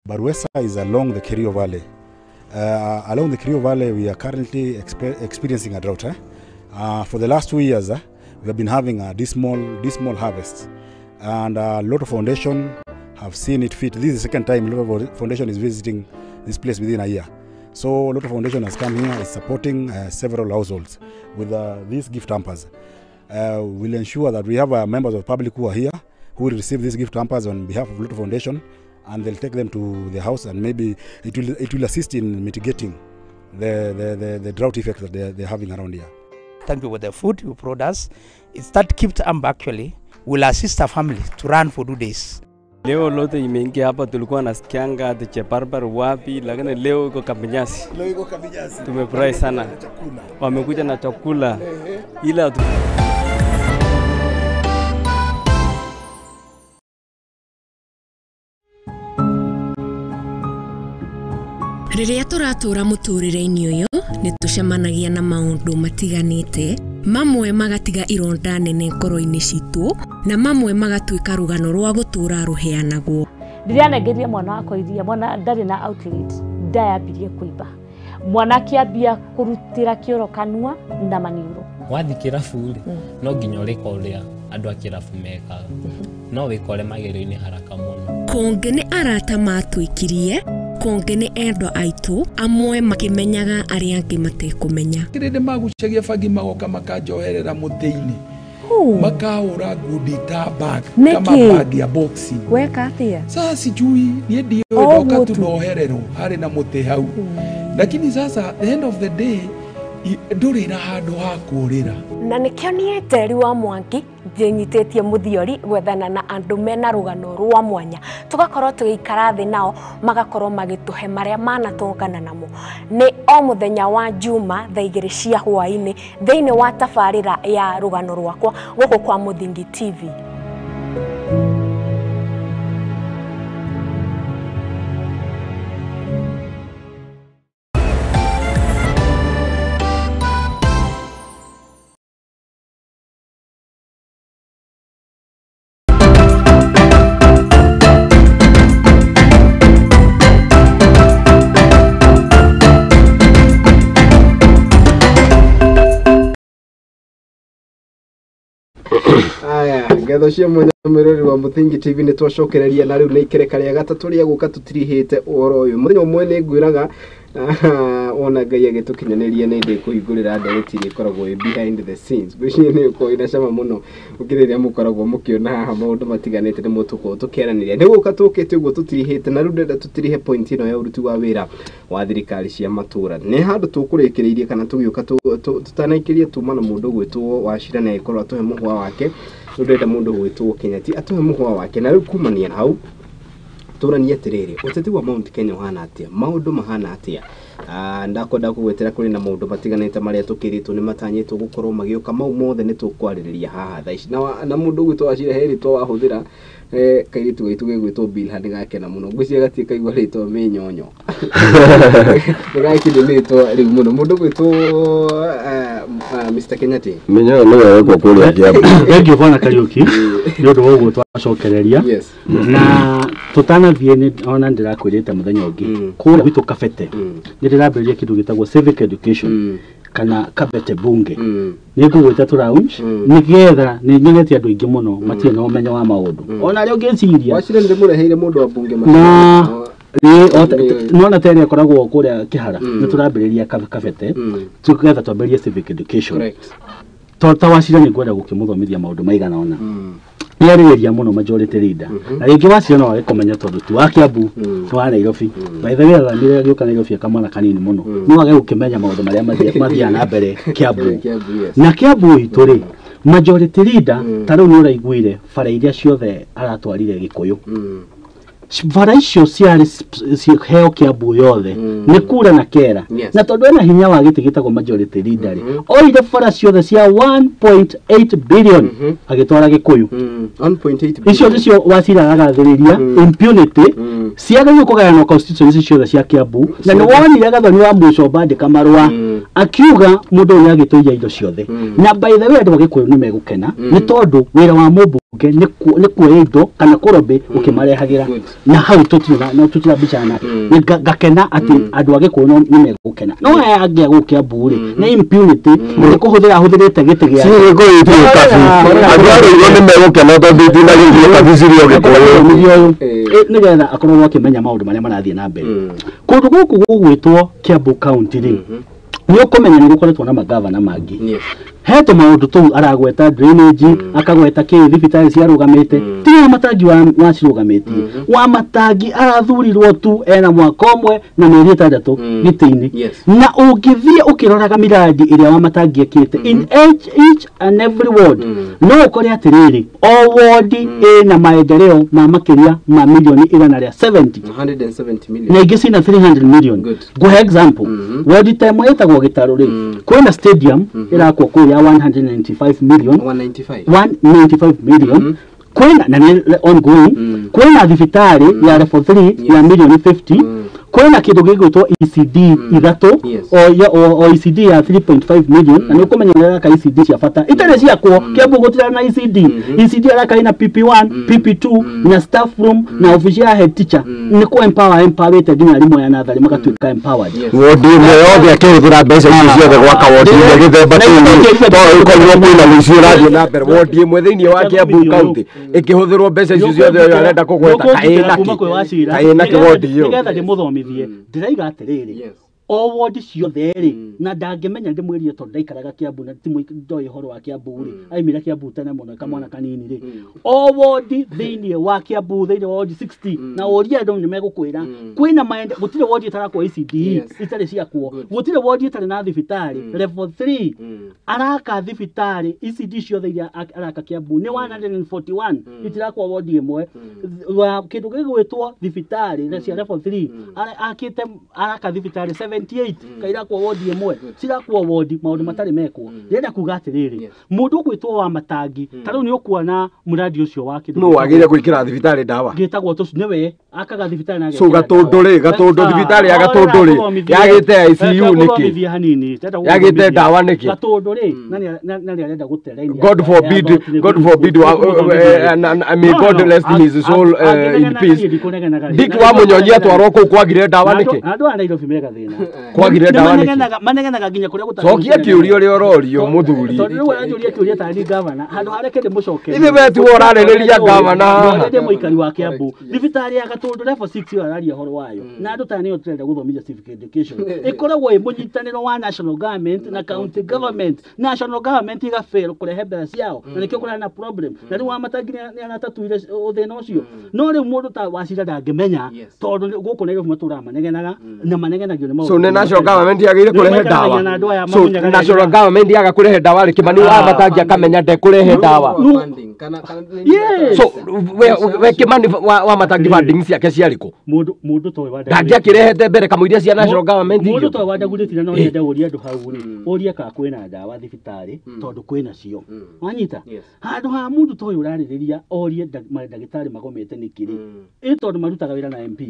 Baruesa is along the Kerio Valley. Along the Kerio Valley, we are currently experiencing a drought. For the last 2 years, we have been having a dismal harvest. And Lotto Foundation have seen it fit. This is the second time Lotto Foundation is visiting this place within a year. So Lotto Foundation has come here, is supporting several households with these gift hampers. We'll ensure that we have members of the public who are here, who will receive these gift hampers on behalf of Lotto Foundation, and they'll take them to the house, and maybe it will assist in mitigating the drought effect that they're having around here. Thank you for the food you brought us. It's that gift hamper actually will assist our family to run for 2 days. Leo Lotto imeingia hapa, tulikuwa nasikianga ati Chebarbar wapi, lakini leo iko Kabinyasi. Leo iko Kabinyasi. Tumefurahi sana. Wamekuja na chakula. Ila Rĩrĩa tũratũra mũtũrĩre-inĩ ũyũ nĩ tũcemanagia na maũndũ matiganĩte, mamwe magatiga ironda nene ngoro-inĩ citũ na mamwe magatuĩka rũgano rwa gũtũra rũheanagwo. Ndĩranengeria mwana wakwa iria, mwana ndarĩ na outlet, ndayambirie kũimba. Mwana akĩambia kũrutĩra kĩoro kanua na maniũrũ. Wathiĩ kĩrabu rĩ, no nginya ũrĩka ũrĩa andũ a kĩrabu mekaga. No wĩkore magerio-inĩ haraka mũno. Kũngĩ nĩ arata matwĩkirie, kũngĩ nĩ endwa aitũ, amwe makĩmenyaga arĩa angĩ matekũmenya. Kĩrĩndĩ magucagia bangi magoka makanjoherera mũtĩ-inĩ. Makahũra ngundi ta bag kama bag ya boxing. Weka atia? Sasa sijui niĩ ndiũĩ ndoka tu ndohererwo harĩ na mũtĩ hau. Lakini sasa the end of the day ndũrĩ na handũ ha kũũrĩra. Na nĩkĩo niĩ Njeri wa Mwangi ndĩnyitĩtie mũthiori gwethana na andũ mena rũgano rwa mwanya, tũgakorwo tũgĩikara thĩ nao magakorwo magĩtũhe marĩa manatũngana namo. Nĩ o mũthenya wa Juma thaa 2 cia hwaĩ-inĩ thĩinĩ wa tabarĩra ya rũgano rwakwa gũkũ kwa Mũthingi TV. Aya, ngetho cia mwanya mwĩroreri wa Mũthingi TV nĩ twacokereria na rĩu nĩ ikereka rĩa gatatũ rĩa gũka tũtirihĩte ũhoro ũyũ. Mũthenya ũmwe nĩ ngwĩraga wona Ngai agĩtũkinyanĩria nĩ ndĩkũhingũrĩra ndereti iria ĩkoragwo ĩ behind the scenes. Ngwĩciria nĩ ũkoragwo ĩna cama mũno gũkĩra rĩrĩa mũkoragwo mũkĩona haha maũndũ matiganĩte nĩmo tũkoragwo tũkĩaranĩria. Nĩ gũka tũkĩte ũguo tũtirihĩte na rĩu ndĩrenda tũtirihe point ĩno ya ũruti wa wĩra wa thirikari cia matũra. Nĩ handũ tũkũrĩkĩrĩirie kana tũgĩũka tũtanaikĩrie tuma na mũndũ ũgwĩtwo Wachira na agĩkorwo atũhe mũhwa wake. Rĩu ndĩrenda mũndũ ũgwĩtwo Kenyati atũhe mũhwa wake na rĩu kumania na hau tũranie atĩrĩrĩ, ũteti wa Mount Kenya ũhana atĩa, maũndũ mahana atĩa. Ndakwenda kũgwetera kũrĩ na maũndũ matiganĩte marĩa tũkĩrĩtwo nĩ matanyĩtwo gũkorwo magĩũka, mau mothe nĩ tũkwarĩrĩria haha thaa ici. Na mũndũ ũgwĩtwo Wachira he rĩtwa wahũthĩra, kairĩtu gaitũ gegwĩtwo Bilha nĩ gakena mũno, ngwĩciria gatirĩ kaigua rĩtwa mĩnyonyo nĩ gakĩndĩ rĩtwa rĩu mũno. Mũndũ ũgwĩtwo Mr. Kenyati Mĩnyonyo nĩwe wekwo kũrĩa Kiambu. Thank you Bwana Kariuki nĩ ũndũ wa ũguo twacokereria na tũtanathiĩ ona ndĩrakwĩrĩte mũthenya ũngĩ kũrĩa gwitũ Kabete nĩ ndĩrambĩrĩria kĩndũ gĩtagwo civic education kana Kabete bunge. Nĩ ngũgwĩta tũ lounge nĩgetha nĩ nyonete andũ aingĩ mũno matirĩ na ũmenyo wa maũndũ ona arĩa ũngĩciria. Wachira ndĩmũreheire mũndũ wa bunge na nona tene akoragwo kũrĩa Kĩhara nĩ tũrambĩrĩria Kabete tũgetha twambĩrĩrie civic education. Ta Wachira nĩ ngwenda gũkĩmũthomithia maũndũ maigana ũna. Nĩarĩrĩria mũno majority leader na rĩngĩ Wachira no age kũmenya tondũ ti wa Kiambu nĩ wa Nairobi. By the way athamire agĩũka Nairobi akamwana kanini mũno no age gũkĩmenya maũndũ marĩa mathiaga na mbere Kiambu. Na Kiambu itũ rĩ majority leader ta rĩu nĩ ũraiguire bara iria ciothe aratwarire Gĩkũyũ, bara icio ciarĩ heo Kiambu yothe nĩ kura na kera na tondũ ena hinya wa gĩtĩ gĩtagwo majority leader rĩ oire bara ciothe cia 1.8 billion agĩtwara Gĩkũyũ. 1.8 icio nĩcio Wachira agathĩrĩria impunity ciagĩrĩirwo kũgayanwo constituency ciothe cia Kiambu. Na nĩ wonire Gathoni wa mũico bandĩka marũa akiuga mũndũ ũyũ nĩagĩtũiya indo ciothe. Na by the way andũ a Gĩkũyũ nĩ megũkena nĩ tondũ wĩra wa mũmbunge nĩ kuoya indo kana kũrobĩ ũkĩmarehagĩra na hau tũtirabicana. Ngakena atĩ andũ a Gĩkũyũ nĩ megũkena no aya angĩ a gũkũ Kiambu rĩ nĩ impunity nĩ kũhũthĩra ahũthĩrĩte gĩtĩ gĩake. Si Gĩkũyũ itirĩ kabi andũ a Rũirũ nĩ megũkena tondũ itinagĩthiĩ kabi cirĩ o Gĩkũyũ nĩgetha akorwo akĩmenya maũndũ marĩa marathiĩ na mbere. Kũndũ gũkũ gũgwĩtwo Kiambu County rĩ nĩ ũkũmenya nĩ gũkoretwo na magavana mangĩ he tũmaũndũ tũu aragweta drainage akagweta kĩ thibitarĩ ciarũgamĩte ti Wamatangi wacirũgamĩtie. Wamatangi arathurirwo tu ena mwaka ũmwe na mĩeri 6 gĩtĩ-inĩ na ũngĩthiĩ ũkĩroraga miradi ĩrĩa Wamatangi ekĩte in each and every ward no ũkore atĩrĩrĩ o ward ĩna maendeleo ma makĩria ma milioni 170 na ingĩ cina 300 million. Ngũhe example ward ta ĩmwe ĩtagwo Gĩtarũ rĩ kwĩna stadium ĩrakwo kũrĩa 195 million 195 million kwĩna na nĩ ongoing kwĩna thibitarĩ ya level 3 ya milioni 50 Kwĩna kĩndũ gĩgwĩtwo ECD ithatũ, o ECD ya 3.5 million, na nĩ ũkũmenya nĩ araka ECD cia bata itarĩ ciakwo. Kiambu gũtirĩ na ECD. ECD araka ina PP1, PP2 na staff room na office ya head teacher. Nĩ kũ empower empowerĩte nginya arimũ aya natharĩ magatuĩka empowered. Wodi ĩmwe yothe akĩhũthĩra mbeca icio ciothe gwaka wodi ĩmwe gĩthemba kĩu, to ĩkorirwo kwĩna ũici ũrathiĩ na mbere. Wodi ĩmwe thĩinĩ wa Kiambu County ĩkĩhũthĩrwo mbeca icio ciothe ũyũ arenda kũgweta, kaĩ ĩna kĩ wodi ĩyo? Nĩgetha ndĩmũthomithie, ndĩraiga atĩrĩrĩ, o wodi ciothe rĩ, na ndangĩmenya ndĩmwĩrire tondũ ndaikaraga Kiambu na ndoĩ ũhoro wa Kiambu rĩ, aimire Kiambu tene mũno kamwana kanini rĩ. O wodi thĩinĩ wa Kiambu, thĩinĩ wa wodi 60, na ũrie andũ nĩ megũkwĩra kwĩna maende. Gũtirĩ wodi ĩtarakwo ECD itarĩ ciakwo, gũtirĩ wodi ĩtarĩ na thibitarĩ level 3. Araka thibitarĩ ECD ciothe iria araka Kiambu nĩ 141, itirakwo wodi ĩmwe. Kĩndũ gĩgwĩtwo thibitarĩ na cia level 3 akĩte, araka thibitarĩ 78, kairakwo wodi ĩmwe, cirakwo wodi maũndũ matarĩ mekwo. Ndĩrenda kuga atĩrĩrĩ, mũndũ ũgwĩtwo wa Matangi ta rĩu nĩ ũkuona mũradi ũcio wa kĩndũ No wagĩrĩire gwĩkĩra thibitarĩ ndawa gĩtagwo tũcu, nĩwe akaga thibitarĩ na So Gatũndũ rĩ, Gatũndũ, thibitarĩ ya Gatũndũ rĩ, yagĩte ICU nĩkĩ? Hanini. Yagĩte ndawa nĩkĩ? Gatũndũ rĩ, na nĩ arenda gũte raini. God forbid, God forbid, I mean, God rest his soul in peace. Dick wa Munyonyi atwarwo kũu kwagire ndawa nĩkĩ? Andũ a Nairobi mega thĩna. Kwagire ndawa nĩkĩ? Manegenaga nginya kũrĩa gũtarĩ. Cokia kĩũria ũrĩa ũrorio mũthuri. Tondũ rĩu aranjũria kĩũria tarĩ gavana, handũ hareke ndĩmũcokerie. Ithe we tiwe ũrarĩrĩria gavana haha. Ndĩ mũikari wa Kiambu. Thibitarĩ ya Gatũndũ level 6 ĩyo araria ũhoro wayo, na andũ ta nĩyo tũrenda gũthomithia civic education. Ĩkoragwo ĩ mũnyitanĩro wa national government na county government. National government igafail kũrehe mbeca ciao, na nĩkĩo kũrarĩ na problem, na rĩu Wamatangi nĩ aratatuire thĩna ũcio. No rĩu mũndũ ta Wacira ndangĩmenya, tondũ gũkũ Nairobi matũraga manegenaga na manegenagio nĩ maũndũ. So nĩ national government yagĩrĩire kũrehe ndawa? So national government yaga kũrehe ndawa rĩ, Kimani wa Matangi akamenya ndekũrehe ndawa? So we Kimani wa Matangi funding ciake ciarĩ kũ? Mũndũ toĩ wa Ndangĩakĩrehete mbere kamũiria cia national government Mũndũ igĩũka? toĩ wa ndagurĩtire, no nyende ũrie andũ hau rĩ, ũrie kana kwĩna ndawa thibitarĩ, tondũ kwĩna cio. Wanyita handũ ha mũndũ toyũ ũrarĩrĩria orie mandagĩtarĩ magomete nĩkĩ rĩ, ĩ tondũ marutaga wĩra na MP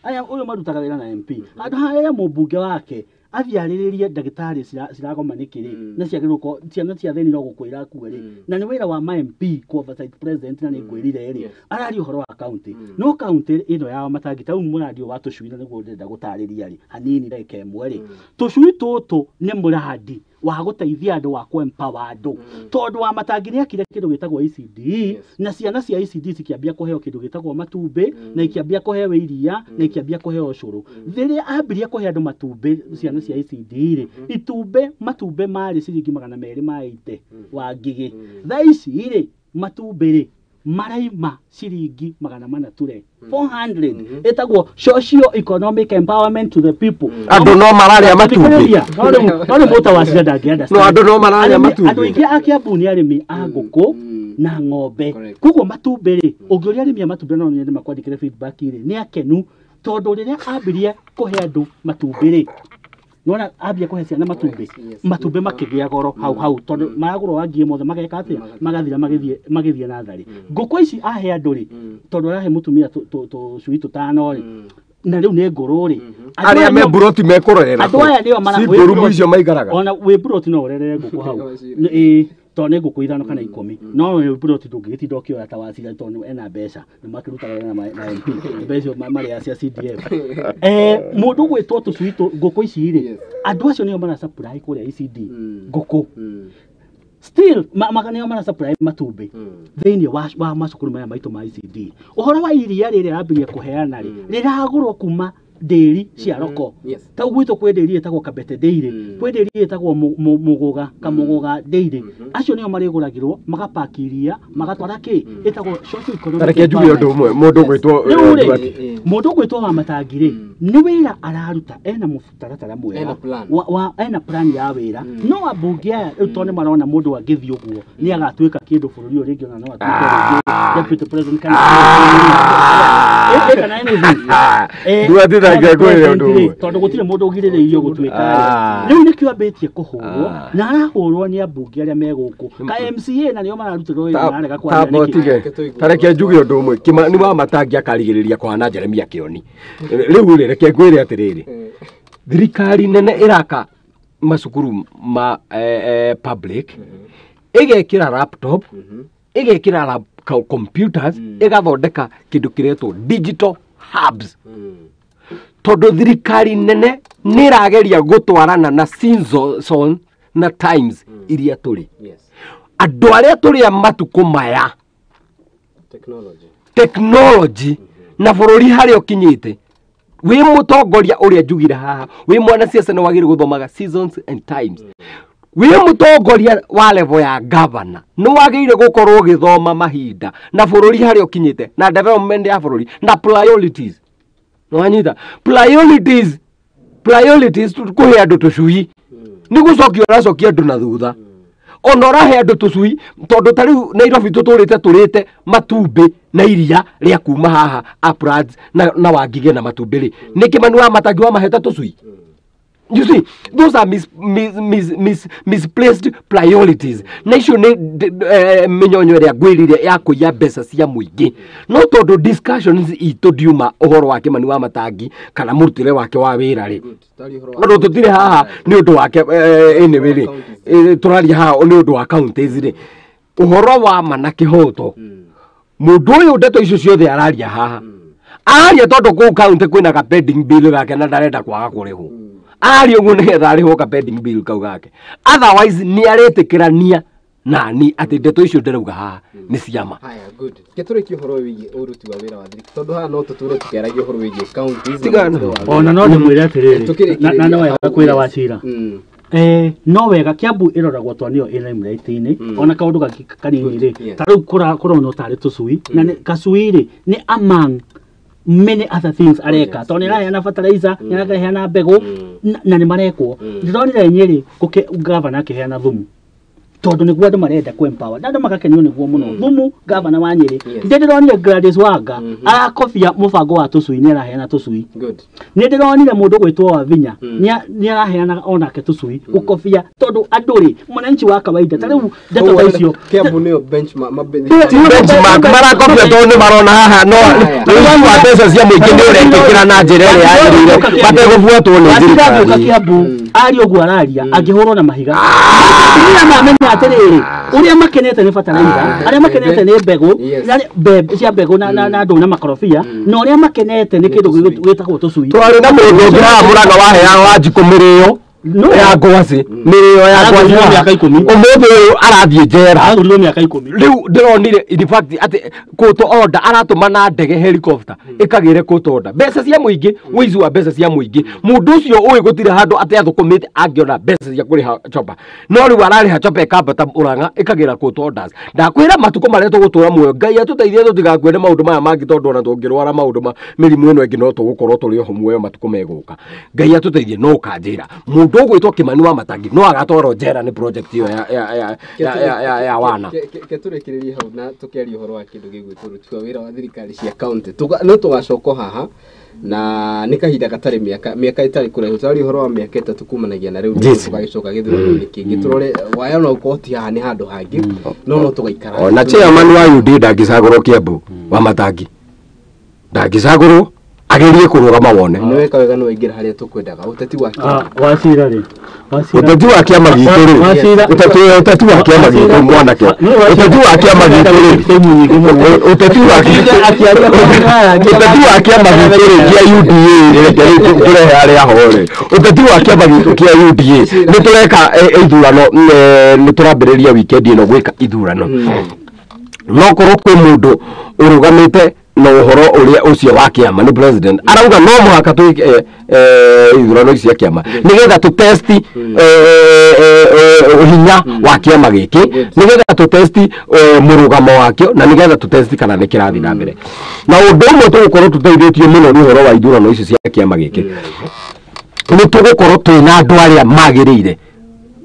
aya, ũyũ marutaga wĩra na MP, handũ ha ere mũmbunge wake athiĩ arĩrĩrie ndagĩtarĩ ciragoma nĩkĩ rĩ, na ciagĩrĩirwo ciana cia thĩni no gũkwĩra akue rĩ, na nĩ wĩra wa ma MP ku oversight president. Na nĩ ngwĩrire rĩ, araria ũhoro wa county, no county ĩno ya Matangi ta rĩu mũradi ũyũ wa tũcui, na nĩguo ndĩrenda gũtarĩria rĩ hanini ndagĩka ĩmwe rĩ. Tũcui tũtũ nĩ mũradi wa gũteithia andũ, wa kũ empower andũ, tondũ wa Matangi nĩ akire kĩndũ gĩtagwo ECD, na ciana cia ECD cikĩambia kũheo kĩndũ gĩtagwo matumbĩ, na ikĩambia kũheo iria, na ikĩambia kũheo ũcũrũ. Rĩrĩa ambirie kũhe andũ matumbĩ, ciana cia ECD rĩ, itumbĩ, matumbĩ marĩ ciringi 280 wa ngigĩ. Thaa ici rĩ, matumbĩ rĩ maraima ciringi 400 ture, 400. Ĩtagwo socio economic empowerment to the people. Andũ no mararĩa matumbĩ. No rĩu mũta wa cira ndangĩ understand. No andũ no mararĩa matumbĩ. Andũ aingĩ a Kiambu nĩ arĩmi a ngũkũ na ng'ombe, koguo matumbĩ rĩ, ũngĩũria arĩmi a matumbĩ, no nyende makwandĩkĩre feedback rĩ, nĩ akenu, tondũ rĩrĩa ambirie kũhe andũ matumbĩ rĩ, nona ambia kũhe ciana matumbĩ, matumbĩ makĩgĩa goro hau hau, tondũ maragũrwo wa ngie mothe mageka atĩa, magathira, magĩthiĩ natharĩ. Ngũkũ ici ahe andũ rĩ, tondũ arahe mũtumia tũcui tũtano rĩ, na rĩu nĩ ngũrũ rĩ. Arĩa me mburoti mekũrorera Andũ aya nĩo mara ci ngũrũ icio maikaraga. Ona wĩ mburoti no ũrerere ngũkũ hau. Ĩĩ, tondũ nĩ ngũkũ 5 kana 10, no wĩ mburoti ndũngĩgĩtinda ũkĩoya ta Wacira, tondũ ena mbeca nĩ makĩrutaga wĩra na MP, mbeca icio marĩa cia CDF. Mũndũ ũgwĩtwo tũcui ngũkũ ici rĩ, andũ acio nĩo mara supply kũrĩa ECD ngũkũ, still nĩo mara supply matumbĩ thĩinĩ wa macukuru maya maitũ ma ECD. Ũhoro wa iria rĩrĩa arambirie kũheana rĩ, rĩragũrwo kuma ndĩri cia roko. Ta gwitũ kwĩ ndĩri ĩtagwo Kabete Dairy, kwĩ ndĩri ĩtagwo Mũgũga Kamũgũga Dairy. Acio nĩo marĩgũragĩrwo, magapaki iria, magatwara kĩ ĩtagwo socio economic. Reke njuge ũndũ ũmwe, mũndũ ũgwĩtwo Rĩu rĩ, mũndũ ũgwĩtwo wa Matangi rĩ, nĩ wĩra araruta, ena mũtaratara mwega wa ena plan ya wĩra. No ambunge aya rĩu tondũ nĩ marona mũndũ angĩthiĩ ũguo nĩ agatuĩka kĩndũ bũrũri ũyũ rĩngĩ, ona no atuĩke rĩngĩ deputy president kana anything. thĩ. Nduati nake ngwĩre ũndũ ũmwe. Tondũ gũtirĩ mũndũ ũgirĩrĩirio gũtuĩka. Rĩu nĩkĩo ambĩtie kũhũrwo na arahũrwo nĩ ambunge arĩa me gũkũ ka MCA na nĩo mararutĩrwo wĩra mararega kwaria Tamba nĩkĩ. ũtige tareke njuge ũndũ ũmwe Kimani wa Matangi akarigĩrĩria kũhana Jeremia Kĩoni. Rĩu rĩ, reke ngwĩre atĩrĩrĩ, thirikari nene ĩraka macukuru ma public, ĩgekĩra laptop, ĩgekĩra computers, ĩgathondeka kĩndũ kĩretwo digital hubs, tondũ thirikari nene nĩ ĩrageria gũtwarana na season na times iria tũrĩ. Andũ arĩa tũrĩ a matukũ maya, technology na bũrũri harĩa ũkinyĩte, wĩ mũtongoria ũrĩa njugire haha, wĩ mwanasiasa nĩ wagĩrĩirwo gũthomaga seasons and times. Wĩ mũtongoria wa level ya governor nĩ wagĩrĩire gũkorwo ũgĩthoma mahinda na bũrũri harĩa ũkinyĩte na development ya bũrũri na priorities. Nĩwanyita priorities kũhe andũ tũcui nĩ gũcokia ũracokia andũ na thutha. Ona ũrahe andũ tũcui tondũ ta rĩu Nairobi tũtũrĩte tũrĩte matumbĩ na iria rĩa kuma haha Uplands na Wangige na matumbĩ rĩ, nĩ Kimani wa Matangi wamahete tũcui. You see, those are misplaced priorities. Na icio nĩ mĩnyonyo ĩrĩa ngwĩrire ya kũiya mbeca cia mũingĩ. No tondũ discussions itũ ndiuma ũhoro wa Kimani wa Matangi kana mũrutĩre wake wa wĩra rĩ, tondũ tũtirĩ haha nĩ ũndũ wake, anyway rĩ, tũraria haha nĩ ũndũ wa counties rĩ, ũhoro wa ma na kĩhoto, mũndũ ũyũ ndeto icio ciothe araria haha aria tondũ kũu county kwĩna ka pending bill gake na ndarenda kwaga kũrĩhwo, aria ũguo nĩgetha arĩhwo ka pending bill kau gake. Otherwise nĩ aretĩkĩrania nani atĩ ndeto icio ndĩrauga haha nĩ ciama. Haya, good. Gĩtũrĩkie ũhoro wĩgiĩ ũruti wa wĩra wa thirikari tondũ haha no tũtũre tũkĩaragia ũhoro wĩgiĩ counties. Ona no ndĩmwĩre atĩrĩrĩ, na no wega kwĩra Wachira, no wega Kiambu ĩroragwo tondũ nĩyo ĩ limelight-inĩ. Ona kaũndũ kanini rĩ, ta rĩu kũronwo tarĩ tũcui na kacui rĩ nĩ among many other things areka, tondũ nĩ araheana fertilizer, nĩ araheana mbegũ na nĩ marekwo. Ndĩronire Nyĩrĩ gavana akĩheana thumu tondũ nĩguo andũ marenda kũ empower na andũ magakenio nĩguo mũno thumu. Gavana wa Nyĩrĩ, ndĩronire Gladys Wanga arakobia mũbango wa tũcui, nĩ araheana tũcui. Nĩ ndĩronire mũndũ gwĩtwo Wavinya nĩ araheana onake tũcui gũkobia, tondũ andũ rĩ, mwananchi wa kawaida ta rĩu ndeto ta icio Kiambu nĩyo benchmark marakobia tondũ nĩ marona haha no ũici wa mbeca cia mũingĩ nĩ ũrekĩkĩra na njĩra ĩrĩa yagĩrĩire mategũbuatwo nĩ thirikari. Kiambu aria ũguo araria angĩhũrwo na mahiga, atumia mamenya atĩrĩrĩ, ũrĩa makenete nĩ fertilizer, arĩa makenete nĩ mbegũ cia mbegũ na ndũ na makorobia, na ũrĩa makenete nĩ kĩndũ gĩtagwo tũcui. Twarĩ na mũndũ ũngĩ haha Mũrang'a waheaga Wanjikũ mĩrĩo ya ngwacĩ, mĩrĩo ya ngwacĩ ũmũthĩ ũyũ arathiĩ njera. Athũrirwo mĩaka 10. Rĩu ndĩronire in fact atĩ court order aratũma na ndege helicopter ĩkagĩre court order mbeca cia mũingĩ, ũici wa mbeca cia mũingĩ. Mũndũ ũcio ũĩ gũtirĩ handũ atĩ athũkũmĩte angĩona mbeca cia kũrĩha chopa, no rĩu ararĩha chopa ĩkambata Mũrang'a ĩkagĩra court orders. Ndakwĩra matukũ marĩa tũgũtũra muoyo, Ngai atũteithie tũtigakue nĩ maũndũ maya mangĩ, tondũ ona tũngĩrwara maũndũ ma mĩrimũ ĩno ĩngĩ no tũgũkorwo tũrĩ oho muoyo matukũ megũka. Ngai atũteithie. No ũkanjĩra mũndũ ũgwĩtwo Kimani wa Matangi no agatwarwo njera nĩ project ĩyo ya wana. Ketũrĩkĩrĩrie hau na tũkĩaria ũhoro wa kĩndũ gĩgwĩtwo ũruti wa wĩra wa thirikari cia county. No tũgacoka haha na nĩ kahinda gatarĩ mĩaka ĩtarĩ kũraihu, tũraria ũhoro wa mĩaka 3 kumanagia na rĩu, tũgagĩcoka gĩthurano-inĩ kĩngĩ tũrore waya no ũkorwo ti haha nĩ handũ hangĩ, no tũgaikara. Ona chairman wa UD ndangĩcagũrwo Kiambu wa Matangi ndangĩcagũrwo, agerie kũrũgama wone. Nĩ weka wega nĩ waingĩra harĩa tũkwendaga ũteti wa Wachira rĩ, ũteti wa kĩama gitũ rĩ, ũteti wa kĩama gitũ mwanake, ũteti wa kĩama gitũ rĩ, ũteti wa kĩama gitũ rĩ kĩa UDA, reke rĩu tũrehe harĩa ho rĩ, ũteti wa kĩama gitũ kĩa UDA nĩ tũreka ithurano, nĩ tũrambĩrĩria weekend ĩno gwĩka ithurano. No korwo kwĩ mũndũ ũrũgamĩte na ũhoro ũrĩa ũcio wa kĩama nĩ president arauga no mũhaka twĩke ithurano ici cia kĩama nĩgetha tũtesti hinya wa kĩama gĩkĩ, nĩgetha tũtesti mũrũgamo wakĩo, na nĩgetha tũtesti kana nĩ kĩrathiĩ na mbere. Na ũndũ ũmwe tũgũkorwo tũteithĩtio mũno nĩ ũhoro wa ithurano ici cia kĩama gĩkĩ, nĩ tũgũkorwo twĩna andũ arĩa magĩrĩire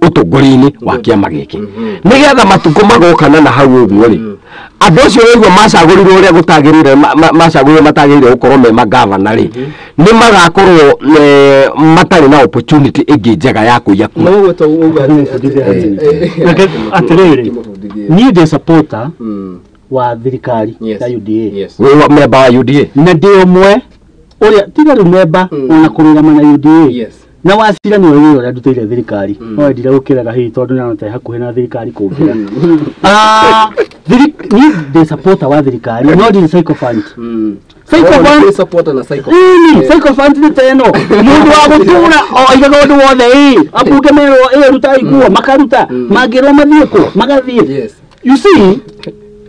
ũtongoria-inĩ wa kĩama gĩkĩ, nĩgetha matukũ magokana na hau ũguo rĩ, Andũ acio waigua macagũrirwo ũrĩa gũtagĩrĩire, macagũrirwo matagĩrĩire gũkorwo me magavana rĩ, nĩ magakorwo matarĩ na opportunity ĩngĩ njega ya kũiya kura. Atĩrĩrĩ, niĩ ndĩ supporter wa thirikari ya UDA. Wĩ member wa UDA? Na ndĩ ũmwe ũrĩa tiga rĩu member ona kũrũgama na UDA. Na Wachira nĩ ũrĩ ũrĩa ndutĩire thirikari, no endire gũkĩrega hihi tondũ nĩarona hakuhĩ na thirikari kũngĩra. Niĩ ndĩ supporter wa thirikari, no ndirĩ sycophant. Sycophant nĩ ta ĩno mũndũ wa gũtũra oigaga ũndũ wothe, ĩ ambunge merwo ĩ rutai nguo makaruta, mangĩrwo mathiĩ kũ magathiĩ. You see,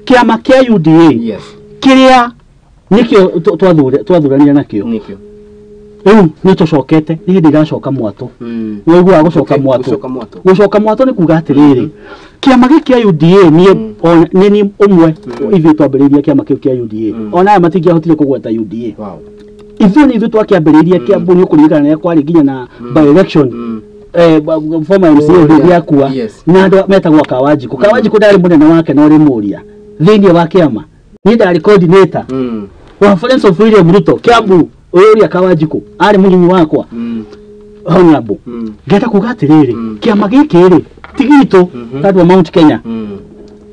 kĩama kĩa UDA kĩrĩa nĩkĩo twathuranire nakĩo rĩu nĩ tũcokete, nĩ hĩndĩ iracoka mwatũ. Nĩwaiguaga gũcoka mwatũ? Gũcoka mwatũ nĩ kuga atĩrĩrĩ, kĩama gĩkĩ kĩa UDA niĩ nĩ ũmwe ithuĩ twambĩrĩirie kĩama kĩu kĩa UDA, ona aya matingĩahotire kũgweta UDA. Ithuĩ nĩ ithuĩ twakĩambĩrĩirie Kĩambu, nĩ ũkũririkana nĩ kwarĩ nginya na by election, former MCA hĩndĩ akua, na andũ metagwo Kawanjikũ. Kawanjikũ ndarĩ mũnene wake na ũrĩ mũria thĩinĩ wa kĩama, niĩ ndarĩ coordinator wa Friends of William Ruto Kĩambu. Ũrĩa Kawanjikũ arĩ mũnyinyi wakwa honorable. Ngenda kuga atĩrĩrĩ, kĩama gĩkĩ rĩ ti gitũ ta andũ a Mount Kenya,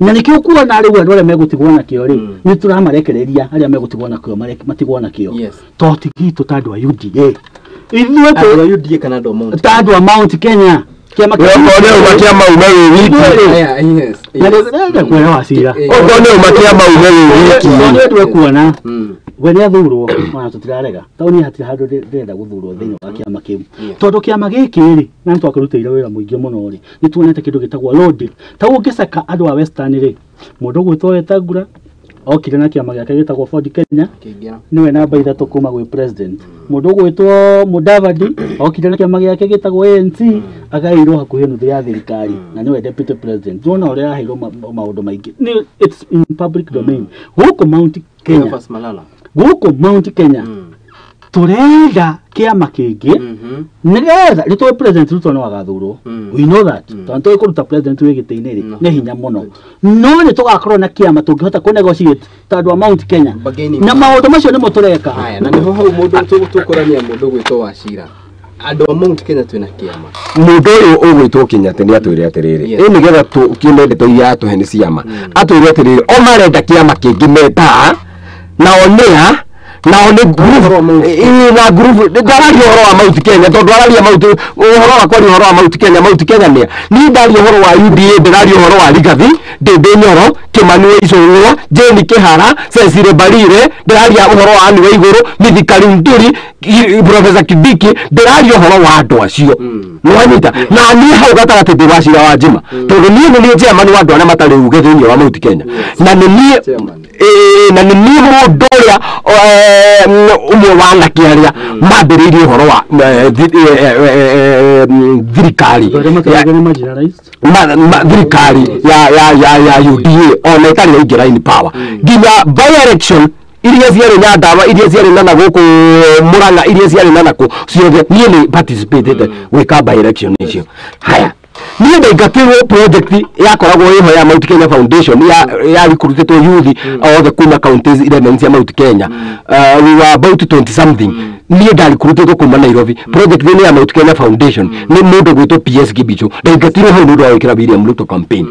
na nĩkĩo kuona rĩu andũ arĩa megũtigwo nakĩo rĩ nĩ tũramarekereria, arĩa megũtigwo nakĩo matigwo nakĩo, to ti gitũ ta andũ a UDA. Ithuĩ andũ a UDA kana andũ a Mount ta andũ a Mount Kenya, kĩama kĩa ũma kĩa maume wĩ wiki. Na kuona Wachira okorwo nĩ ũma kĩa maume wĩ wiki, nĩ ũndũ ekuona we nĩ athurwo, ona tũtirarega tondũ niĩ hatirĩ handũ ndĩrenda gũthurwo thĩinĩ wa kĩama kĩu, tondũ kĩama gĩkĩ rĩ na nĩtwakĩrutĩire wĩra mũingĩ mũno rĩ, nĩ tuonete kĩndũ gĩtagwo loading. Ta ũngĩceka andũ a Western rĩ, mũndũ ũgwĩtwo Wetangula okire na kĩama gĩake gĩtagwo Ford Kenya, nĩwe namba 3 kuma gwĩ president. Mũndũ ũgwĩtwo Mudavadi okire na kĩama gĩake gĩtagwo ANC, agaĩirwo hakuhĩ nuthu ya thirikari na nĩwe deputy president. Tuona ũrĩa aheirwo maũndũ maingĩ, it's in public domain. Gũkũ Mount Kenya, gũkũ Mount Kenya tũrenda kĩama kĩngĩ nĩgetha nĩ tũĩ president Ruto no agathurwo, we know that, tondũ tũĩ kũruta president wĩ gĩtĩ-inĩ rĩ nĩ hinya mũno, no nĩ tũgakorwo na kĩama tũngĩhota kũ negotiate ta andũ a Mount Kenya, na maũndũ macio nĩmo tũreka. Haya, na nĩho hau mũndũ tũkũrania mũndũ gwĩtwo Wachira, andũ a Mount Kenya twĩna kĩama. Mũndũ ũyũ ũgwĩtwo Kenyatta nĩ atwĩre atĩrĩrĩ, ĩ nĩgetha tũkione ndeto iria atũhe nĩ ciama, atwĩre atĩrĩrĩ o marenda kĩama kĩngĩ metaa nao nĩa nao nĩ group na group. Ndararia ũhoro wa Mount Kenya tondũ araria Mount ũhoro wa kwaria ũhoro wa Mount Kenya. Mount Kenya nĩa niĩ ndaria ũhoro wa UDA, ndĩraria ũhoro wa Rigathi, Ndĩndĩ Nyoro, Kimani wa Icũng'wa, Jane Kĩhara, Cecily Mbarire, ndĩraria ũhoro wa Anne Waigũrũ, Mithika Linturi, Professor Kindiki, ndĩraria ũhoro wa andũ acio. Nĩwanyita? Na niĩ hau gatagatĩ ndĩ Wachira wa Njima, tondũ niĩ nĩ niĩ chairman wa andũ arĩa matarĩ uge thĩinĩ wa Mount Kenya, na nĩ niĩ na nĩ niĩ mũndũ ũrĩa ũmwe wa anake arĩa mambĩrĩirie ũhoro wa thirikari thirikari ya UDA ona ĩtarĩ yaingĩra in power nginya by election iria ciarĩ Nyandarua, iria ciarĩ na gũkũ Murang'a, iria ciarĩ na nakũ ciothe niĩ nĩ participated gwĩka by election icio. Haya, niĩ ndaingatirwo project yakoragwo ĩho ya Mount Kenya Foundation ya recruitĩtwo youth othe kuma counties 11 cia Mount Kenya. We were about 20 something. Niĩ ndarecruitĩtwo kuma Nairobi. Project ĩno ya Mount Kenya Foundation nĩ mũndũ gwĩtwo PS Kibicho. Ndaingatirwo hau nĩ ũndũ wa gwĩkĩra William Ruto campaign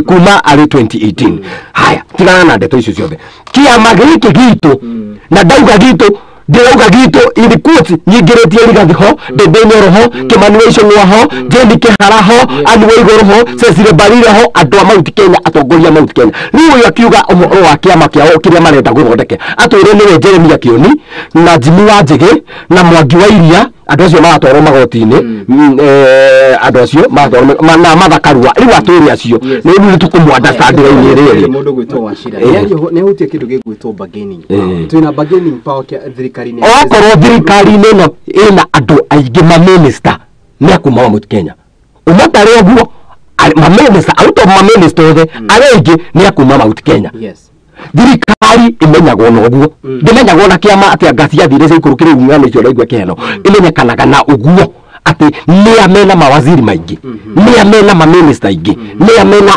kuma arĩ 2018. Haya, tigana na ndeto icio ciothe. Kĩama gĩkĩ gitũ na ndauga gitũ ndĩrauga gitũ in quotes nyingĩrĩtie Rigathi ho, Ndĩndĩ Nyoro ho, Kimani wa Icũng'wa ho, Jane Kĩhara ho, Anne Waigũrũ ho, Cecily Mbarire ho, andũ a Mount Kenya, atongoria a Mount Kenya. Rĩu ũyũ akiuga ũhoro wa kĩama kĩao kĩrĩa marenda gũthondeke, atwĩre nĩwe Jeremiah Kĩoni na Jimmy Wanjĩgĩ na Mwangi wa Iria, andũ acio maratwarwo magoti-inĩ, andũ acio maratwarwo na Martha Karua. Rĩu atwĩre acio nĩ rĩu tũkũmũ-understand-ĩra-inĩ rĩrĩ. Mũndũ gwĩtwo Wachira nĩ ahutie kĩndũ gĩgwĩtwo bargaining power. Twĩna bargaining power kĩa thirikari-inĩ. Okorwo thirikari-inĩ ĩno ĩna andũ aingĩ mamĩnĩsta nĩ akuma wa Mount Kenya, ũmatarĩ ũguo mamĩnĩsta out of mamĩnĩsta othe arĩa aingĩ nĩ akuma Mount Kenya. Thirikari imenyagwo na ũguo, ndĩmenyagwo na kĩama atĩ anga ciathire ciaikũrũkire ng'ano icio ũraigua kĩheno, imenyekanaga na ũguo atĩ atĩ nĩa mena mawaziri maingĩ, nĩa mena maminista aingĩ, nĩa mena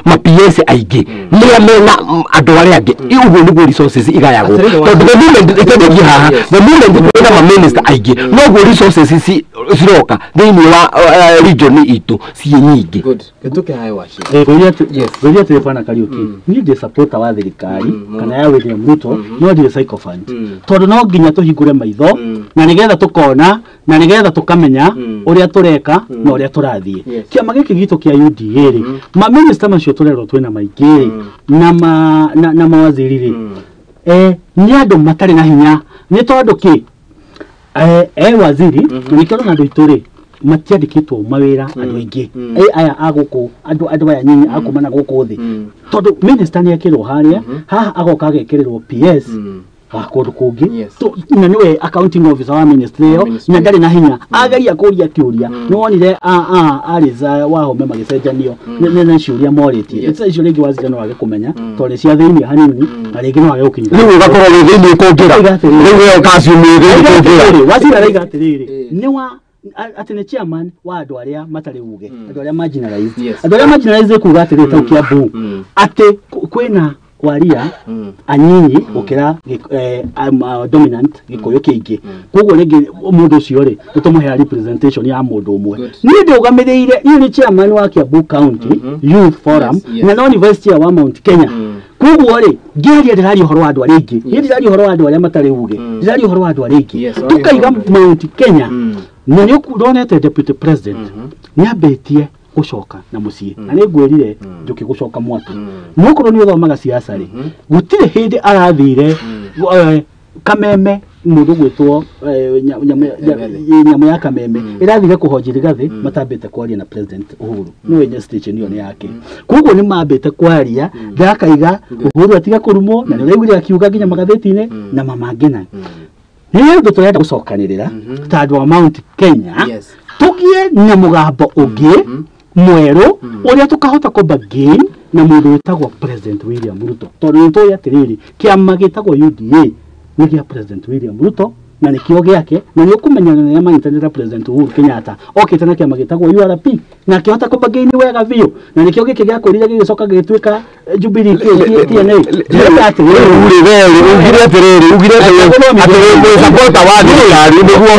ma PS aingĩ, nĩa mena andũ arĩa angĩ. Ũguo nĩguo resources igayagwo, tondũ the moment ĩkendegia haha, the moment kwĩna maminista aingĩ, noguo resources ciroka thĩinĩ wa region itũ ciĩ nyingĩ. Ngũria atĩrĩ bwana Kariuki, niĩ ndĩ supporter wa thirikari kana ya William Ruto, no ndirĩ sycophant, tondũ no nginya tũhingũre maitho na nĩgetha tũkona na nĩgetha tũkamenya ũrĩa tũreka na ũrĩa tũrathiĩ. Kĩama gĩkĩ gitũ kĩa UDA rĩ, maminista macio tũrerwo twĩna maingĩ rĩ, na mawaziri rĩ, nĩ andũ matarĩ na hinya. Nĩ tondũ kĩ waziri nĩkĩo ũrona andũ aitũ rĩ matiandĩkĩtwo mawĩra andũ aingĩ aya a gũkũ, andũ aya nyinyi a kuma na gũkũ thĩ, tondũ minister nĩ ekĩrwo harĩa haha agoka agekĩrĩrwo PS wa kũndũ kũngĩ, na nĩwe accounting officer wa ministry ĩyo, na ndarĩ na hinya. Ageria kũria kĩũria, nĩ wonire Alice Wahome magĩcenjanio nĩ ciũria morĩtie icio, rĩngĩ waziri no age kũmenya tondũ nĩ cia thĩinĩ hanini, na rĩngĩ no age gũkinyĩra. Rĩu ũgakorwo wĩ thĩinĩ kũngĩra, rĩu we ũkaassume wĩ thĩinĩ kũngĩra. Waziri araiga atĩrĩrĩ, nĩ wa atĩ nĩ chairman wa andũ arĩa matarĩ uge, andũ arĩa marginalized, andũ arĩa marginalized kuga atĩrĩ tau Kiambu atĩ kwĩna waria anyinyi gũkĩra dominant Gĩkũyũ kĩingĩ, koguo rĩngĩ mũndũ ũcio rĩ nĩtũmũhea representation ya mũndũ ũmwe. Niĩ ndũgamĩrĩire, niĩ nĩ chairman wa Kiambu County Youth Forum na no nĩ vice chair wa Mount Kenya, koguo rĩ ngĩaria ndĩraria ũhoro wa andũ arĩa aingĩ, niĩ ndĩraria ũhoro wa andũ arĩa matarĩ uge, ndĩraria ũhoro wa andũ arĩa aingĩ. Tũkaiga Mount Kenya na nĩ ũronete deputy president nĩambĩtie gũcoka na mũciĩ, na nĩ ngwĩrire njũkĩ gũcoka mwatũ, no korwo nĩ ũthomaga siasa rĩ, gũtirĩ hĩndĩ arathire Kameme, mũndũ gwĩtwo nyamũ ya Kameme ĩrathire kũhonjia Rigathĩ matambĩte kwaria na President Uhuru, nĩwe nye station ĩyo nĩ yake, koguo nĩ mambĩte kwaria ndakaiga Uhuru atiga kũrumwo, na nĩ ũraiguire akiuga nginya magathĩti-inĩ na Mama Ngina. Nĩ ũndũ tũrenda gũcokanĩrĩra ta andũ a Mount Kenya, tũgĩe na mũgambo ũngĩ mwerũ ũrĩa tũkahota kũbargain na mũndũ wĩtagwo President William Ruto, tondũ nĩ tũĩ atĩrĩrĩ kĩama gĩtagwo UDA nĩ kĩa President William Ruto na nĩkĩo gĩake, na nĩ ũkũmenyana na arĩa manyitanĩra President Uhuru Kenyatta okĩte na kĩama gĩtagwo URP na akĩhota kũbargain wega biũ, na nĩkĩo gĩkĩ gĩakũrire gĩgĩcoka gĩgĩtuĩka Jubilee TNA. Ugire atĩrĩrĩ, ugire atĩrĩrĩ supporter wa thirikari nĩguo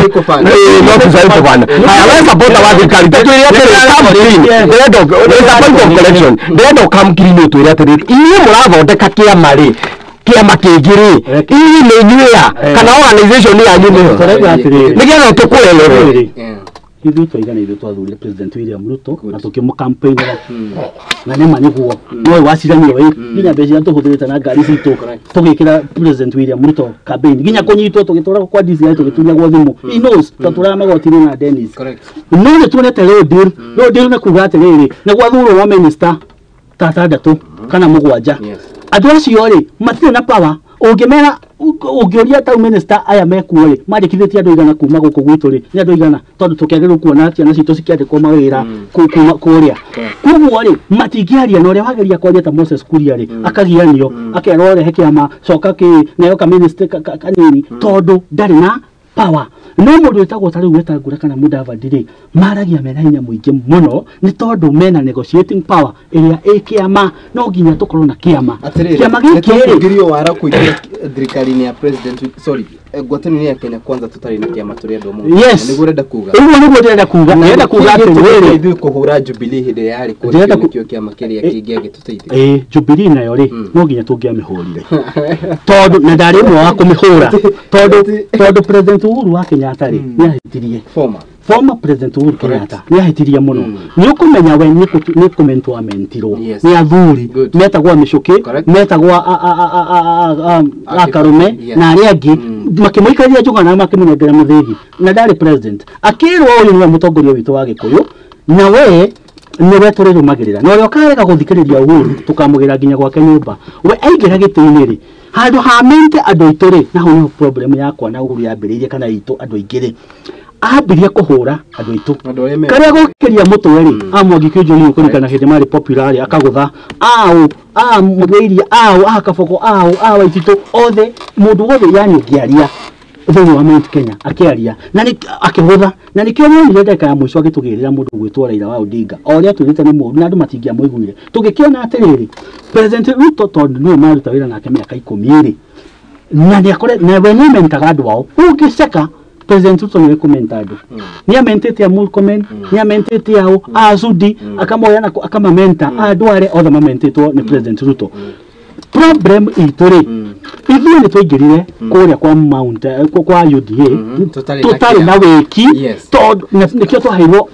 no tũcaikũbana. Haya, we supporter wa thirikari tũtwĩre atĩrĩrĩ, come clean, ndĩrenda it's a point of correction, ndĩrenda come clean ũtwĩre atĩrĩrĩ, inyuĩ mũrathondeka kĩama rĩ, kĩama kĩngĩ rĩ, inyuĩ nĩ inyuĩ a kana organization yanyu nĩyo, nĩgetha tũkũelewe. Ithuĩ twaigana ithuĩ twathurire President William Ruto na tũkĩmũcampaignĩra na nĩma nĩguo nowe waciranio ĩ nginya mbeca iria tũhũthĩrĩte na ngari citũ tũgĩkĩra President William Ruto campaign, nginya kũnyitwo tũgĩtwaragwo kwa DCI tũgĩtunyagwo thimũ, he knows twatũraga magoti-inĩ na Dennis. No nĩ tuonete road deal, road deal nĩ kuga atĩrĩrĩ, nĩ gwathurwo wa minister ta atandatũ kana mũgwanja, andũ acio rĩ matirĩ na power, ũngĩmera ũngĩũria tau minister aya mekuo rĩ mandĩkithĩtie andũ igana kuma gũkũ gwitũ rĩ nĩ andũ igana, tondũ tũkĩagĩrĩirwo kuona ciana citũ cikĩandĩkwo mawĩra kuma kũrĩa, koguo rĩ matingĩaria na ũrĩa wageria kwaria ta Moses Kuria rĩ akagianio akerwo rehe kĩama coka kĩ nayo ka minister kanini tondũ ndarĩ na power. No mũndũ wĩtagwo ta rĩu Wetangula kana Mudavadi rĩ maragia mena hinya mũingĩ mũno nĩ tondũ mena negotiating power ĩrĩa ĩ kĩama. No nginya tũkorwo na kĩama, kĩama gĩkĩ rĩ ngirio wara kũingĩra thirikari-inĩ ya president, sorry, ngwatanĩro ya Kenya Kwanza tũtarĩ na kĩama tũrĩ andũ amwe. Nĩguo ũrenda kuga? Ũguo nĩguo ndĩrenda kuga. Ndĩrenda kuga atĩrĩrĩ, ithuĩ kũhũra Jubilee hĩndĩ ĩrĩa yarĩ kũrĩa nĩkĩo kĩama kĩrĩa kĩngĩagĩtũteithia. Jubilee nayo rĩ no nginya tũngĩamĩhũrire, tondũ na ndarĩ ũmwe wa kũmĩhũra, tondũ President Uhuru wa Kenyatta rĩ nĩ ahĩtirie, former President Uhuru Kenyatta nĩ ahĩtirie mũno. Nĩ ũkũmenya we nĩ kũmentwo amentirwo nĩ athuri metagwo Mĩcũkĩ, metagwo Akarume na arĩa angĩ, makĩmũikaria njũgana na makĩmũnengera mũthĩgi, na ndarĩ president, akĩrwo ũyũ nĩwe mũtongoria witũ wa Gĩkũyũ na we nĩwe tũrĩrũmagĩrĩra, na ũrĩa ũkarega gũthikĩrĩria Uhuru tũkamũgĩra nginya gwake nyũmba. We aingĩra gĩtĩ-inĩ rĩ, handũ ha mente andũ aitũ rĩ, na hau nĩho problem yakwa na Uhuru yambĩrĩirie kana itũ andũ aingĩ rĩ, ambirie kũhũra andũ aitũ karĩa gũkĩria mũtwe rĩ, a Mwangi Kĩnjũri ũkũririkana hĩndĩ marĩ popular rĩ, akagũtha aũ a Mũthĩiria aũ a Kaboko aũ a Waititũ othe, mũndũ wothe yani ũngĩaria thĩinĩ wa Mount Kenya akĩaria na akĩhũtha na nĩkĩo wonire ndagĩka ya mũico agĩtũgĩrĩra mũndũ gwĩtwo Raila wa Odinga o ũrĩa twĩrĩte nĩ mũũru na andũ matingĩamũiguire. Tũgĩkĩona atĩrĩrĩ, President Ruto tondũ nĩwe maruta wĩra nake mĩaka 10 rĩ, na nĩakore na we nĩamentaga andũ ao. Ũngĩceka President Ruto nĩwe kũmenta andũ, nĩ amentĩte a Murkomen, nĩ amentĩte ao a Sudi, akamoya na akamamenta andũ arĩa othe mamentĩtwo nĩ President Ruto. Problem itũ rĩ, ithuĩ nĩ twaingĩrire kũrĩa kwa Mount kwa UDA tũtarĩ na wĩki, tondũ nĩkĩo twaheirwo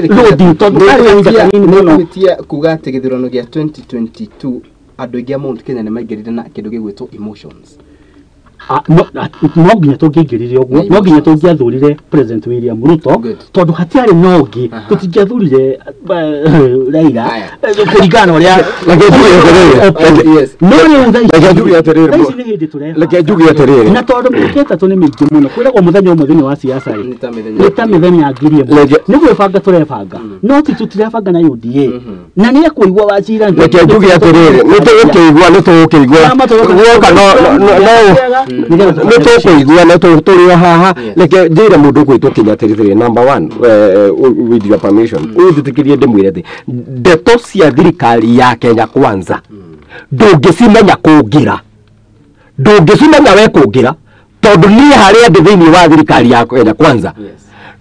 loading, tondũ karĩ kahinda kanini mũno. Nĩkũhĩtia kuga atĩ gĩthurano gĩa 2022 andũ aingĩ a Mount Kenya nĩ maingĩrire na kĩndũ gĩgwĩtwo emotions? No nginya tũngĩingĩrire ũguo, no nginya tũngĩathurire President William Ruto, tondũ hatiarĩ na ũngĩ. Tũtingĩathurire Raila kũringana na ũrĩa. No rĩu thaa ici nĩ hĩndĩ tũrebanga. Reke njuge atĩrĩrĩ. Na tondũ mĩaka 3 nĩ mĩingĩ mũno, kwĩragwo mũthenya ũmwe thĩinĩ wa siasa rĩ nĩ ta mĩthenya 1000. Nĩ gwĩbanga tũrebanga, no ti tũtirebanga na UDA na nĩ ekũigua Wachira. Reke njuge atĩrĩrĩ, nĩ tũgũkĩigua, nĩ tũgũkĩigua guoka, no nĩ tũkũigua na tũrĩ o haha. Reke njĩre mũndũ ũgwĩtwo Kenya atĩrĩrĩ, number one, with your permission, ũnjĩtĩkĩrie ndĩmwĩre atĩ ndeto cia thirikari ya Kenya Kwanza ndũngĩcimenya kũngĩra, ndũngĩcimenya we kũngĩra, tondũ niĩ harĩa ndĩ thĩinĩ wa thirikari ya Kenya Kwanza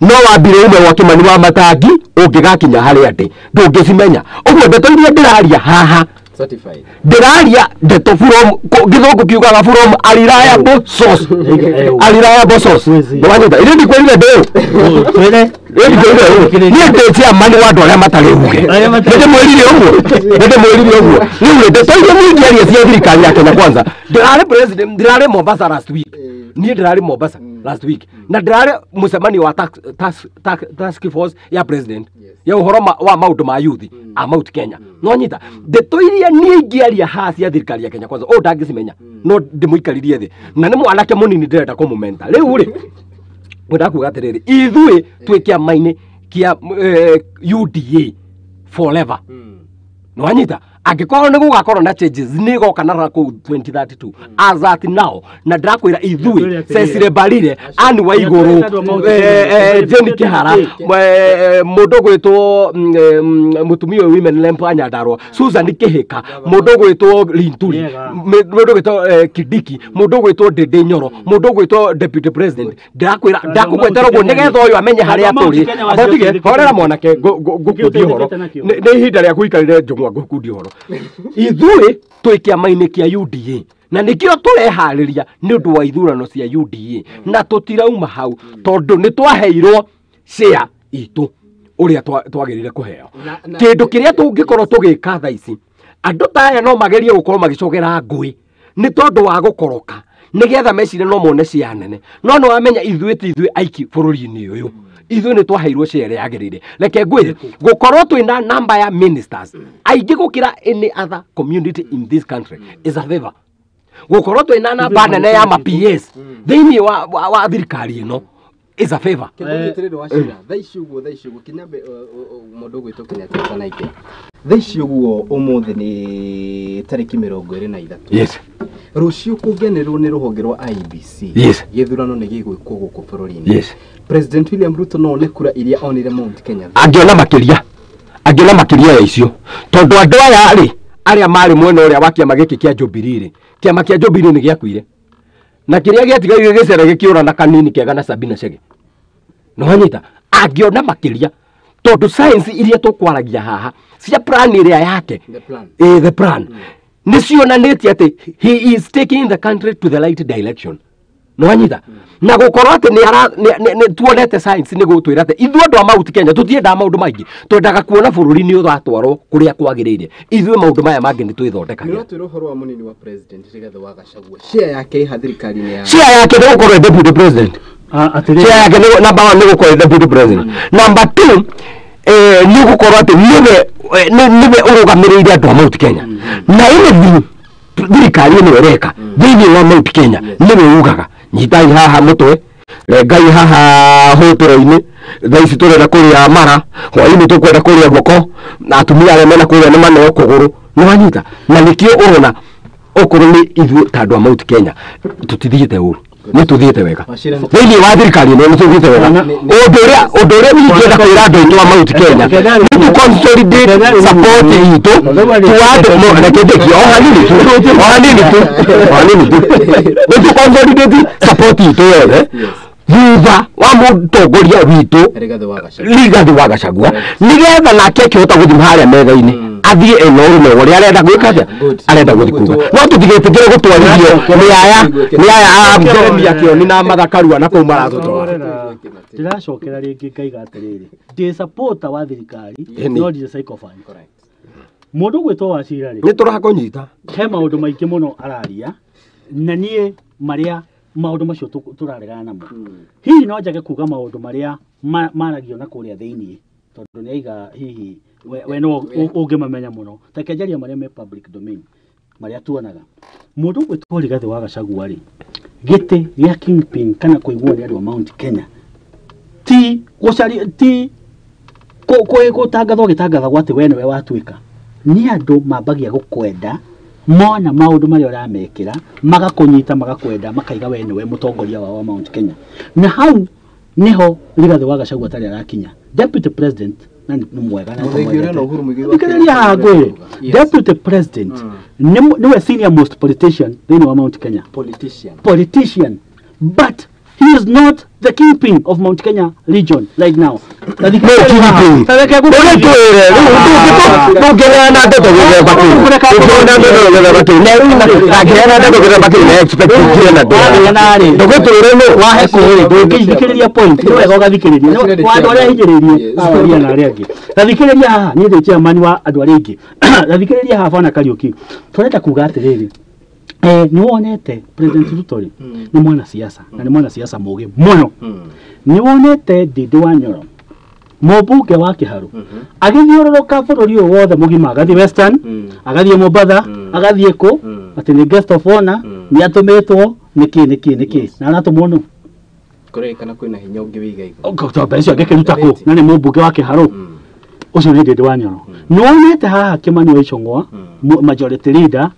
no wambire ume gwa Kimani wa Matangi ũngĩgakinya harĩa ndĩ ndũngĩcimenya. Ũguo ndeto iria ndĩraria haha, ndĩraria ndeto from gĩthũngũ kiugaga from a reliable source, a reliable source. Nĩwanyita iria ndikwĩrire ndĩũ niĩ ndĩ chairman wa andũ arĩa matarĩ uge, nĩndĩmwĩrire ũguo, nĩndĩmwĩrire ũguo. Rĩu ndeto iria mũingĩaria cia thirikari ya Kenya Kwanza, ndĩrarĩ president, ndĩrarĩ Mombasa last week, niĩ ndĩrarĩ Mombasa last week na ndĩrarĩ mũcemanio wa task force ya president ya ũhoro wa maũndũ ma youth a Mount Kenya. No nyita ndeto iria niĩ ingĩaria haha cia thirikari ya Kenya Kwanza, ũũ ndangĩcimenya, no ndĩmũikarĩrie thĩ na nĩ mwanake mũnini ndĩrenda kũmũmenta. Rĩu rĩ, ngwenda kuga atĩrĩrĩ, ithuĩ twĩ kĩama-inĩ kĩa UDA forever. Nĩwanyita angĩkorwo nĩ gũgakorwo na changes nĩ igoka na kũu 2032. As at now, na ndĩrakwĩra ithuĩ Cecily Mbarire, Anne Waigũrũ, Jane Kĩhara, mũndũ ũgwĩtwo mũtumia ũyũ women rep wa Nyandarua Susan Kĩhĩka, mũndũ ũgwĩtwo Linturi, mũndũ ũgwĩtwo Kindiki, mũndũ ũgwĩtwo Ndĩndĩ Nyoro, mũndũ ũgwĩtwo deputy president, ndĩrakwĩra ndakũgwetera ũguo nĩgetha ũyũ amenye harĩa tũrĩ. Abotige horera mwanake, ngũkundia ũhoro, nĩ ihinda rĩa gũikarĩre njũng'wa, ngũkundia ũhoro. Ithuĩ twĩ kĩama-inĩ kĩa UDA na nĩkĩo tũreharĩria nĩ ũndũ wa ithurano cia UDA, na tũtirauma hau tondũ nĩ twaheirwo share itũ ũrĩa twagĩrĩire kũheo. Kĩndũ kĩrĩa tũngĩkorwo tũgĩka thaa ici, andũ ta aya no magerie gũkorwo magĩcogera ngũĩ nĩ tondũ wa gũkoroka nĩgetha mecirie no mone cia nene, no nĩ wamenya ithuĩ ti ithuĩ aiki bũrũri-inĩ ũyũ, ithuĩ nĩ twaheirwo share ĩrĩa yagĩrĩire. Reke ngwĩre, gũkorwo twĩna namba ya ministers aingĩ gũkĩra any other community in this country is a favor. Gũkorwo twĩna namba nene ya ma PS thĩinĩ wa thirikari ĩno is a favor. Kĩndũ atĩrĩrĩ Wachira, thaa ici ũguo, thaa ici ũguo kinyambe mũndũ ũgwĩtwo Kenyatta Naike, thaa ici ũguo ũmũthĩ nĩ tarĩki 23. Rũciũ kũngĩanĩrĩrwo nĩ rũhonge rwa IEBC, gĩthurano nĩ gĩgwĩkwo gũkũ bũrũri-inĩ, President William Ruto no one kura iria onire Mount Kenya? Angĩona makĩria, angĩona makĩria ya icio, tondũ andũ aya rĩ arĩa marĩ mwena ũrĩa wa kĩama gĩkĩ kĩa Jubilee rĩ, kĩama kĩa Jubilee nĩ gĩakuire na kĩrĩa gĩatigarire gĩcere gĩkĩũra na kanini kega na Sabina Chege. Nĩwanyita angĩona makĩria tondũ science iria tũkwaragia haha cia plan ĩrĩa yake, The plan. The plan nĩ cionanĩtie atĩ he is taking the country to the right direction. Nĩwanyita na gũkorwo atĩ nĩ ara nĩ tuonete science nĩ gũtwĩra atĩ ithuĩ andũ a Mount Kenya tũtiendaga maũndũ maingĩ, twendaga kuona bũrũri nĩ ũratwarwo kũrĩa kwagĩrĩire. Ithuĩ maũndũ maya mangĩ nĩ twĩthondekagĩra. Nĩ ũratwĩra ũhoro wa mũnini wa president Rigathĩ wa Gachagua, share yake ĩha thirikari-inĩ ya Share yake nĩ gũkorwo deputy president. Share yake nĩ number 1 nĩ gũkorwo deputy president, number 2 nĩ gũkorwo atĩ nĩwe ũrũgamĩrĩire andũ a Mount Kenya na anything thirikari ĩno ĩreka thĩinĩ wa Mount Kenya nĩwe ugaga nyitai haha mũtwe, rengai haha hũtũro-inĩ, thaa ici tũrenda kũrĩa mara, hwaĩ-inĩ tũkwenda kũrĩa guoko, na atumia arĩa mena kũrĩa nĩ maneo kũgũrũ. Nĩwanyita na nĩkĩo ũrona okorwo nĩ ithuĩ ta andũ a Mount Kenya tũtithiĩte ũru. Nĩ tũthiĩte wega thĩinĩ wa thirikari ĩno, nĩ tũthiĩte wega. Ũndũ ũrĩa ingĩenda kwĩra andũ aitũ a Mount Kenya nĩ tũ consolidate support itũ to andũ. Reke ndĩkie o hanini tu, o hanini tu, o hanini tu. Nĩ tũ consolidate support itũ yothe thutha wa mũtongoria witũ Rigathi wa Gachagua. Rigathi wa Gachagua, nĩgetha nake akĩhota gũthiĩ harĩa metha-inĩ, athiĩ ena ũrũme ũrĩa arenda gwĩka atĩa, arenda gũthiĩ kuga. No tũtigetĩkĩre gũtwarithio nĩ aya a Jeremia Kĩoni na Martha Karua na kũu maratũtwara. Ndĩracokera rĩngĩ ngaiga atĩrĩrĩ, ndĩ supporter wa thirikari, no ndirĩ sycophant. Mũndũ ũgwĩtwo Wacira rĩ, Nĩ tũrakũnyita. He maũndũ maingĩ mũno araria na niĩ marĩa maũndũ macio tũraregana namo. Hihi no njage kuga maũndũ marĩa maragio na kũrĩa thĩiniĩ, tondũ nĩ aiga hihi we no ũngĩmamenya mũno. Reke njarie marĩa me public domain, marĩa tuonaga. Mũndũ ũgwĩtwo Rigathĩ wa Gachagua rĩ, gĩtĩ gĩa kingpin kana kũiguo nĩ andũ a Mount Kenya ti gũcaria, ti gũtangathwo gĩtangathagwo atĩ we nĩwe watuĩka. Nĩ andũ mambagia gũkwenda mona maũndũ marĩa ũramekĩra, magakũnyita, magakwenda, makaiga we nĩwe mũtongoria wao wa Mount Kenya. Na hau niho Rigathĩ wa Gachagua atarĩ arakinya. Deputy president na nĩ mwega na Mũthengi ũrĩa na Uhuru Muigai wa Thikĩrĩria haha ngwĩre. Deputy president nĩwe senior most politician thĩinĩ wa Mount Kenya. Politician. Politician, but he is not the kingpin of Mount Kenya region right now. No kingpin. Ũgĩtwĩre rĩu ndũngĩheana ndeto gĩthemba kĩu, ndũngĩheana ndeto gĩthemba kĩu, angĩheana ndeto gĩthemba kĩu na expect ũkire na ndũgĩtwĩre nũ. Wahe kũrĩ ndũngĩthikĩrĩria point, nĩ wega ũgathikĩrĩria wa andũ arĩa hinyĩrĩrie aria na arĩa angĩ. Tathikĩrĩria haha, niĩ ndĩ chairman wa andũ arĩa angĩ. Tathikĩrĩria haha, bwana Kariũki, tũrenda kuga atĩrĩrĩ, nĩ wonete President Ruto rĩ, nĩ mwanasiasa na nĩ mwanasiasa mũgĩ mũno. Nĩ wonete Ndindi wa Nyoro, mũmbunge wa Kĩharu, agĩthiũrũrũka bũrũri ũyũ wothe mũgima, agathiĩ Western, agathiĩ Mombatha, agathiĩ kũ, atĩ nĩ guest of honor, nĩ atũmĩtwo nĩkĩ nĩkĩ nĩkĩ na aratũmwo nũ? Kũrerĩkana kwĩna hinya ũngĩ wĩiga igũrũ. Mbeca icio angĩkĩruta kũ na nĩ mũmbunge wa Kĩharu? Ũcio nĩ Ndindi wa Nyoro. Nĩ wonete haha Kĩmani wa Ichung'wa, majority leader,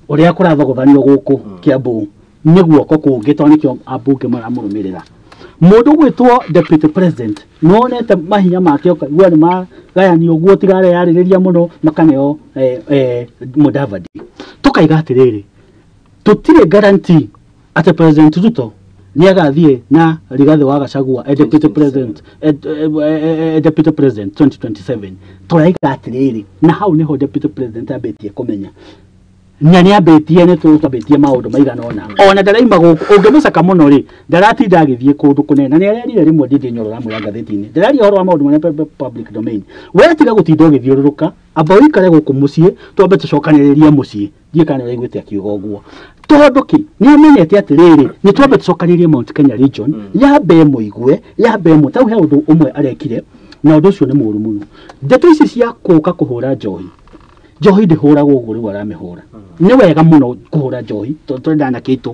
ũrĩa kũrathogothanio gũkũ Kiambu nĩ guoko kũngĩ, tondũ nĩkĩo ambunge maramũrũmĩrĩra. Mũndũ ũgwĩtwo deputy president, nĩ wonete mahinya make, ũkaigua nĩ magayanio ũguo, tigareyarĩrĩria mũno, makaneo Mudavadi. Tũkaiga atĩrĩrĩ, tũtirĩ guarantee atĩ President Ruto nĩ agathiĩ na Rigathĩ wa Gachagua deputy president, deputy president 2027. Tũraiga atĩrĩrĩ, na hau nĩho deputy president ambĩtie kũmenya na nĩ ambĩtie, nĩ tũtambĩtie maũndũ maigana ũna, ona ndaraima gũkũ. Ũngĩmũcaka mũno rĩ, ndaratinda agĩthiĩ kũndũ kũnene, na nĩ arerire rĩmwe Ndindi Nyoro ramwĩra ngathĩti-inĩ, ndĩraria ũhoro wa maũndũ marĩa public domain, we tiga gũtinda ũgĩthiũrũrũka, amba ũikare gũkũ mũciĩ, twambe tũcokanĩrĩrie mũciĩ. Ndiũĩ kana nĩ ũraiguĩte akiuga ũguo, tondũ kĩ nĩ amenyete atĩrĩrĩ, nĩ twambe tũcokanĩrĩrie Mount Kenya region, yambe mũigue, yambe mũ tau. He ũndũ ũmwe arekire na ũndũ ũcio nĩ mũũru mũno. Ndeto ici cia kũka kũhũra njohi, njohi ndĩhũragwo ũguo rĩu aramĩhũra. Nĩ wega mũno kũhũra njohi, tondũ tũrenda anake aitũ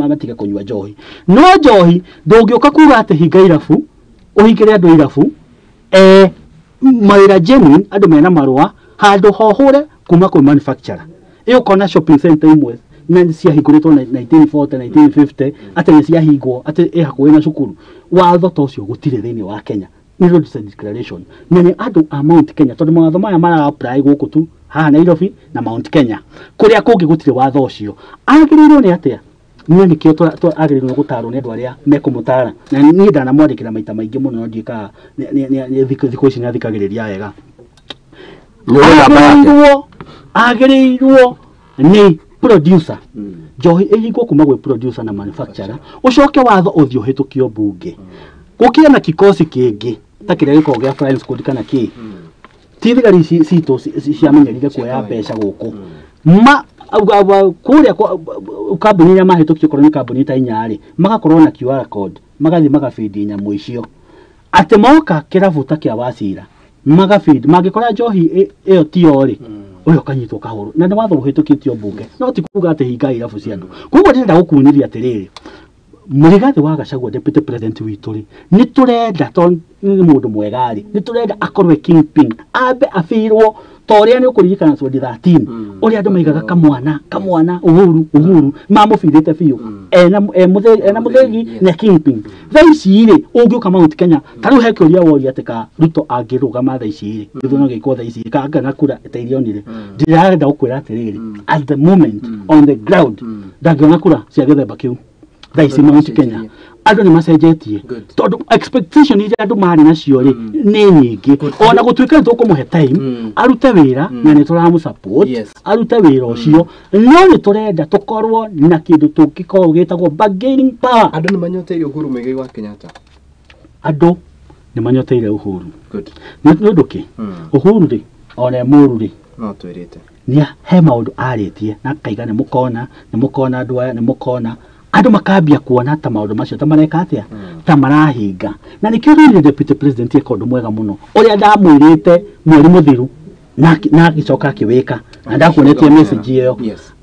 matige kũnyua njohi, no njohi ndũngĩũka kuga atĩ hinga irabu, ũhingĩre andũ irabu, mawĩra genuine, andũ mena marũa, handũ hohũre kuma kwĩ manufacturer. Ĩ ũkona shopping center imwe na ciahingũrĩtwo na 1940, 1950, atĩ nĩ ciahingwo, atĩ ĩ hakuhĩ na cukuru. Watho ta ũcio gũtirĩ thĩinĩ wa Kenya. Nĩ roadside declaration na nĩ andũ a Mount Kenya, tondũ mawatho maya mara apply gũkũ tu haha Nairobi na Mount Kenya. Kũrĩa kũngĩ gũtirĩ watho ũcio. Agĩrĩirwo nĩ atĩa? Niĩ nĩkĩo agĩrĩirwo nĩ gũtarwo nĩ andũ arĩa mekũmũtara, na niĩ ndanamwandĩkĩra maita maingĩ mũno, no ndiũĩ kana thikũ ici nĩ athikagĩrĩria wega. Nĩ namba yake. Agĩrĩirwo nĩ producer, njohi ĩhingwo kuma gwĩ producer na manufacturer, ũcoke watho ũthiĩ ũhĩtũkio mbunge. Gũkĩe na kikosi kĩngĩ ta kĩrĩa gĩkoragwo gĩa flying squad kana kĩ, ti thigari ici citũ ciamenyerire kuoya mbeca gũkũ ma kũrĩa kambuni iria mahĩtũkio, okorwo nĩ kambuni ta inya rĩ, magakorwo na QR code, magathiĩ magabindi nyamũ icio, atĩ moka kĩrabu ta kĩa Wacira magabindi, mangĩkora njohi ĩyo tiyo rĩ, ũyũ ũkanyitwo kahũrũ. Na nĩ watho ũhĩtũkĩtio mbunge, no ti kuga atĩ hinga irabu cia andũ. Koguo ndĩrenda gũkunĩria atĩrĩrĩ, Rigathĩ wa Gachagua, deputy president witũ rĩ, nĩ tũrenda, tondũ nĩ mũndũ mwega rĩ, nĩ tũrenda akorwo e kingpin, ambe abirwo. Ta ũrĩa nĩ ũkũririkana 2013 ũrĩa andũ maigaga kamwana kamwana Uhuru Uhuru mamũbithĩte biũ ena ena Mũthĩgi na kingpin. Thaa ici rĩ, ũngĩũka Mount Kenya ta rĩu he kĩũria woria atĩ ka Ruto angĩrũgama thaa ici rĩ, gĩthurano gĩkwo thaa ici ka angĩona kura ta iria onire, ndĩrarenda gũkwĩra atĩrĩrĩ, at the moment on the ground ndangĩona kura cia gĩthemba kĩu thaa ici Mount Kenya. Andũ nĩ macenjetie tondũ expectation iria andũ marĩ nacio rĩ nĩ nyingĩ, ona gũtuĩka nĩ tũkũmũhe time arute wĩra na nĩ tũramũ support arute wĩra ũcio, no nĩ tũrenda tũkorwo na kĩndũ tũngĩkorwo gĩtagwo bargaining power. Andũ nĩ manyoteire Uhuru Muigai wa Kenyatta. Andũ nĩ manyoteire Uhuru. Nĩ ũndũ kĩ Uhuru rĩ, ona e mũru rĩ, no twĩrĩte nĩ he maũndũ arĩtie na akaiga nĩ mũkona, nĩ mũkona andũ aya, nĩ mũkona andũ makambia kuona ta maũndũ macio ta mareka atĩa, ta marahinga. Na nĩkĩo rĩrĩ deputy president eka ũndũ mwega mũno ũrĩa ndamwĩrĩte mweri mũthiru na agĩcoka akĩwĩka, na ndakuonetie message ĩyo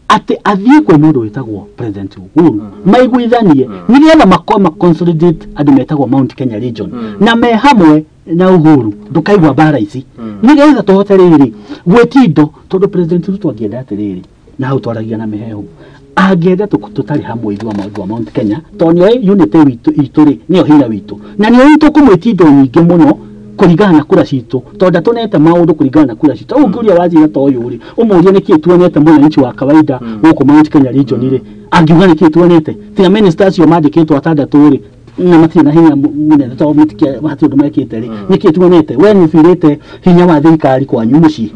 atĩ athiĩ kwĩ mũndũ wĩtagwo President Uhuru maiguithanie nĩgetha makorwo ma consolidate andũ metagwo Mount Kenya region na me hamwe na Uhuru ndũkaigua mbara ici, nĩgetha tũhote rĩrĩ gwĩtia indo, tondũ President Ruto angĩenda atĩrĩrĩ, na hau twaragia na mĩhehu, angĩenda tũtarĩ hamwe ithuĩ maũndũ wa Mount Kenya, tondũ nĩoĩ unity witũ rĩ nĩyo hinya witũ, na nĩoĩ tũkũmwĩtia indo nyingĩ mũno kũringana na kura citũ, tondũ ndatũnete maũndũ kũringana na kura citũ. Rĩu ũngĩũria Waziri ta ũyũ rĩ, ũmũrie nĩkĩĩ tuonete mwananchi wa kawaida gũkũ Mount Kenya region rĩ, angiuga nĩkĩĩ tuonete? Tiga minister acio mandĩkĩtwo atandatũ rĩ, na matirĩ na hinya mũnene tondũ hatirĩ ũndũ mekĩte rĩ, nĩkĩĩ tuonete? We nĩũbirĩte hinya wa thirikari kwanyu mũciĩ,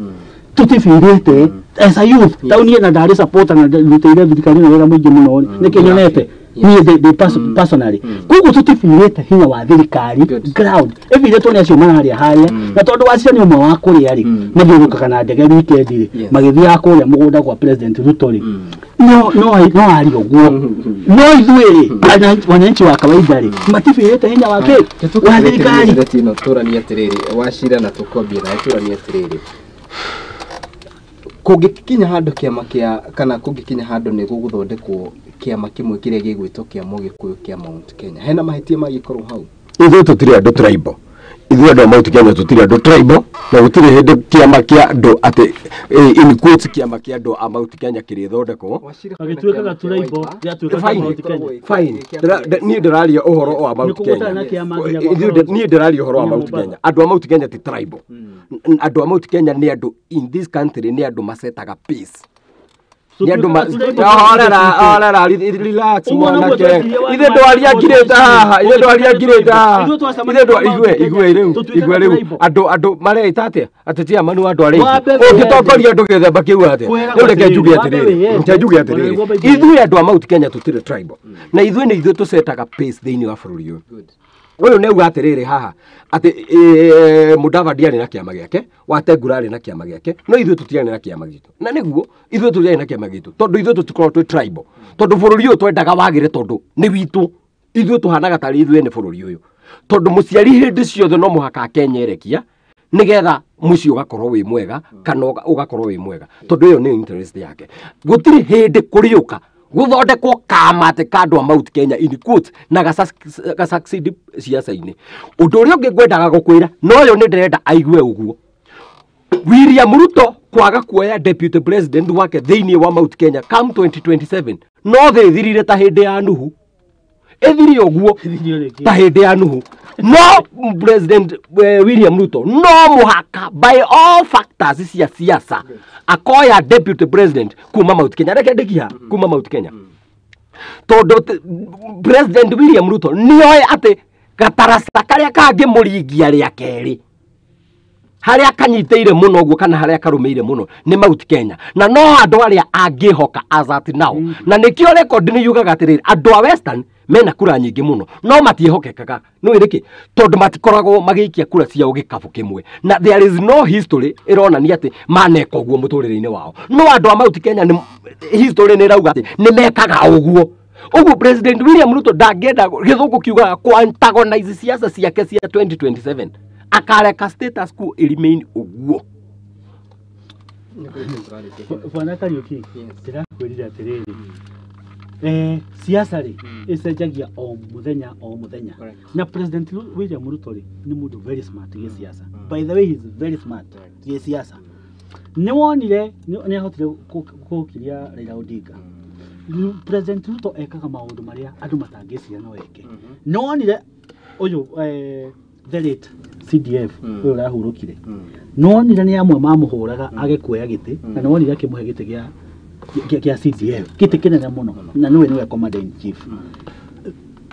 tutibirĩte as a youth tauni na ndarĩ supporter na ndutĩire thirikari na wĩra mũingĩ mũno rĩ, nĩkĩĩ nyonete niĩ ndĩ personally? Koguo tutibirĩte hinya wa thirikari ground, ĩbirĩtwo nĩ acio mararĩa harĩa, na tondũ wacio nĩ ũmwe wa kũrĩa rĩ, mathiũrũrũkaga na ndege weekend rĩ, magĩthiaga kũrĩa mũgũnda kwa President Ruto rĩ, no aria ũguo. No ithuĩ rĩ, wananchi wa kawaida rĩ, matibirĩte hinya wa kĩ wa thirikari. Ĩno tũranie atĩrĩrĩ Wachira, na tũkwambia nawe, tũranie atĩrĩrĩ, kũngĩkinya handũ kĩama kĩa kana kũngĩkinya handũ nĩ gũgũthondekwo kĩama kĩmwe kĩrĩa gĩgwĩtwo kĩa Mũgĩkũyũ kĩa Mount Kenya, hena mahĩtia mangĩkorwo hau? Ithuĩ tũtirĩ andũ tribal, ithuĩ andũ a Mount Kenya tũtirĩ andũ tribal, na gũtirĩ hĩndĩ kĩama kĩa andũ atĩ in quotes kĩama kĩa andũ a Mount Kenya kĩrĩthondekwo. Agĩtuĩkaga tribal, gĩatuĩkaga Mount Kenya. Fine, niĩ ndĩraria ũhoro wa Mount Kenya, niĩ ndĩraria ũhoro wa Mount Kenya. Andũ a Mount Kenya ti tribal. Andũ a Mount Kenya nĩ andũ in this country nĩ andũ macetaga peace. Nĩ andũ horera, relax mwanake, ithe ndwaria ngirĩte haha, ithe ndwaria ngirĩte haha, ithe ndwa igue igue rĩu, igue rĩu andũ mareita atĩa atĩ ti amanu andũ arĩa ũngĩtongoria andũ gĩthemba kĩu atĩa? Rĩu reke njuge atĩrĩrĩ, reke njuge atĩrĩrĩ, ithuĩ andũ a Mount Kenya tũtirĩ tribal, na ithuĩ nĩ ithuĩ tũcetaga pace thĩinĩ wa bũrũri ũyũ. Ũyũ nĩ auga atĩrĩrĩ haha atĩ Mudavadi arĩ na kĩama gĩake, Wetangula arĩ na kĩama gĩake, no ithuĩ tũtiarĩ na kĩama gitũ. Na nĩguo ithuĩ tũtiarĩ na kĩama gitũ tondũ ithuĩ tũtikoragwo twĩ tribal, tondũ bũrũri ũyũ twendaga wagĩre tondũ nĩ witũ. Ithuĩ tũhanaga tarĩ ithuĩ nĩ bũrũri ũyũ, tondũ mũciari hĩndĩ ciothe no mũhaka akenyerekia nĩgetha mũciĩ ũgakorwo wĩ mwega kana ũgakorwo wĩ mwega, tondũ ĩyo nĩ interest yake. Gũtirĩ hĩndĩ kũrĩũka gũthondekwo kama atĩ ka andũ a Mount Kenya in quotes na gasucceed ciaca-inĩ. Ũndũ ũrĩa ũngĩ ngwendaga gũkwĩra, no ũyũ nĩ ndĩrenda aigue ũguo, William Ruto kwaga kuoya deputy president wake thĩinĩ wa Mount Kenya come 2027 no thĩ ĩthirire ta hĩndĩ ya Nuhu, ĩthire ũguo ta hĩndĩ ya Nuhu. No President William Ruto no mũhaka by all factors cia siasa akoya deputy president kuma Mount Kenya. Reke ndĩkia kuma Mount Kenya, tondũ President William Ruto nĩoĩ atĩ gataraca karĩa kangĩmũringia rĩa kerĩ harĩa kanyitĩire mũno ũguo kana harĩa karũmĩire mũno nĩ Mount Kenya, na no andũ arĩa angĩhoka as at now. Na nĩkĩo record nĩ yugaga atĩrĩrĩ, andũ a Western mena kura nyingĩ mũno no matiĩhokekaga. Nĩ nĩkĩ? Tondũ matikoragwo magĩikia kura ciao gĩkabũ kĩmwe, na there is no history ĩronania atĩ maneka ũguo mũtũrĩre-inĩ wao. No andũ a Mount Kenya nĩ history nĩ ĩrauga atĩ nĩ mekaga ũguo. Ũguo President William Ruto ndangĩenda gĩthũngũ kiugaga kũ antagonize siasa ciake cia 2027, akareka status quo remain ũguo. Bwana Kariuki, ndĩrakwĩrire atĩrĩrĩ, siasa rĩ ĩcenjagia o mũthenya o mũthenya, na President William Ruto rĩ nĩ mũndũ very smart gĩsiasa. By the way, he is very smart gĩsiasa. Nĩ wonire nĩ ahotire kũkiria Raila Odinga. President Ruto ekaga maũndũ marĩa andũ matangĩciria no eke. Nĩ wonire ũyũ the late CDF ũyũ ũrahurũkire, nĩ wonire nĩ amwe mamũhũraga age kuoya gĩtĩ, na nĩ wonire akĩmũhe gĩtĩ gĩa CDF, gĩtĩ kĩnene mũno, na nĩwe commander in chief.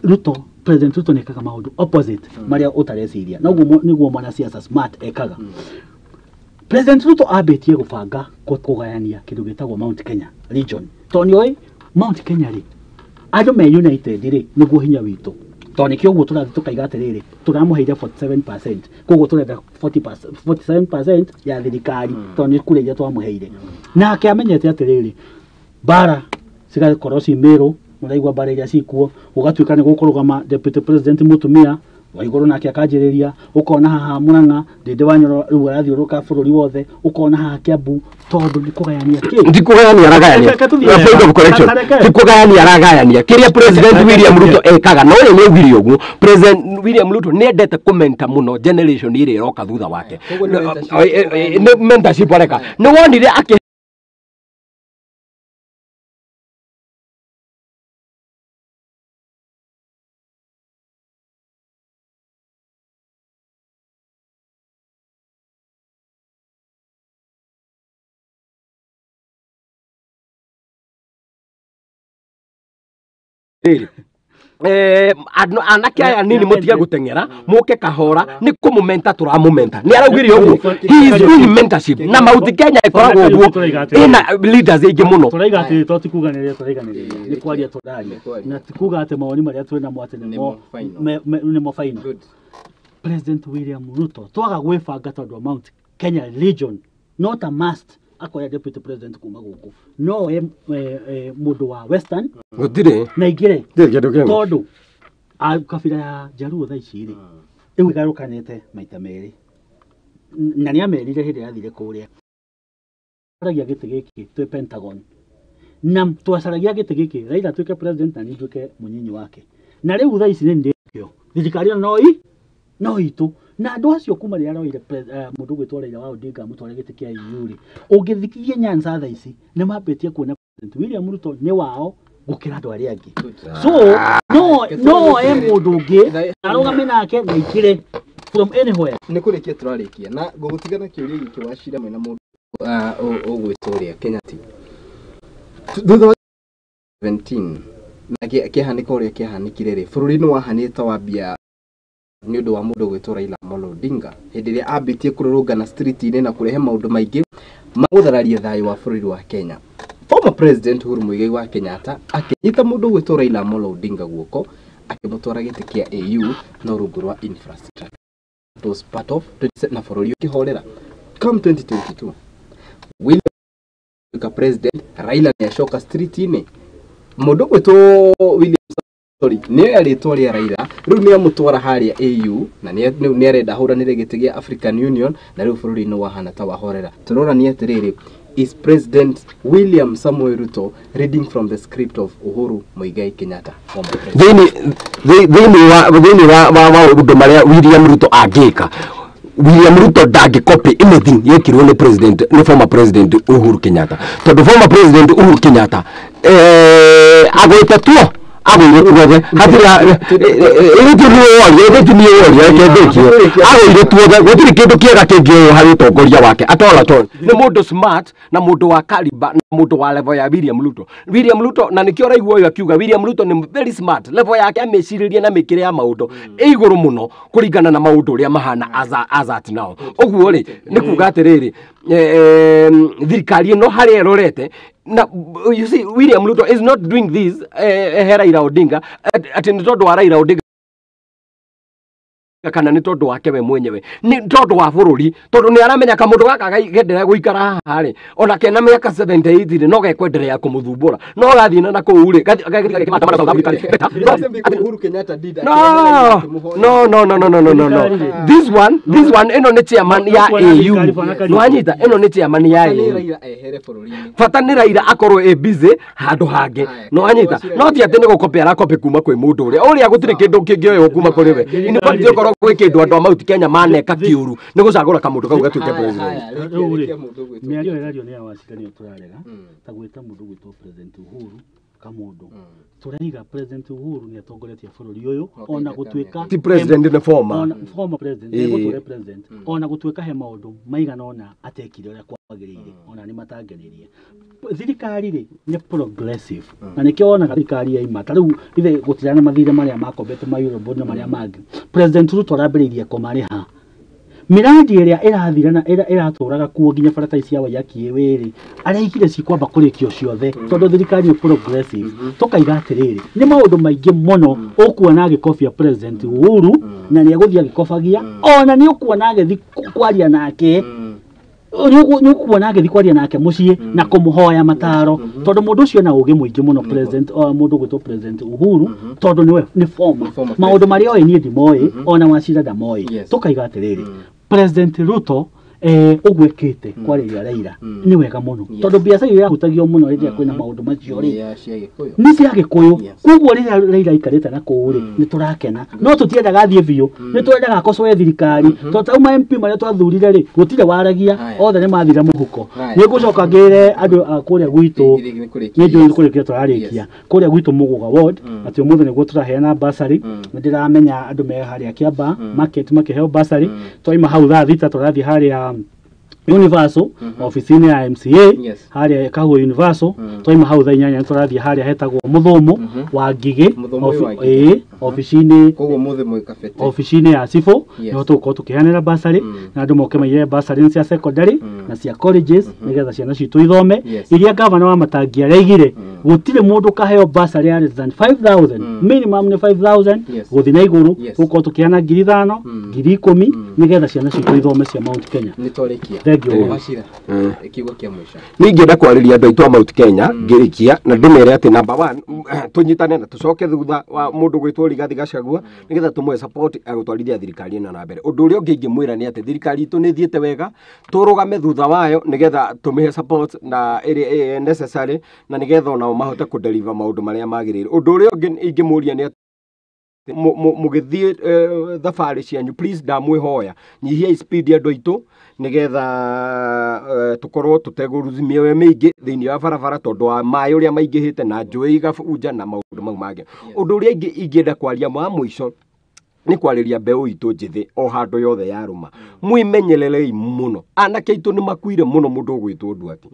Ruto, President Ruto nĩ ekaga maũndũ opposite marĩa ũtareciria, na ũguo nĩguo mwanasiasa smart ekaga. President Ruto ambĩtie gũbanga kũgayania kĩndũ gĩtagwo Mount Kenya region, tondũ nĩoĩ Mount Kenya rĩ, andũ me united rĩ, nĩguo hinya witũ, tondũ nĩkĩo ũguo tũrathiĩ tũkaiga atĩrĩrĩ, tũramũheire 47%, koguo tũrenda 47% ya thirikari, tondũ nĩ kura iria twamũheire. Nake amenyete atĩrĩrĩ, mbara cigakorwo ci Meru, mũraigua mbara iria cikuo, gũgatuĩka nĩ gũkũrũgama deputy president mũtumia wa igũrũ, nake akanjĩrĩria, ũkona haha Murang'a Ndindi wa Nyoro rĩu arathiũrũrũka bũrũri wothe, ũkona haha Kiambu, tondũ nĩ kũgayania kĩ Ti kũgayania aragayania. Point of correction, ti kũgayania aragayania. Kĩrĩa President William Ruto ekaga, na ũyũ nĩ augire ũguo, President William Ruto nĩ endete kũmenta mũno generation ĩrĩa ĩroka thutha wake. Nĩ mentorship areka. Nĩ wonire akĩ anake aya nini mutige guteng'era muke kahora ni kumumenta turamumenta. Ni araugire uguo, he is doing mentorship na Mount Kenya ikoragwo uguo ina leaders aingĩ mũno. Turaiga atĩ to ti kuganĩrĩria, turaiganĩrĩria nĩ kwaria tũraria, na ti kuga atĩ mawoni marĩa twĩ namo atĩ nĩmo final. President William Ruto twaga gwĩbanga tondũ wa Mount Kenya region, not a must akoya deputy president kuma gũkũ, no mũndũ wa Western gũtirĩ na ingĩre kĩndũ tondũ kabira ya Jaluo thaa ici rĩ ĩu ĩgarũkanĩte maita merĩ, na nĩ amerire hĩndĩ yathire kũrĩa twacaragia gĩtĩ gĩkĩ twĩ Pentagon, na twacaragia gĩtĩ gĩkĩ Raila atuĩke president na niĩ nduĩke mũnyinyi wake, na rĩu thaa ici nĩ ndĩkĩo thirikari ĩno no itũ, na andũ acio kuma rĩrĩa aroire mũndũ ũgwĩtwo Raila wa Odinga amũtware gĩtĩ kĩa EU rĩ, ũngĩthiĩ Nyanza thaa ici nĩ mambĩtie kuona President William Ruto nĩ wao gũkĩra andũ arĩa angĩ. So no oe mũndũ ũngĩ arũgame nake na ikĩre from anywhere. Nĩ kũrĩkia tũrarĩkia na ngũgũtiga na kĩũria gĩkĩ wa cira mwena mũndũ ũgwĩtwo ũrĩa Kenya thutha wa 17 na kĩahanĩka ũrĩa kĩahanĩkire rĩ, bũrũri nĩ wahanĩte wambia nĩ ũndũ wa mũndũ ũgwĩtwo Raila Amolo Odinga hĩndĩ ĩrĩa ambĩtie kũrũrũngana street-inĩ na kũrehe maũndũ maingĩ ma gũthararia thayũ wa bũrũri wa Kenya. Former President Uhuru Muigai wa Kenyatta akĩnyita mũndũ ũgwĩtwo Raila Amolo Odinga guoko akĩmũtwara gĩtĩ kĩa AU na rungu rwa infrastructure. It was part of na bũrũri ũkĩhorera. Come 2022 William President Raila nĩacoka street-inĩ. Mũndũ ũgwĩtwo William sorry nĩ rĩtwa rĩa Raila rĩu nĩ amũtwara harĩa AU na nĩ arenda ahũranĩre gĩtĩ gĩa African Union na rĩu bũrũri nĩ wahana ta wahorera. Tũrorania atĩrĩrĩ, is President William Samoei Ruto reading from the script of Uhuru Muigai Kenyatta? Thĩinĩ wa maũndũ marĩa William Ruto angĩka, William Ruto ndangĩcopy anything yekirwo nĩ president, nĩ former president Uhuru Kenyatta, tondũ former president Uhuru Kenyatta agwĩte tuo agũire tuothe, hatirĩ agũire tuothe, gũtirĩ kĩndũ kĩega kĩngĩoywo harĩ ũtongoria wake at all at all. Nĩ mũndũ smart na mũndũ wa caliber na mũndũ wa level ya William Ruto. William Ruto na nĩkĩo ũraigua ũyũ akiuga William Ruto nĩ very smart, level yake amĩcirĩrie na mĩkĩre ya maũndũ ĩ igũrũ mũno kũringana na maũndũ ũrĩa mahana as at now. Ũguo rĩ nĩ kuga atĩrĩrĩ, thirikari ĩno harĩa ĩrorete na you see William Ruto is not doing this he Raila Odinga atĩ nĩ tondũ wa Raila Odinga kana nĩ tondũ wake we mwenyewe, nĩ tondũ wa bũrũri, tondũ nĩ aramenya kamũndũ gaka genderea gũikara haha rĩ, ona kena mĩaka 78 rĩ, no gekwenderea kũmũthumbũra, no gathiĩ na kũu rĩ Uhuru Kenyatta did. No no no no no no no no, this one ĩno nĩ chairman ya AU, nĩwanyita, ĩno nĩ chairman ya AU. Bata nĩ Raila akorwo ĩ busy handũ hangĩ, nĩwanyita, no ti atĩ nĩ gũkopia arakopia kuma kwĩ mũndũ ũrĩa gũtirĩ kĩndũ kĩngĩoywo kuma kũrĩ we. In fact, okorwo Gwĩ kĩndũ andũ a Mount Kenya maneka kĩũru nĩ gũcagũra kamũndũ kau gatuĩke president. Rĩu rĩ, mĩario ĩrario nĩ ya Wachira nĩyo tũrarega ta gwĩta mũndũ gwĩtwo President Uhuru kamũndũ. Tũraiga President Uhuru nĩ atongoretie bũrũri ũyũ ona gũtuĩka Ti president, nĩ former. Ona former president, nĩ president, ona gũtuĩka he maũndũ maigana ũna atekire ũrĩa kwagĩrĩire, ona nĩ matangenirie. Thirikari rĩ nĩ progressive, na nĩkĩo wonaga thirikari yaima ta rĩu ithe gũtirĩ na mathirĩ marĩa makombete ma Eurobond na marĩa mangĩ. President Ruto arambĩrĩirie kũmarĩha. Miradi ĩrĩa ĩrathira na ĩratũraga kuo nginya barabara cia Waiyaki wĩrĩ araigire cikwamba kũrĩkio ciothe tondũ thirikari nĩ progressive. Tũkaiga atĩrĩrĩ, nĩ maũndũ maingĩ mũno ũkuona agĩkobia President Uhuru, na nĩ egũthiĩ agĩkobagia, ona nĩ ũkuona agĩthiĩ kwaria nake, nĩ ũkuona agĩthiĩ kwaria nake mũciĩ na kũmũhoya mataro, tondũ mũndũ ũcio ena ũgĩ mũingĩ mũno, president mũndũ ũgwĩtwo President Uhuru, tondũ nĩwe nĩ former, maũndũ marĩa oĩ niĩ ndimoĩ, ona Wachira ndamoĩ. Tũkaiga atĩrĩrĩ, President Ruto ũguo ĩkĩte kwarĩria Raila nĩ wega mũno, tondũ biacara iria yahutagio mũno rĩrĩa kwĩna maũndũ macio rĩ nĩ cia Gĩkũyũ. Koguo rĩrĩa Raila aikarĩte na kũu rĩ, nĩ tũrakena, no tũtiendaga athiĩ biũ, nĩ twendaga akocoe thirikari, tondũ ta ma MP marĩa twathurire rĩ, gũtirĩ waragia, othe nĩ mathire mũhuko. Nĩ ngũcoka ngĩre andũ a kũrĩa gwitũ, nĩ njũĩ nĩ kũrĩkia tũrarĩkia kũrĩa gwitũ Mũgũga ward, atĩ ũmũthĩ nĩguo tũraheana bursary. Nĩ ndĩramenya andũ me harĩa Kĩamba market makĩheo bursary. Twaima hau thaa 6 tũrathiĩ harĩa Universal, ofici-inĩ ya MCA harĩa Kahũa Universal. Twaima hau thaa 8 tũrathiĩ harĩa hetagwo Mũthũmũ wa Ngigĩ, ofici-inĩ ofici-inĩ ya Cibũ, nĩho tũgũkorwo tũkĩheanĩra bursary, na andũ moke maigĩre bursary nĩ cia secondary na cia colleges, nĩgetha ciana citũ ithome. Iria gavana wa Matangi araigire gũtirĩ mũndũ ũkaheo bursary ya less than 5000, minimum nĩ 5000 gũthiĩ na igũrũ. Gũkorwo tũkĩheana 5,000, 10,000, nĩgetha ciana citũ ithome cia Mount Kenya. Nĩ twarĩkia. Wachira, kiugo kĩa mũico. Nĩ ingĩenda kwarĩria andũ aitũ a Mount Kenya ngĩrĩkia na ndĩmere atĩ number 1 tũnyitane na tũcoke thutha wa mũndũ gwĩtwo Rigathi Gachagua nĩgetha tũmũhe support agũtwarithia thirikari ĩno na mbere. Ũndũ ũrĩa ũngĩ ingĩmwĩra nĩ atĩ thirikari itũ nĩ ĩthiĩte wega, tũrũgame thutha wayo nĩgetha tũmĩhe support na ĩrĩa necessary, na nĩgetha onao mahote kũdeliver maũndũ marĩa magĩrĩire. Ũndũ ũrĩa ũngĩ ingĩmũria nĩ mũgĩthiĩ thabarĩ cianyu, please ndamwĩhoya nyihiai speed andũ aitũ nĩgetha tũkorwo tũtegũruthi mĩoyo mĩingĩ thĩinĩ wa barabara tondũ wa maĩ ũrĩa maingĩhĩte na njũĩ igabunja na maũndũ mau mangĩ. Ũndũ ũrĩa ingĩenda kwaria wa mũico nĩ kwarĩria mbeũ itũ njĩthĩ o handũ yothe yarũma, mwĩmenyererei mũno, anake aitũ nĩ makuire mũno mũndũ ũgwĩtwo Nduati.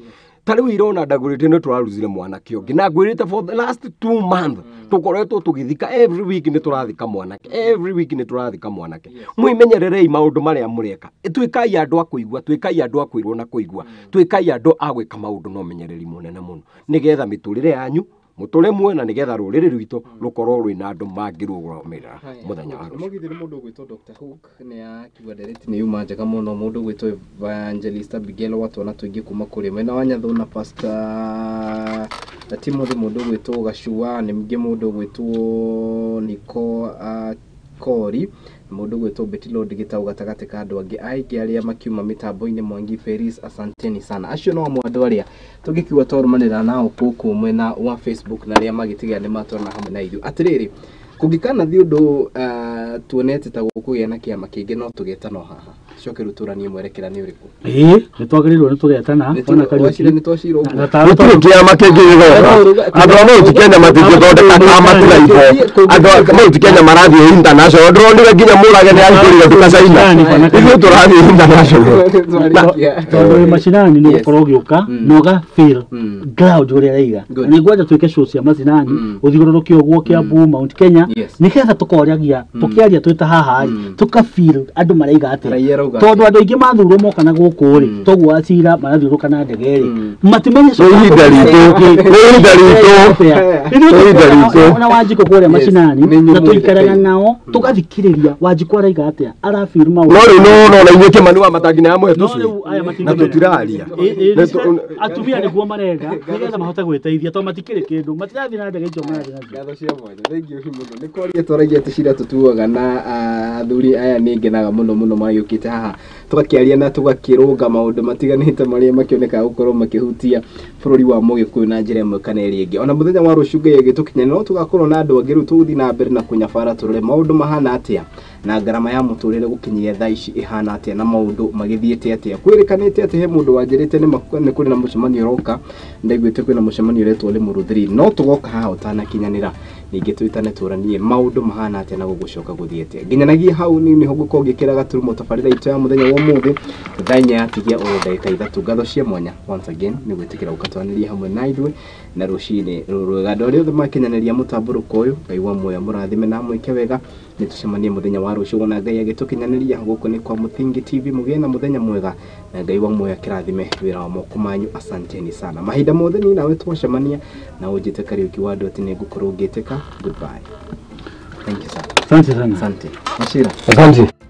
Ta rĩu irona ndagũrĩte nĩ tũraruzire mwanake ũngĩ, na ngwĩrĩte for the last 2 months tũkoretwo tũgĩthika every week nĩ tũrathika mwanake, every week nĩ tũrathika mwanake. Mwĩmenyererei maũndũ marĩa mũreka, tuĩkai andũ a kũigua, tuĩkai andũ a kwĩrwo na kũigua, tuĩkai andũ a gwĩka maũndũ na ũmenyereri mũnene mũno, nĩgetha mĩtũrĩre yanyu mũtũre muoyo na nĩgetha rũrĩrĩ rwitũ rũkorwo rwĩna andũ mangĩrũgamĩrĩra mũthenya wa rũciũ. Mũgithĩ nĩ mũndũ ũgwĩtwo Dr. Hook nĩ akiuga ndereti nĩ yuma njega mũno. Mũndũ ũgwĩtwo Evangelist Abigail wa twana tũingĩ kuma kũrĩ mwena wa Nyathũ na Pastor Timothy, mũndũ ũgwĩtwo Gacua, ningĩ mũndũ ũgwĩtwo Niko Kori, mũndũ ũgwĩtwo Betty Lord Gĩtaũ gatagatĩ ka andũ angĩ aingĩ arĩa makiuma mĩtambo-inĩ. Mwangi Peris, asanteni sana. Acio no amwe andũ arĩa tũngĩkiuga twarũmanĩra nao gũkũ mwena wa Facebook na arĩa magĩtigĩra nĩ matwarana hamwe na ithuĩ. Atĩrĩrĩ, kũngĩkanathiĩ ũndũ tuonete ta gũkũgĩa na kĩama kĩngĩ no tũgetana o haha, coke rĩu tũranie mwerekera nĩ ũrĩkũ. Ĩĩ, nĩ twagĩrĩirwo nĩ tũgetana ona Kariũki. Gũtirĩ kĩama kĩngĩ gĩgoka. Andũ a Mount Kenya matingĩthondeka kama tũraitho. Andũ a Mount Kenya marathiĩ international. Ndĩronire nginya Mũrage nĩ aingĩrire nduka China. Ithuĩ tũrathiĩ international. Tondũ wĩ macinani nĩ ũgũkorwo ũgĩũka na ũga feel ground ũrĩa raiga. Na nĩngwenda twĩke show cia macinani, ũthiũrũrũke ũguo Kiambu, Mount Kenya, nĩgetha tũkoragia tũkĩaria twĩ ta haha rĩ, tũka feel andũ maraiga atĩa, tondũ andũ aingĩ mathurwo moka na gũkũ rĩ, toguo Wachira marathiũrũka na ndege rĩ, matimenye Nĩ ihinda ritũ, nĩ ihinda ritũ, nĩ ihinda ritũ. Ona Wanjikũ kũrĩa macinani na tũikaraga nao tũgathikĩrĩria Wanjikũ araiga atĩa, arafeel maũndũ. No rĩu no nona inyuĩ Kĩmani wa Matangi nĩ amũhe tũcui na tũtiraria. Atumia nĩguo marenda nĩgetha mahote gwĩteithia tondũ matikĩrĩ kĩndũ, matirathiĩ na ndege icio marathiĩ nacio. Ngatho cia mwanya, thank you mũno. Nĩ kwaria twaragia tũcira tũtuaga na athuri aya. Nĩ ngenaga mũno mũno magĩũkĩte haha, tũgakĩaria na tũgakĩrũnga maũndũ matiganĩte marĩa makĩonekaga gũkorwo makĩhutia bũrũri wa Mũgĩkũyũ na njĩra ĩmwe kana ĩrĩa ĩngĩ. Ona mũthenya wa rũciũ Ngai agĩtũkinya, no tũgakorwo na andũ angĩ. Rĩu tũgũthiĩ na mbere na kũnyabara tũrore maũndũ mahana atĩa na ngarama ya mũtũrĩre gũkinyia thaa ici ĩhana atĩa na maũndũ magĩthiĩte atĩa. Kwĩrĩkanĩte atĩ he mũndũ wanjĩrĩte nĩ kũrĩ na mũcemanio ũroka. Ndaiguĩte kwĩna mũcemanio ũretwo Limuru 3, no tũgoka haha ũtanakinyanĩra, ningĩ twĩtane tũranie maũndũ mahana atĩa na gũgũcoka gũthiĩ atĩa. Nginyanagia hau niĩ nĩho ngũkorwo ngĩkĩra gaturumo tabarĩra itũ ya mũthenya wa ũmũthĩ, thaa 4 yatigia oro ndagĩka 3. Ngatho cia mwanya once again nĩ gwĩtĩkĩra gũka twanĩria hamwe na ithuĩ na rũcinĩ rũrũ rwega. Andũ arĩa othe makinyanĩria mũtambũrũko ũyũ, Ngai wa muoyo mũrathime na amwĩke wega. Nĩ tũcemanie mũthenya wa rũciũ wona Ngai agĩtũkinyanĩria. Gũkũ nĩ kwa Mũthingi TV. Mũgĩe na mũthenya mwega na Ngai wa muoyo akĩrathime wĩra wa moko manyu. Asanteni sana. Mahinda mothe niĩ nawe twacemania na ũnjĩte Kariũki wa andũ atĩ nĩ ngũkorwo ngĩtĩka. Goodbye, thank you sir. Asante sana. Asante. Mashira. Asante.